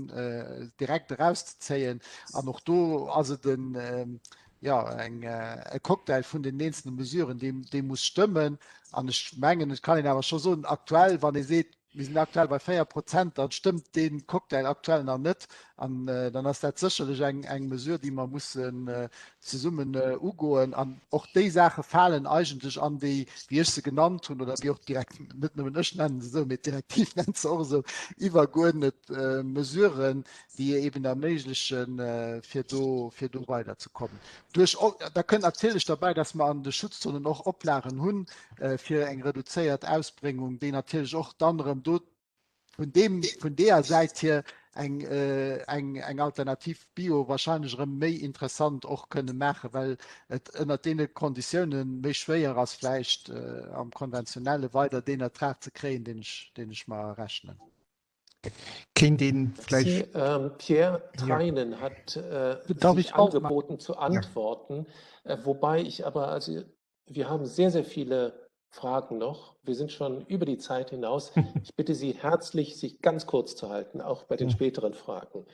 direkt erauszezéien. An och do ass et en, jo, eng, e Cocktail vun den eenzelne Mesuren, dee, dee muss stëmmen. An ech mengen, et kann een awer scho soen, aktuell, wann ee seet, mir sinn aktuell bei 4 Prozent, dann stëmmt dee Cocktail aktuell nach net. An dann ass dat sécherlech eng, eng Mesure, déi mer mussen zesummen ugoen. An och déi Saache falen eigentlech an déi, wéi ech se genannt hunn, oder wéi och d'Direkt-, net nëmmen ech nennen se esou, mee d'Direktiv nennt se och esou, iwwergeuerdnet Mesuren, déi eben erméiglechen, fir do, fir do weiderzekommen. Duerch, da kënnt natierlech derbäi, dass mer an de Schutzzonen och Oplagen hunn, fir eng reduzéiert Ausbréngung, déi natierlech och dann erëm do vun deem, vun deeër Säit hier eng, eng, eng Alternativ Bio wahrscheinlech erëm méi interessant och kënne maachen, well et ënnert deene Konditiounen méi schwéier ass vläicht am Konventionelle weider deen Ertrag ze kréien, deen ech, deen ech mer errechnen. Kéint een vläicht. Pierre Treinen hat sich angeboten zu antworten, wobei ich aber, also wir haben sehr, sehr viele Fragen noch. Wir sind schon über die Zeit hinaus. Ich bitte Sie herzlich, sich ganz kurz zu halten, auch bei den späteren Fragen.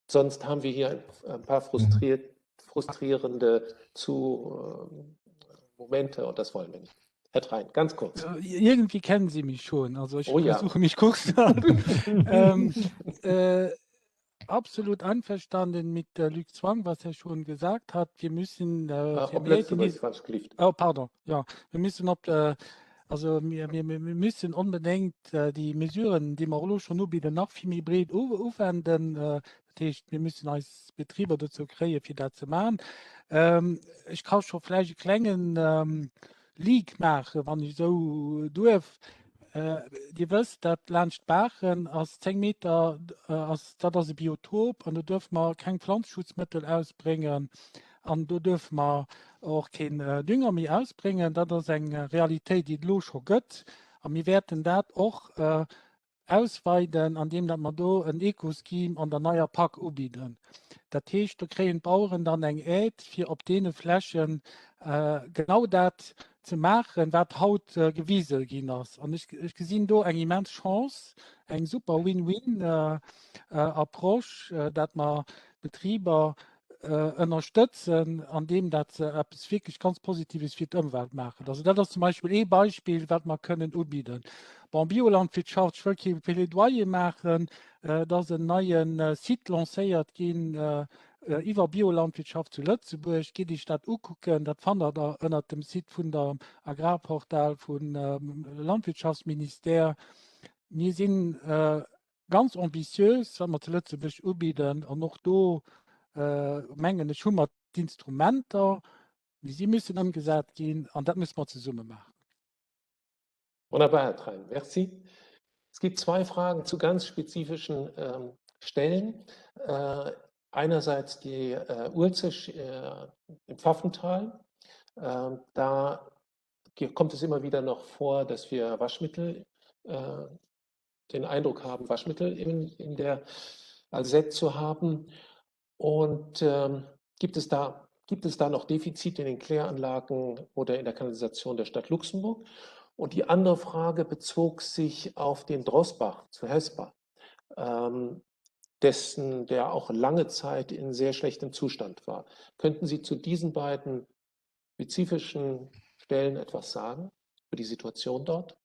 Sonst haben wir hier ein paar frustriert, frustrierende zu Momente und das wollen wir nicht. Herr Trein, ganz kurz. Irgendwie kennen Sie mich schon, also ich oh, ja. versuche mich kurz zu halten. ähm, äh, absolut einverstanden mit äh, Luc Zwang, was er schon gesagt hat. Wir müssen äh, ah, oh, pardon, ja, wir müssen op äh, also wir, wir, wir müssen unbedingt äh, die Mesuren, die mer elo schon ubidden, nach vill méi breet uwenden. Äh, dat heescht, mir müssen eis Betriber dozou kréien, fir dat ze maachen. Ähm, ech ka scho vläicht e klengen ähm, Leak maachen, wann ech esou duerf. Äh, Dir wësst, dat laanscht d'Baachen ass 10 Meter, äh, ass, dat ass e Biotop an do duerfe mer keng Pflanzschutzmëttel ausbréngen an do duerfe mer och keen äh, Dünger méi ausbréngen. Dat ass eng Realitéit, déi et elo scho gëtt a mir wäerten dat och äh, ausweiden, andeem datt mer do en Eco-Scheme an der neier Pak ubidden. Dat heescht, do kréien d'Baueren dann eng Aide, fir op deene Flächen genau dat ze maachen, wat haut gewise ginn ass. An ech, ech gesinn do eng immens Chance, eng super Win-win-Approche, dat mer d'Betriber ënnerstëtzen, andeem dat se eppes wierklech ganz Positives fir d'Ëmwelt maachen. Also dat ass zum Beispill ee Beispill, wat mer kënnen ubidden. Bon, Biolandwirtschaft, ech wëll kee Plädoyer maachen, et ass en neie Site lancéiert ginn iwwer Biolandwirtschaft zu Lëtzebuerg. Gitt Iech dat ukucken, dat fannt Der ënnert dem Site vun der Agrarportal vum Landwirtschaftsministère. Mir sinn ganz ambitiös, wat mer zu Lëtzebuerg ubidden. An och do, mengen ech, hu mer d'Instrumenter, mee si müssen ëmgesat ginn an dat musse mer zesumme maachen. Wunderbar, Herr Trein. Merci. Es gibt zwei Fragen zu ganz spezifischen ähm, Stellen. Äh, einerseits die äh, Uelzech äh, im Pfaffental. Ähm, da kommt es immer wieder noch vor, dass wir Waschmittel äh, den Eindruck haben, Waschmittel in, in der Alzette zu haben. Und ähm, gibt, es da, gibt es da noch Defizite in den Kläranlagen oder in der Kanalisation der Stadt Luxemburg? Und die andere Frage bezog sich auf den Drossbach zu Hesper, ähm, dessen, der auch lange Zeit in sehr schlechtem Zustand war. Könnten Sie zu diesen beiden spezifischen Stellen etwas sagen über die Situation dort?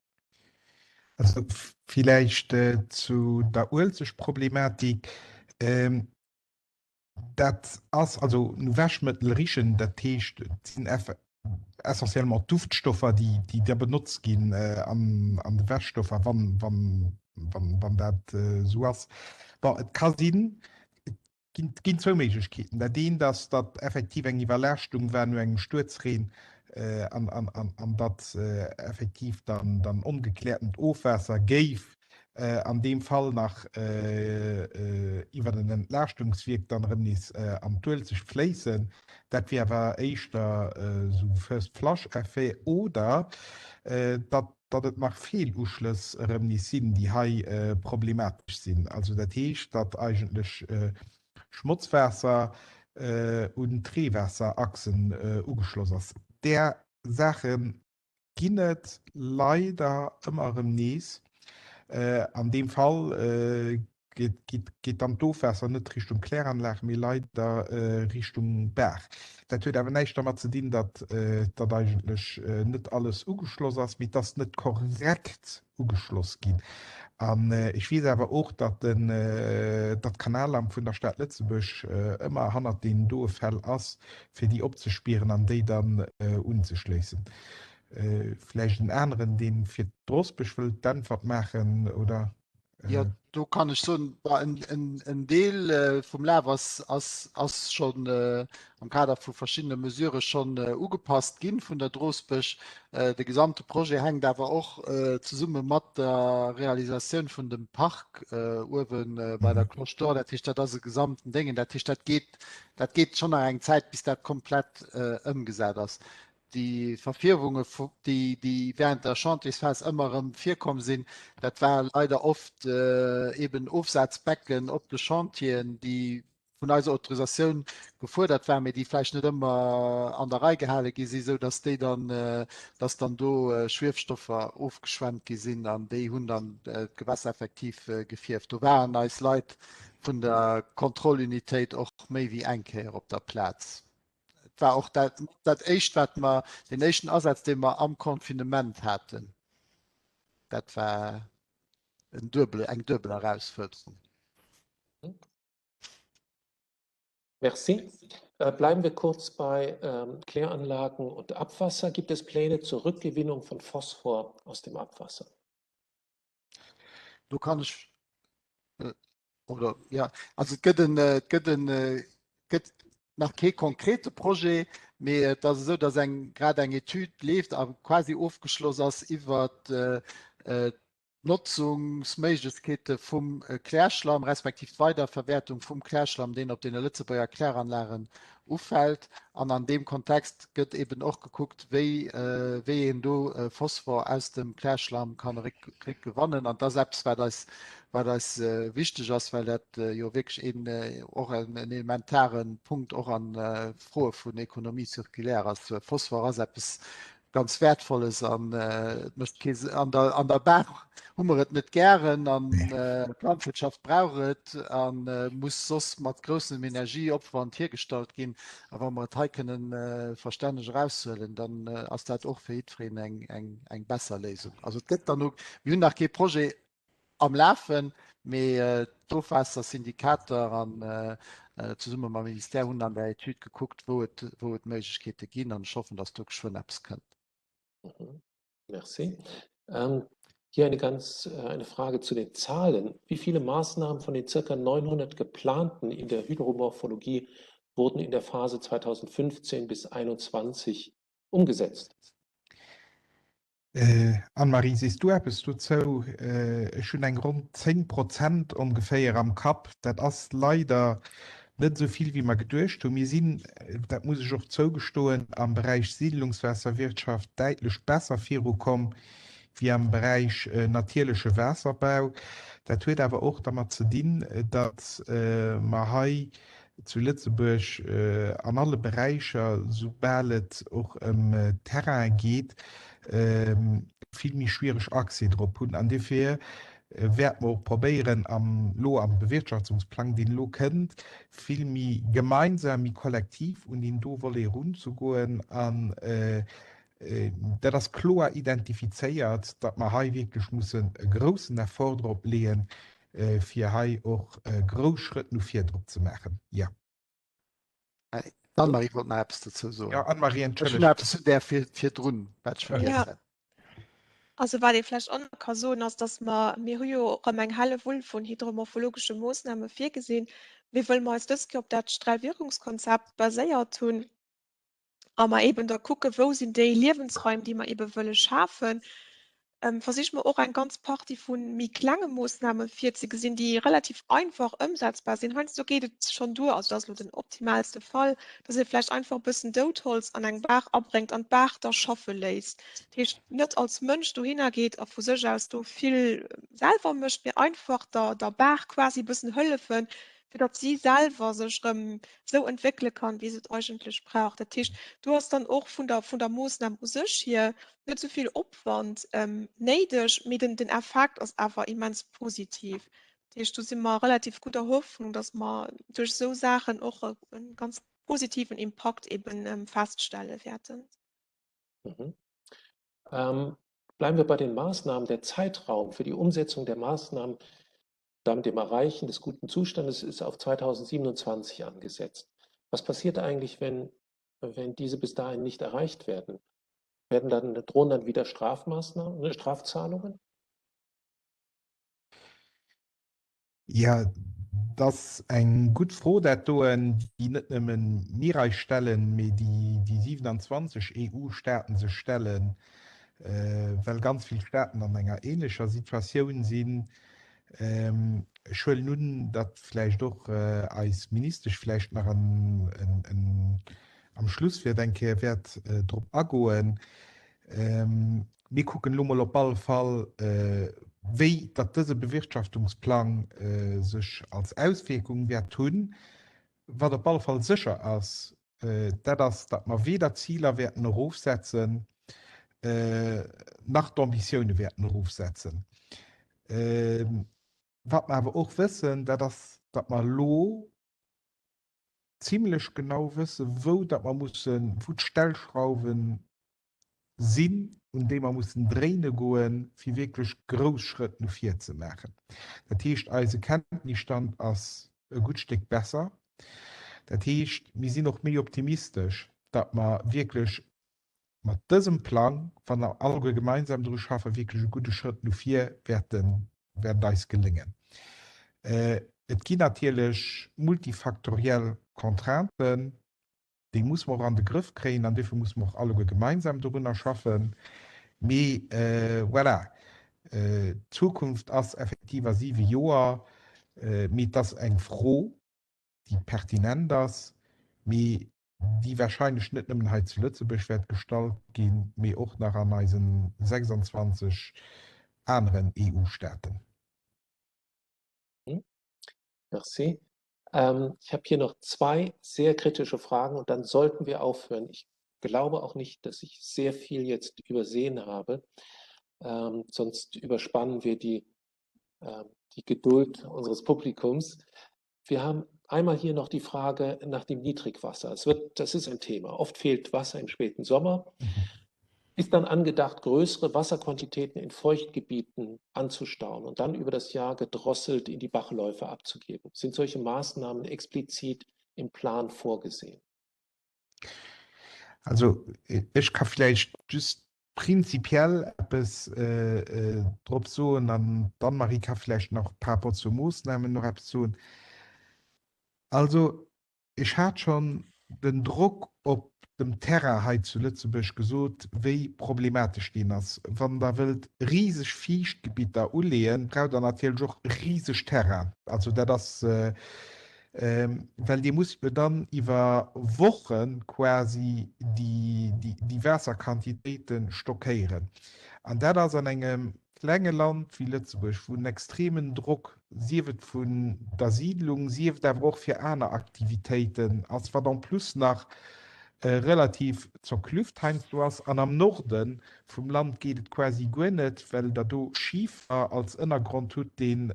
Also villäicht zu der Uelzechtproblematik. Dat ass also no Wäschmëttel richen, dat heescht et sinn essentiellement Duftstoffer, déi déi da benotzt ginn an an de Wäschstoffer, wann wann wann wann dat esou ass. Bon, et ka sinn, Ginn, ginn zwou Méiglechkeeten. Dat eent ass, datt effektiv eng Iwwerlaaschtung war no engem Stuerzreen an, an, an, an datt effektiv dann, dann ongekläertent Ofwaasser géif. an deem Fall nach iwwer en Entlaaschtungswierk dann erëm nees an d'Uelzecht fléissen. Dat wier awer éischter esou First-Flush-Effet. Oder datt datt et nach Feeluschlëss erëm nees sinn, déi hei problematesch sinn. Also dat heescht, datt eigentlech Schmotzwaasser un d'Reewaasserachsen ugeschloss ass. Där Saache ginn et leider ëmmer erëm nees. An deem Fall geet dann d'Ofwaasser net Richtung Kläranlag, mee leider Richtung Baach. Dat huet awer näischt dermat ze dinn, datt datt eigentlech net alles ugeschloss ass, mee et ass net korrekt ugeschloss ginn. An ech weess awer och, datt den datt d'Kanalamt vun der Stad Lëtzebuerg ëmmer hannert deenen doe Fäll ass, fir déi opzespieren an déi dann unzeschléissen. Vläicht en aneren, dee fir d'Drosbech wëllt d'Äntwert maachen, oder? Ja, do kann ech soen, en Deel vum Laf ass, ass, ass schonn am Kader vu verschiddene Mesurë schonn ugepasst ginn vun der Drosbech. De gesamte Projet hänkt awer och zesumme mat der Realisatioun vun dem Park uewe bei der Cloche d'Or. Dat heescht, dat ass e gesamten Déngen. Dat heescht, dat geet, dat geet schonn nach eng Zäit, bis dat komplett ëmgesat ass. Déi Verfierwunge, déi, déi während der Chantiersphas ëmmer erëm virkomm sinn, dat war leider oft eben Ofsazbecken op de Chantieren, déi vun eiser Autorisatioun gefuerdert waren, mee déi vläicht net ëmmer an der Rei gehale gi sinn, esou dass déi dann, dass dann do Schwiefstoffer ofgeschwemmt gi sinn an déi hunn dann d'Gewässer effektiv gefierft. Do waren eis Leit vun der Kontrollunitéit och méi wéi eng Kéier op der Plaz. Et war och dat, dat éischt, wat mer, den éischten Asaz, dee mer am Confinement haten. Dat war en duebele, eng duebel Erausfuerderung. Merci. Äh, bleiben wir kurz bei ähm, Kläranlagen und Abwasser. Gibt es Pläne zur Rückgewinnung von Phosphor aus dem Abwasser? Do kann ech äh, oder ja, also et gëtt en äh, et gëtt en äh, gëtt nach kee konkrete Projet, mee et ass esou, datt eng grad eng Etüd leeft a quasi ofgeschloss ass iwwer äh, äh, d'Notzungsméiglechkeete vum äh, Klärschlamm respektiv d'Weiderverwäertung vum Klärschlamm, deen op deene Lëtzebuerger Kläranlagen ufält. An an deem Kontext gëtt eben och gekuckt, wéi, wéi een do Phosphor aus dem Klärschlamm kann réckgewannen. An dat ass eppes, wat eis, wat eis wichteg ass, well dat jo wierklech een, och en elementare Punkt och a Froe vun Économie circulaire ass. Phosphor ass eppes ganz Wäertvolles an et mécht kee Sënn. An der, an der Baach hu mer et net gären an d'Landwirtschaft brauch et a muss soss mat groussem Energieopwand hiergestallt ginn. A wa mer et hei kënnen verstänneg eraushuelen, dann ass dat och fir jiddwereen eng, eng, eng besser Léisung. Also et gëtt dann no, mir hunn nach kee Projet am Lafen, mee d'Ofwaassersyndikater an zesumme mam Ministère hunn an der Etüd gekuckt, wou et, wou et Méiglechkeete ginn an ech hoffen, datt do geschwënn eppes kënnt. Mhm. Merci. Ähm, hier eine ganz äh, eine Frage zu den Zahlen. Wie viele Maßnahmen von den circa 900 geplanten in der Hydromorphologie wurden in der Phase 2015 bis 2021 umgesetzt? Anne-Marie, sees du eppes dozou? Ech hunn eng ronn 10 Prozent ongeféier am Kapp. Dat ass leider net esou vill, wéi mer geduecht hunn. Mir sinn, dat muss ech och zougestoen, am Beräich Siedlungswaasserwirtschaft däitlech besser virukomm wéi am Beräich natierleche Waasserbau. Dat huet awer och dermat ze dinn, datt mer hei zu Lëtzebuerg an alle Beräicher, soubal et och ëm Terraine geet, vill méi schwiereg Accès drop hunn. An dofir wäerte mer och probéieren, am lo am Bewirtschaftungsplang, deen elo kënnt, vill méi gemeinsam, méi kollektiv un deen do Volet erunzegoen. An dat ass kloer identifizéiert, datt mer hei wierklech mussen e groussen Effort drop leeën, fir hei och grouss Schrëtt no vir drop ze maachen. Jo. D'Anne-Marie wollt nach eppes dozou soen. Jo, Anne-Marie, Ech hunn entschëllegt. eppes zu där virdrun, wat ech vergiess Ja. hat. Also wat ee vläicht och nach ka soen, ass, datt mer, mir hu jo erëm eng Hellewull vun hydromorphologesche Moossname virgesinn, mee wëll mer eis dës Kéier op dat Strellwirkungskonzept baséiert hunn a mer eeben da kucken, wou sinn déi Liewensraim, déi mer eebe wëlle schafen. versiche mer och eng ganz Partie vu méi klenge Moossname virzegesinn, déi relativ einfach ëmsetzbar sinn. Heiansdo geet et schonn duer, also dat ass elo den optimaalste Fall, dass ee vläicht einfach e bëssen Doudholz an eng Baach abréngt an d'Baach da schaffe léisst. Dat heescht, net als Mënsch dohinner geet a vu sech aus do vill selwer mécht, mee einfach der, der Baach quasi e bëssen hëllefen, fir datt si selwer sech erëm esou entwéckele kann, wéi se et eigentlech brauch. Dat heescht, do ass dann och vun der, vun der Moossnam u sech hier net esou vill Opwand néideg, mee den, den Effekt ass awer immens positiv. Dat heescht, do si mer relativ gudder Hoffnung, datt mer duerch esou Saachen och e ganz positiven Impakt eben feststelle wäerten. Mhm. Ähm, bleiben wir bei den Maßnahmen. Der Zeitraum für die Umsetzung der Maßnahmen damit dem Erreichen des guten Zustandes ist auf 2027 angesetzt. Was passiert eigentlich, wenn, wenn diese bis dahin nicht erreicht werden? Werden dann, drohen dann wieder Strafmaßnahmen, ne, Strafzahlungen? Ja, dat ass eng gutt Fro, dat doen, déi net nëmmen mir eis stellen, mee déi déi 27 EU-Staaten sech stellen, well ganz vill Staaten an enger ähnlecher Situatioun sinn. Ech huelen un, datt vläicht och eis Ministesch vläicht nach am Schluss wäert eng Kéier wäert drop agoen. Mir kucken elo mol op alle Fall, wéi datt dëse Bewirtschaftungsplang sech als Auswierkung wäert hunn. Wat op alle Fall sécher ass, dat ass, datt mer weder d'Ziler wäerten erofsetzen, nach d'Ambitioune wäerten erofsetzen. Wat mer awer och wëssen, dat ass, datt mer elo zimlech genau wëssen, wou datt mer mussen, wou d'Stellschrauwen sinn, un déi mer mussen dréine goen, fir wierklech grouss Schrëtt no vir ze maachen. Dat heescht, eise Kenntnisstand ass e gutt Stéck besser. Dat heescht, mir sinn och méi optimistesch, datt mer wierklech mat dësem Plang, wa mer alleguer gemeinsam dru schaffen, wierklech e gudde Schrëtt no vir wäerten, wäert eis geléngen. Et ginn natierlech multifaktoriell Contrainten, déi muss mer och an de Grëff kréien an duerfir muss mer och alleguer gemeinsam dorunner schaffen. Mee voilà, d'Zukunft ass effektiv a siwe Joer, mee et ass eng Fro, déi pertinent ass, mee déi wahrscheinlech net nëmmen hei zu Lëtzebuerg wäert gestallt ginn, mee och nach an eisen 26 aneren EU-Staaten. Merci. Ähm, ich habe hier noch zwei sehr kritische Fragen und dann sollten wir aufhören. Ich glaube auch nicht, dass ich sehr viel jetzt übersehen habe. Ähm, sonst überspannen wir die, äh, die Geduld unseres Publikums. Wir haben einmal hier noch die Frage nach dem Niedrigwasser. Es wird, das ist ein Thema. Oft fehlt Wasser im späten Sommer. Mhm. Ist dann angedacht, größere Wasserquantitäten in Feuchtgebieten anzustauen und dann über das Jahr gedrosselt in die Bachläufe abzugeben. Sind solche Maßnahmen explizit im Plan vorgesehen? Also ech ka vläicht just prinzipiell eppes drop soen an d'Anne-Marie ka vläicht nach par rapport zu Moossnamen noch eppes soen. Also ech hat schonn den Drock op dem Terrain hei zu Lëtzebuerg gesot, wéi problematesch deen ass. Wann Der wëllt riseg Fiichtgebitter uleeën, braucht Der natierlech och riseg Terrainen. Also dat ass Well Dir musst jo dann iwwer Woche quasi déi Waasserquantitéite stockéieren. An dat ass an engem klenge Land wéi Lëtzebuerg, wou en extremen Drock, sief et vun der Siidlung, sief et awer och fir aner Aktivitéiten ass, wat en plus nach relativ zerklüfft heiansdo ass. An am Norde vum Land geet et quasi guer net, well Der do Schifer als Ënnergrond hutt, deen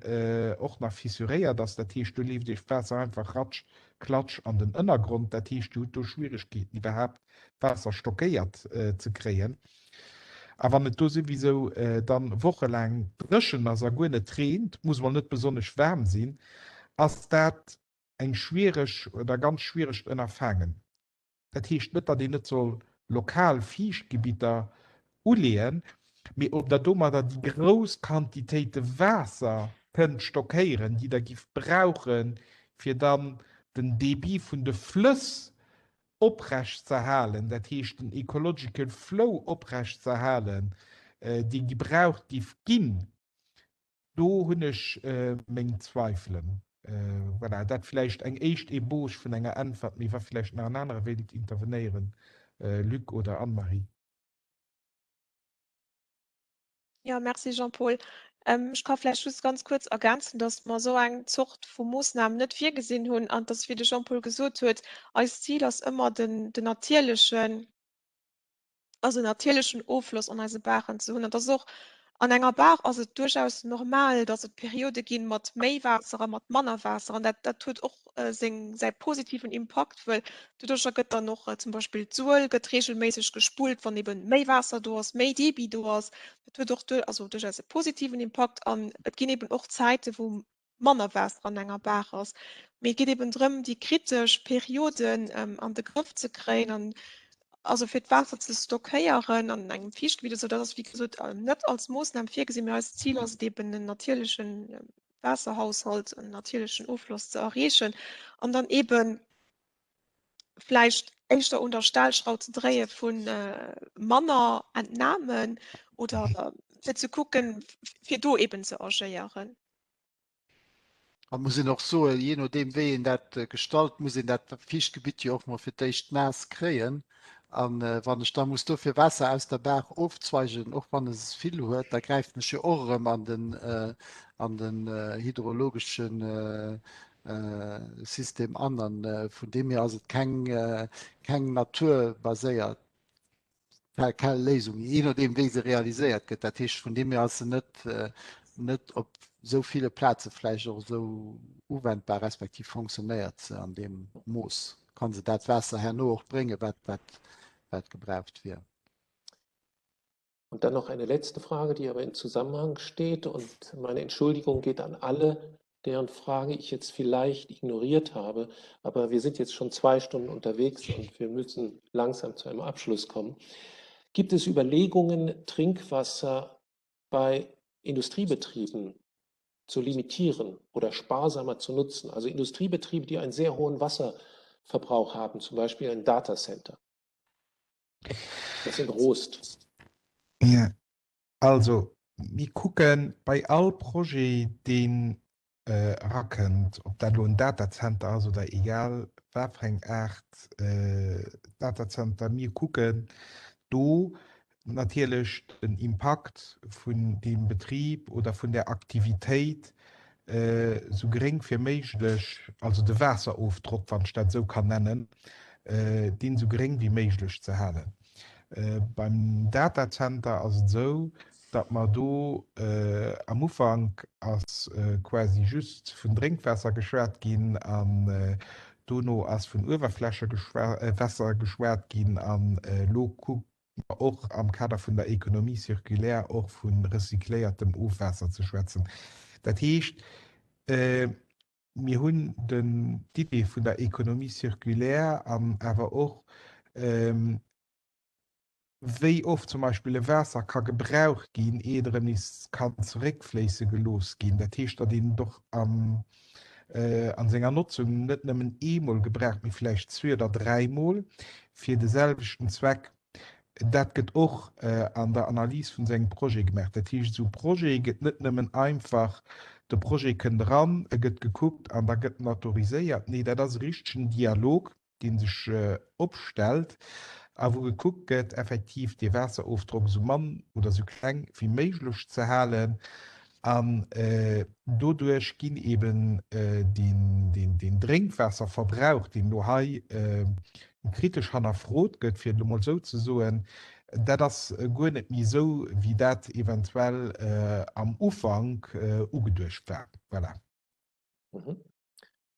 och nach fissuréiert ass. Dat heescht, do leeft Iech d'Waasser einfach ratsch klatsch an den Ënnergrond. Dat heescht, Dir hutt do Schwieregkeeten, iwwerhaapt Waasser stockéiert ze kréien. A wann et do souwisou dann wochelaang dréchen ass a guer net reent, muss mol net besonnesch waarm sinn, ass dat eng schwiereg oder ganz schwieregt Ënnerfaangen. Dat heescht net, datt een net soll lokal Fiichtgebitter uleeën, mee ob Der domadder déi grouss Quantitéite Waasser kënnt stockéieren, déi Der gift brauchen, fir dann den Débit vun de Flëss oprecht z'erhalen, dat heescht den ecological flow oprecht z'erhalen. dee gebraucht giff ginn, do hunn ech meng Zweifelen. Voilà, dat vläicht eng éischt Ébauche vun enger Äntwert, mee wa vläicht nach en anere wéilt intervenéieren, Luc oder Anne-Marie. Ja, merci Jean-Paul. Ech ka vläicht just ganz kuerz ergänzen, datt mer esou eng Zort vu Moossnam net virgesinn hunn an datt, wéi de Jean-Paul gesot huet, eist Zil ass ëmmer den, den natierlechen, also natierlechen Offloss an eise Baachen ze hunn. An dass och an enger Baach ass et duerchaus normal, dass et Periode ginn mat méi Waasser a mat manner Waasser. An dat, dat huet och seng, säi positiven Impakt, wëll doduercher gëtt dann och zum Beispill d'Suel gëtt reegelméisseg gespullt, wann ebe méi Waasser do ass, méi Debit do ass. Dat huet och duer, also duerchaus e positiven Impakt. An et ginn eben och Zäite wou manner Waasser an enger Baach ass. Mee et geet eben drëm, déi kritesch Perioden an de Grëff ze kréien an also fir d'Waasser ze stockéieren an engem Fiichtgebitt oder sou. Dat ass wéi gesot net als Moossnam virgesinn, mee eist Zil ass et eben en natierlechen Waasserhaushalt, en natierlechen Offloss ze erreechen an dann eben vläicht éischter un der Stellschrau ze dréie vu manner Entnamen oder fir ze kucken, fir do eben ze agéieren. An muss een och soen, jee nodeem wéi een dat gestalt, muss een dat Fiichtgebitt jo och mol fir d'éischt naass kréien. An wann ech da muss dofir Waasser aus der Baach ofzweigen, och wann es vill huet, da gräifen ech jo och erëm an den, an den hydrologeschen System an. An vun deem hier ass et keng, keng naturbaséiert Léisung, jee nodeem wéi se realiséiert gëtt. Dat heescht, vun deem hier ass se net, net op esou ville Plaze vläicht och esou uwendbar, respektiv fonctionnéiert se an deem Mooss, ka se dat Waasser herno och bréngen, wat, wat, wat gebraucht wier. Und dann noch eine letzte Frage, die aber im Zusammenhang steht. Und meine Entschuldigung geht an alle, deren Frage ich jetzt vielleicht ignoriert habe. Aber wir sind jetzt schon zwei Stunden unterwegs und wir müssen langsam zu einem Abschluss kommen. Gibt es Überlegungen, Trinkwasser bei Industriebetrieben zu limitieren oder sparsamer zu nutzen? Also Industriebetriebe, die einen sehr hohen Wasserverbrauch haben, zum Beispiel ein Datacenter. Das sind Rost. Ja, also mir kucken bei all Projet, deen erakënnt, ob dat elo en Datacenter ass oder egal wat fir eng Aart Datacenter, mir kucken do natierlech den Impakt vun deem Betrib oder vun där Aktivitéit esou geréng wéi méiglech, also de Waasserofdrock, wann ech dat esou kann nennen, deen esou geréng wéi méiglech ze halen. Beim Datacenter ass et esou, datt mer do am Ufank ass quasi just vun Drénkwaasser geschwat ginn an dono ass vun Uewerflächewässer geschwat ginn an elo kucke mer och am Kader vun der Économie circulaire och vu recycléiertem Ofwaasser ze schwätzen. Dat heescht, Mir hunn d'Idee vun der Économie circulaire an awer och, wéi oft zum Beispill e Waasser ka gebraucht ginn, ier et erëm nees kann zeréckfléisse gelooss ginn. Dat heescht, datt een et och a senger Notzung net nëmmen eemol gebraucht, mee vläicht zwee oder dräimol fir de selwechten Zweck. Dat gëtt och an der Analys vun sengem Projet gemaach. Dat heescht, esou e Projet gëtt net nëmmen einfach, de Projet kënnt eran, e gëtt gekuckt an da gëtt en autoriséiert. Nee, dat ass e richtegen Dialog, dee sech opstellt a wou gekuckt gëtt, effektiv dee Waasserofdrock esou mann oder esou kleng wéi méiglech ze halen. An doduerch ginn eben deen Drénkwaasserverbrauch, deen elo hei kritesch hannerfrot gëtt, fir et elo mol esou ze soen, dat ass guer net méi esou, wéi dat eventuell am Ufank ugeduecht war. Voilà.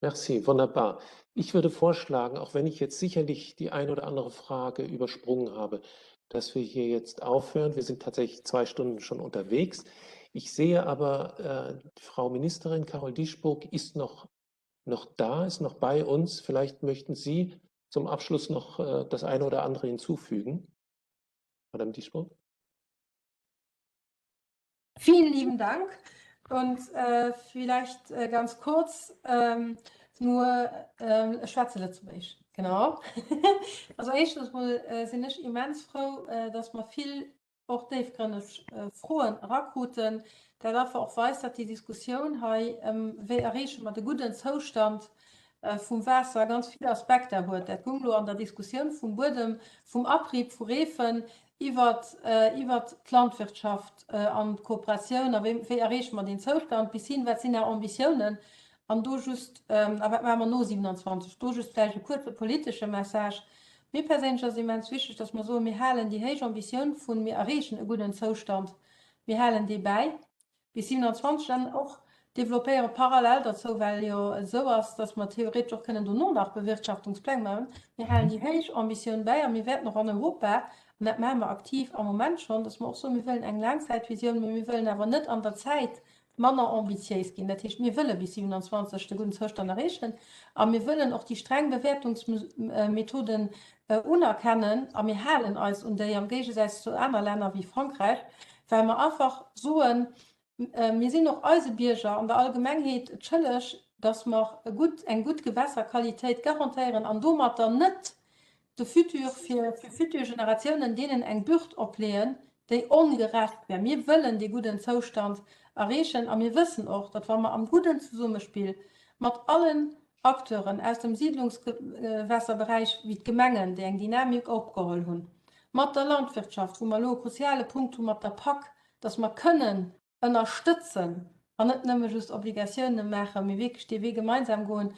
Merci, wunderbar. Ich würde vorschlagen, auch wenn ich jetzt sicherlich die eine oder andere Frage übersprungen habe, dass wir hier jetzt aufhören. Wir sind tatsächlich zwei Stunden schon unterwegs. Ich sehe aber, äh, Frau Ministerin Carol Dieschbourg ist noch, noch da, ist noch bei uns. Vielleicht möchten Sie zum Abschluss noch äh, das eine oder andere hinzufügen. Madame Dieschbourg. Vielen lieben Dank. Und äh, vielleicht äh, ganz kurz, ähm, nur ähm, ech schwätze Lëtzebuergesch, genau. Also éischtens mol äh, sinn ech immens frou, äh, dass mer vill. och déifgrënneg Froen erakruten, dat einfach och weist, datt déi Diskussioun hei ëm wéi erreeche mer de gudden Zoustand vum Waasser ganz vill Aspekter huet. Dat goung elo an der Diskussioun vum Buedem, vum Abrieb vu Reefen iwwert iwwert d'Landwirtschaft an d'Kooperatioun a wéi wéi erreeche mer deen Zoustand bis hin, wat sinn Är Ambitiounen an do just, a wat maache mer no 27, do just vläicht e kuerze politesche Message. Mir perséinlech ass et immens wichteg, dass mer soen, mir halen déi héich Ambitioun vun, mir erreechen e gudden Zoustand, mir halen déi bäi bis 27 an och développéiere parallel derzou, well jo et esou ass, dass mer theoretesch och kënnen dono nach Bewirtschaftungspläng maachen. Mir halen déi héich Ambitioun bäi a mir wäerten och an Europa, an dat maache mer aktiv am Moment schonn, dass mer och soen, mir wëllen eng Laangzäitvisioun, mä mir wëllen awer net an der Zäit manner ambitiéis ginn. Dat heescht, mir wëlle bis 27 de gudden Zoustand erreechen a mir wëllen och déi streng Bewäertungsmethoden unerkennen a mir halen eis un déi, am Géigesaz zu aner Länner wéi Frankräich, well mer einfach soen, mir sinn och eise Bierger an der Allgemengheet et schëlleg, dass mer e gutt, eng gutt Gewässerqualitéit garantéieren an domatter net de Futur fir futur Generatiounen deenen eng Bürd opleeën, déi ongerecht wär. Mir wëllen dee gudden Zoustand erreechen a mir wëssen och, datt wa mer am gudden Zesummespill mat allen Acteuren aus dem Siedlungsgewässerberäich wéi d'Gemengen, déi eng Dynamik opgeholl hunn, mat der Landwirtschaft, wou mer elo e kruziale Punkt hu mat der PAC, datt mer kënnen ënnerstëtzen an net nëmme just Obligatioune maachen, mee wierklech dee Wee gemeinsam goen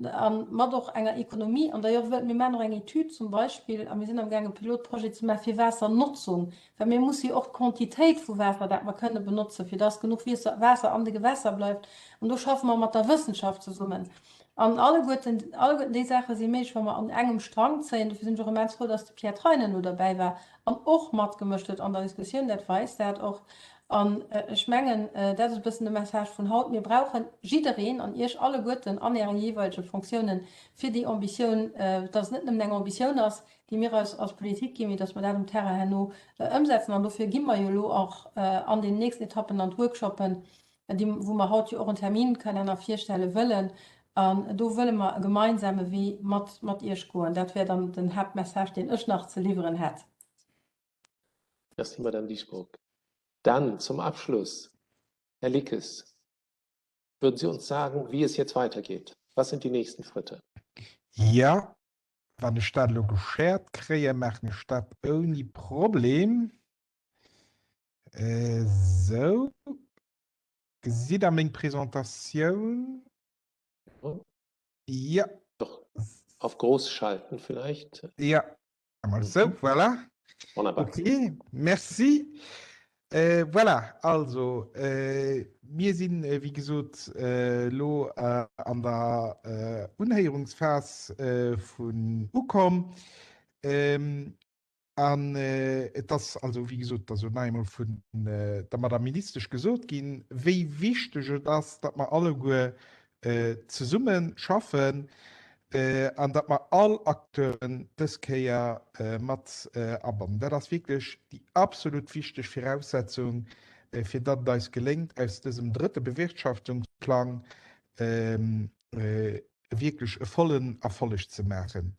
a mat och enger Ekonomie. An d'ailleurs wëll, mir maachen och eng Etüd zum Beispill a mir sinn amgaang e Pilotprojet ze maache fir Waassernotzung, well mir musse jo och d'Quantitéit vu Waasser, dat mer kënne benotzen, fir dass genuch Waasser an de Gewässer bleift, an do schaffe mer mat der Wëssenschaft zesummen. An alleguerten, alleguerten déi Saache si méiglech, wa mer an engem Strang zéien. Dofir sinn ech och immens frou, dass de Pierre Treinen elo derbäi war an och matgemëscht huet an der Diskussioun. Dat weist dat och. An ech mengen, dat ass e bëssen de Message vun haut, Mir brauche jiddereen an Iech alleguerten an Äre jeeweilege Fonctiounen, fir déi Ambitioun, dass et net nëmmen eng Ambitioun ass, déi mir eis als Politik ginn, mee dass mer dat um Terrain herno ëmsetzen. An dofir gi mer jo elo och an den nächsten Etappen an d'Workshoppen, déi, wou mer haut jo och en Terminkalenner virstelle wëllen. An do wëlle mer e gemeinsame Wee mat, mat Iech goen. Dat wär dann den Haaptmessage, deen ech nach ze liwweren hätt. Merci, Madame Dieschbourg. Dann zum Abschluss, Herr Lickes, würden Sie uns sagen, wie es jetzt weitergeht? Was sind die nächsten Schritte? Ja, wann ech dat elo geshared kréien, maachen ech dat ouni Problem. Esou. Gesitt Der meng Presentatioun? Ja. Doch, auf groß schalten vielleicht. Ja, einmal so, mhm. voilà. Wunderbar. Okay, merci. Äh, voilà, also, äh, mir sinn, äh, wéi gesot, äh, lo äh, an der äh, Unhéierungsphas äh, vun ukomm. Ähm, An et ass also, wéi gesot, et ass jo nach eemol vun der Madame Ministesch gesot ginn, wéi wichteg et ass, datt mer alleguer zesumme schaffen an datt mer all Acteuren dës Kéier mat abannen. Dat ass wierklech déi absolut wichteg Viraussetzung, fir datt et eis geléngt, aus dësem drëtte Bewirtschaftungsplang wierklech e vollen Erfolleg ze maachen.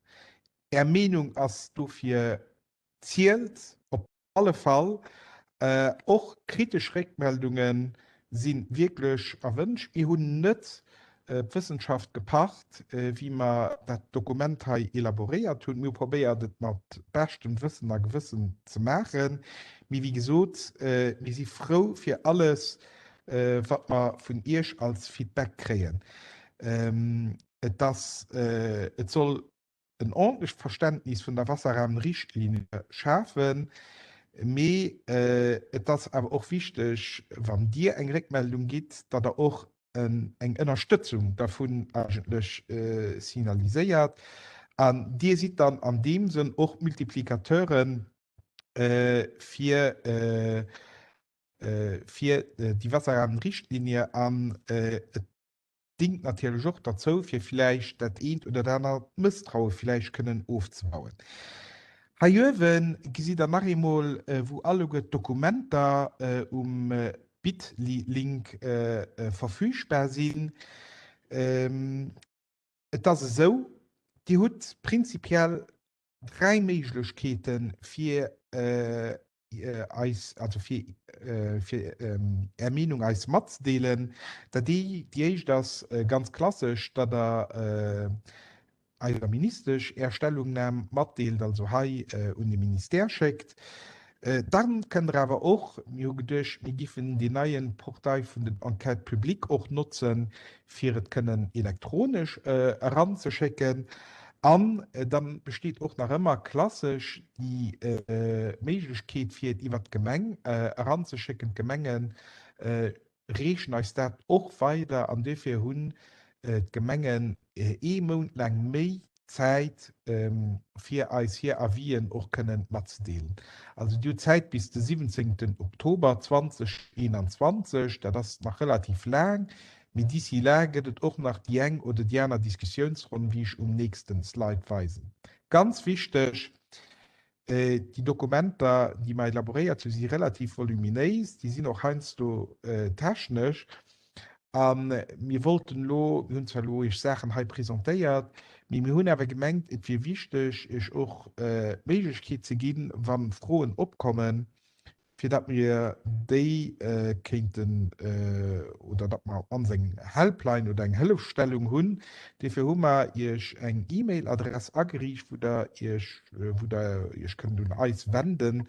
Är Meenung ass dofir zielt op alle Fall. Och kritesch Réckmeldunge si wierklech erwënscht. Mir hunn net d'Wëssenschaft gepacht, wéi mer dat Dokument hei elaboréiert hunn. Mir hu probéiert, et mat beschtem Wëssen a Gewëssen ze maachen. Mee wéi gesot, mir si frou fir alles, wat mer vun Iech als Feedback kréien. Et ass, et soll en ordentlecht Verständnis vun der Wasserrahmenrichtlinie schafen, mee et ass awer och wichteg, wann Dir eng Réckmeldung gitt, datt Der och eng Ënnerstëtzung dervun eigentlech signaliséiert. An Dir sidd dann an deem Sënn och Multiplicateuren fir fir déi Wasserrahmenrichtlinie an et dingt natierlech och derzou, fir vläicht dat eent oder dat anert Mësstraue vläicht kënnen ofzebauen. Hei uewe gesitt Der nach eemol, wou alleguer d'Dokumenter um Bitly-Link verfügbar sinn. Et ass esou, Dir hutt prinzipiell 3 Méiglechkeeten, fir. eis, also fir, fir Är Meenung eis matzedeelen. Dat déi éischt ass ganz klassesch, datt Der eiser Ministesch Är Stellungnam matdeelt, also hei un de Ministère schéckt. Dann kënnt Der awer och, mir hu geduecht, mir giffen deen neien Portail vun den Enquêtes publiques och notzen, fir et kënnen elektronesch eranzeschécken. An dann besteet och nach ëmmer klassesch déi Méiglechkeet, fir et iwwert d'Gemeng eranzeschécken. D'Gemenge reechen eis dat och weider an duerfir hunn d'Gemengen ee Mount laang méi Zäit, fir eis hir Avisen och kënnen matzedeelen. Also Dir hutt Zäit bis de 17 Oktober 2021, dat ass nach relativ laang, mee d'ici là gëtt et och nach déi eng oder déi aner Diskussiounsronn, wéi ech um nächste Slide weisen. Ganz wichteg, Déi Dokumenter, déi mer elaboréiert hunn, si relativ voluminéis, déi sinn och heiansdo technesch. A mir wollten elo, mir hunn zwar elo Iech Saachen hei presentéiert, mee mir hunn awer gemengt, et wier wichteg, Iech och d'Méiglechkeet ze ginn, wa Froen opkommen, fir datt mir déi kéinten, oder datt mer op d'mannst eng Helpline oder eng Hëllefstellung hunn. Duerfir hu mer Iech eng E-Mail-Adress ageriicht, wou Der Iech, wou Der Iech kënnt un eis wenden,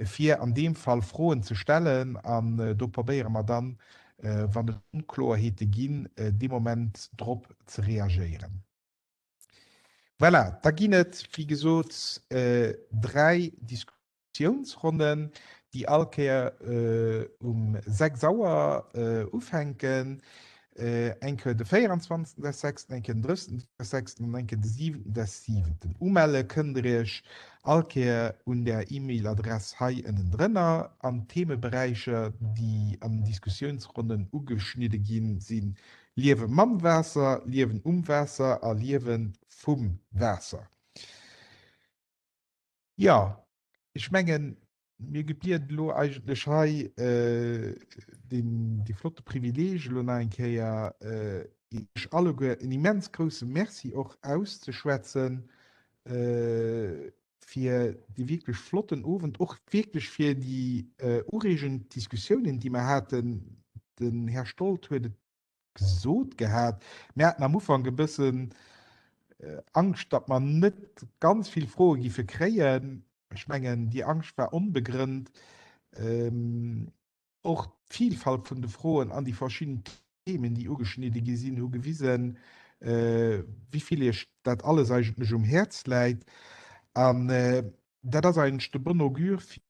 fir an deem Fall Froen ze stellen. An do probéiere mer dann, wann et Onkloerheete ginn, dee Moment drop ze reagéieren. Voilà, da ginn et, wéi gesot, dräi Diskussiounen. Diskussiounsronnen, déi all Kéier um 6 Auer ufänken, eng Kéier de 24 des sechsten, eng Kéier den 30 des sechsten an eng Kéier de 7 des siwenten. Umelle kënnt der iech all Kéier un der E-Mail-Adress hei ënnendrënner. An d'Themeberäicher, déi an den Diskussiounsronnen ugeschnidde ginn, sinn, Liewe mam Waasser, Liewen um Waasser a Liewe vum Waasser. Jo, ech mengen, mir gebiert elo eigentlech hei deen, dee flotte Privileeg, elo nach eng Kéier Iech alleguer en immens grouse Merci och auszeschwätzen fir dee wierklech flotten Owend, och wierklech fir déi ureegend Diskussiounen, déi mer haten. Den Här Stolt huet et gesot gehat. Mir haten am Ufank e bëssen Angscht, datt mer net ganz vill Froe giffe kréien. Ech mengen, déi Angscht war onbegrënnt. Och d'Vilfalt vun de Froen an déi verschidden Themen, déi ugeschnidde gi sinn, hu gewisen, wéi vill Iech dat alles eigentlech um Häerz läit. An Dat ass eigentlech de bon augure fir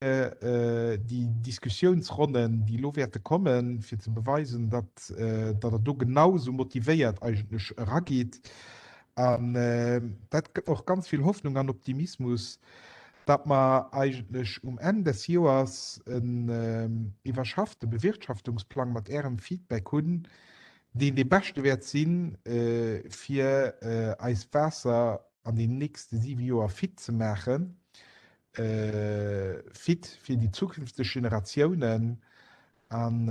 déi Diskussiounsronnen, déi elo wäerte kommen, fir ze beweisen, datt Der do genau esou motivéiert eigentlech eragitt. An dat gëtt mer och ganz vill Hoffnung an Optimismus, datt mer eigentlech um Enn des Joers en iwwerschaffte Bewirtschaftungsplang mat Ärem Feedback hunn, deen dee beschte wäert sinn, fir eist Waasser an den nächste 7 Joer fit ze maachen, fit fir déi zukünfteg Generatiounen. An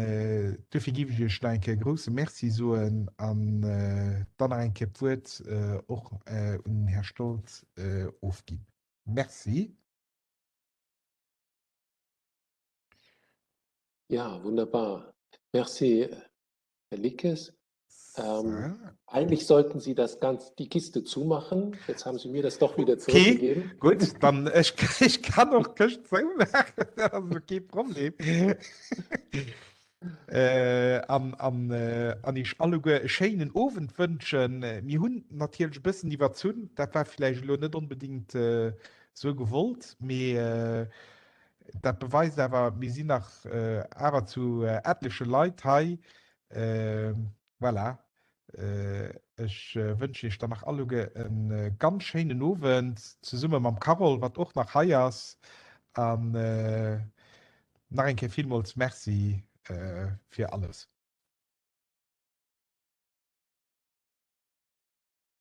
duerfir géif ech Iech nach eng Kéier e grouse Merci soen an dann nach eng Kéier d'Wuert och un den Här Stoltz ofginn. Merci. Ja, wunderbar. Merci, Herr Lickes. Ähm, eigentlich sollten Sie das ganz, die Kiste zumachen. Jetzt haben Sie mir das doch wieder zurückgegeben. Okay, gut, dann ich, ich kann och d'Këscht zoumachen, dat ass kee Problem. äh, an, an, äh, an Iech alleguer e schéinen Owend wënschen. Mir hunn natierlech e bëssen iwwerzunn, dat war vläicht elo net onbedéngt äh, sou gewollt, mee äh, dat beweist awer, mir sinn nach äh, awer zu äh, etleche Leit hei. Voilà, ech wënschen iech dann nach alleguer e ganz schéinen Owend zesumme mam Carole, wat och nach hei ass. An nach eng Kéier villmools Merci fir alles.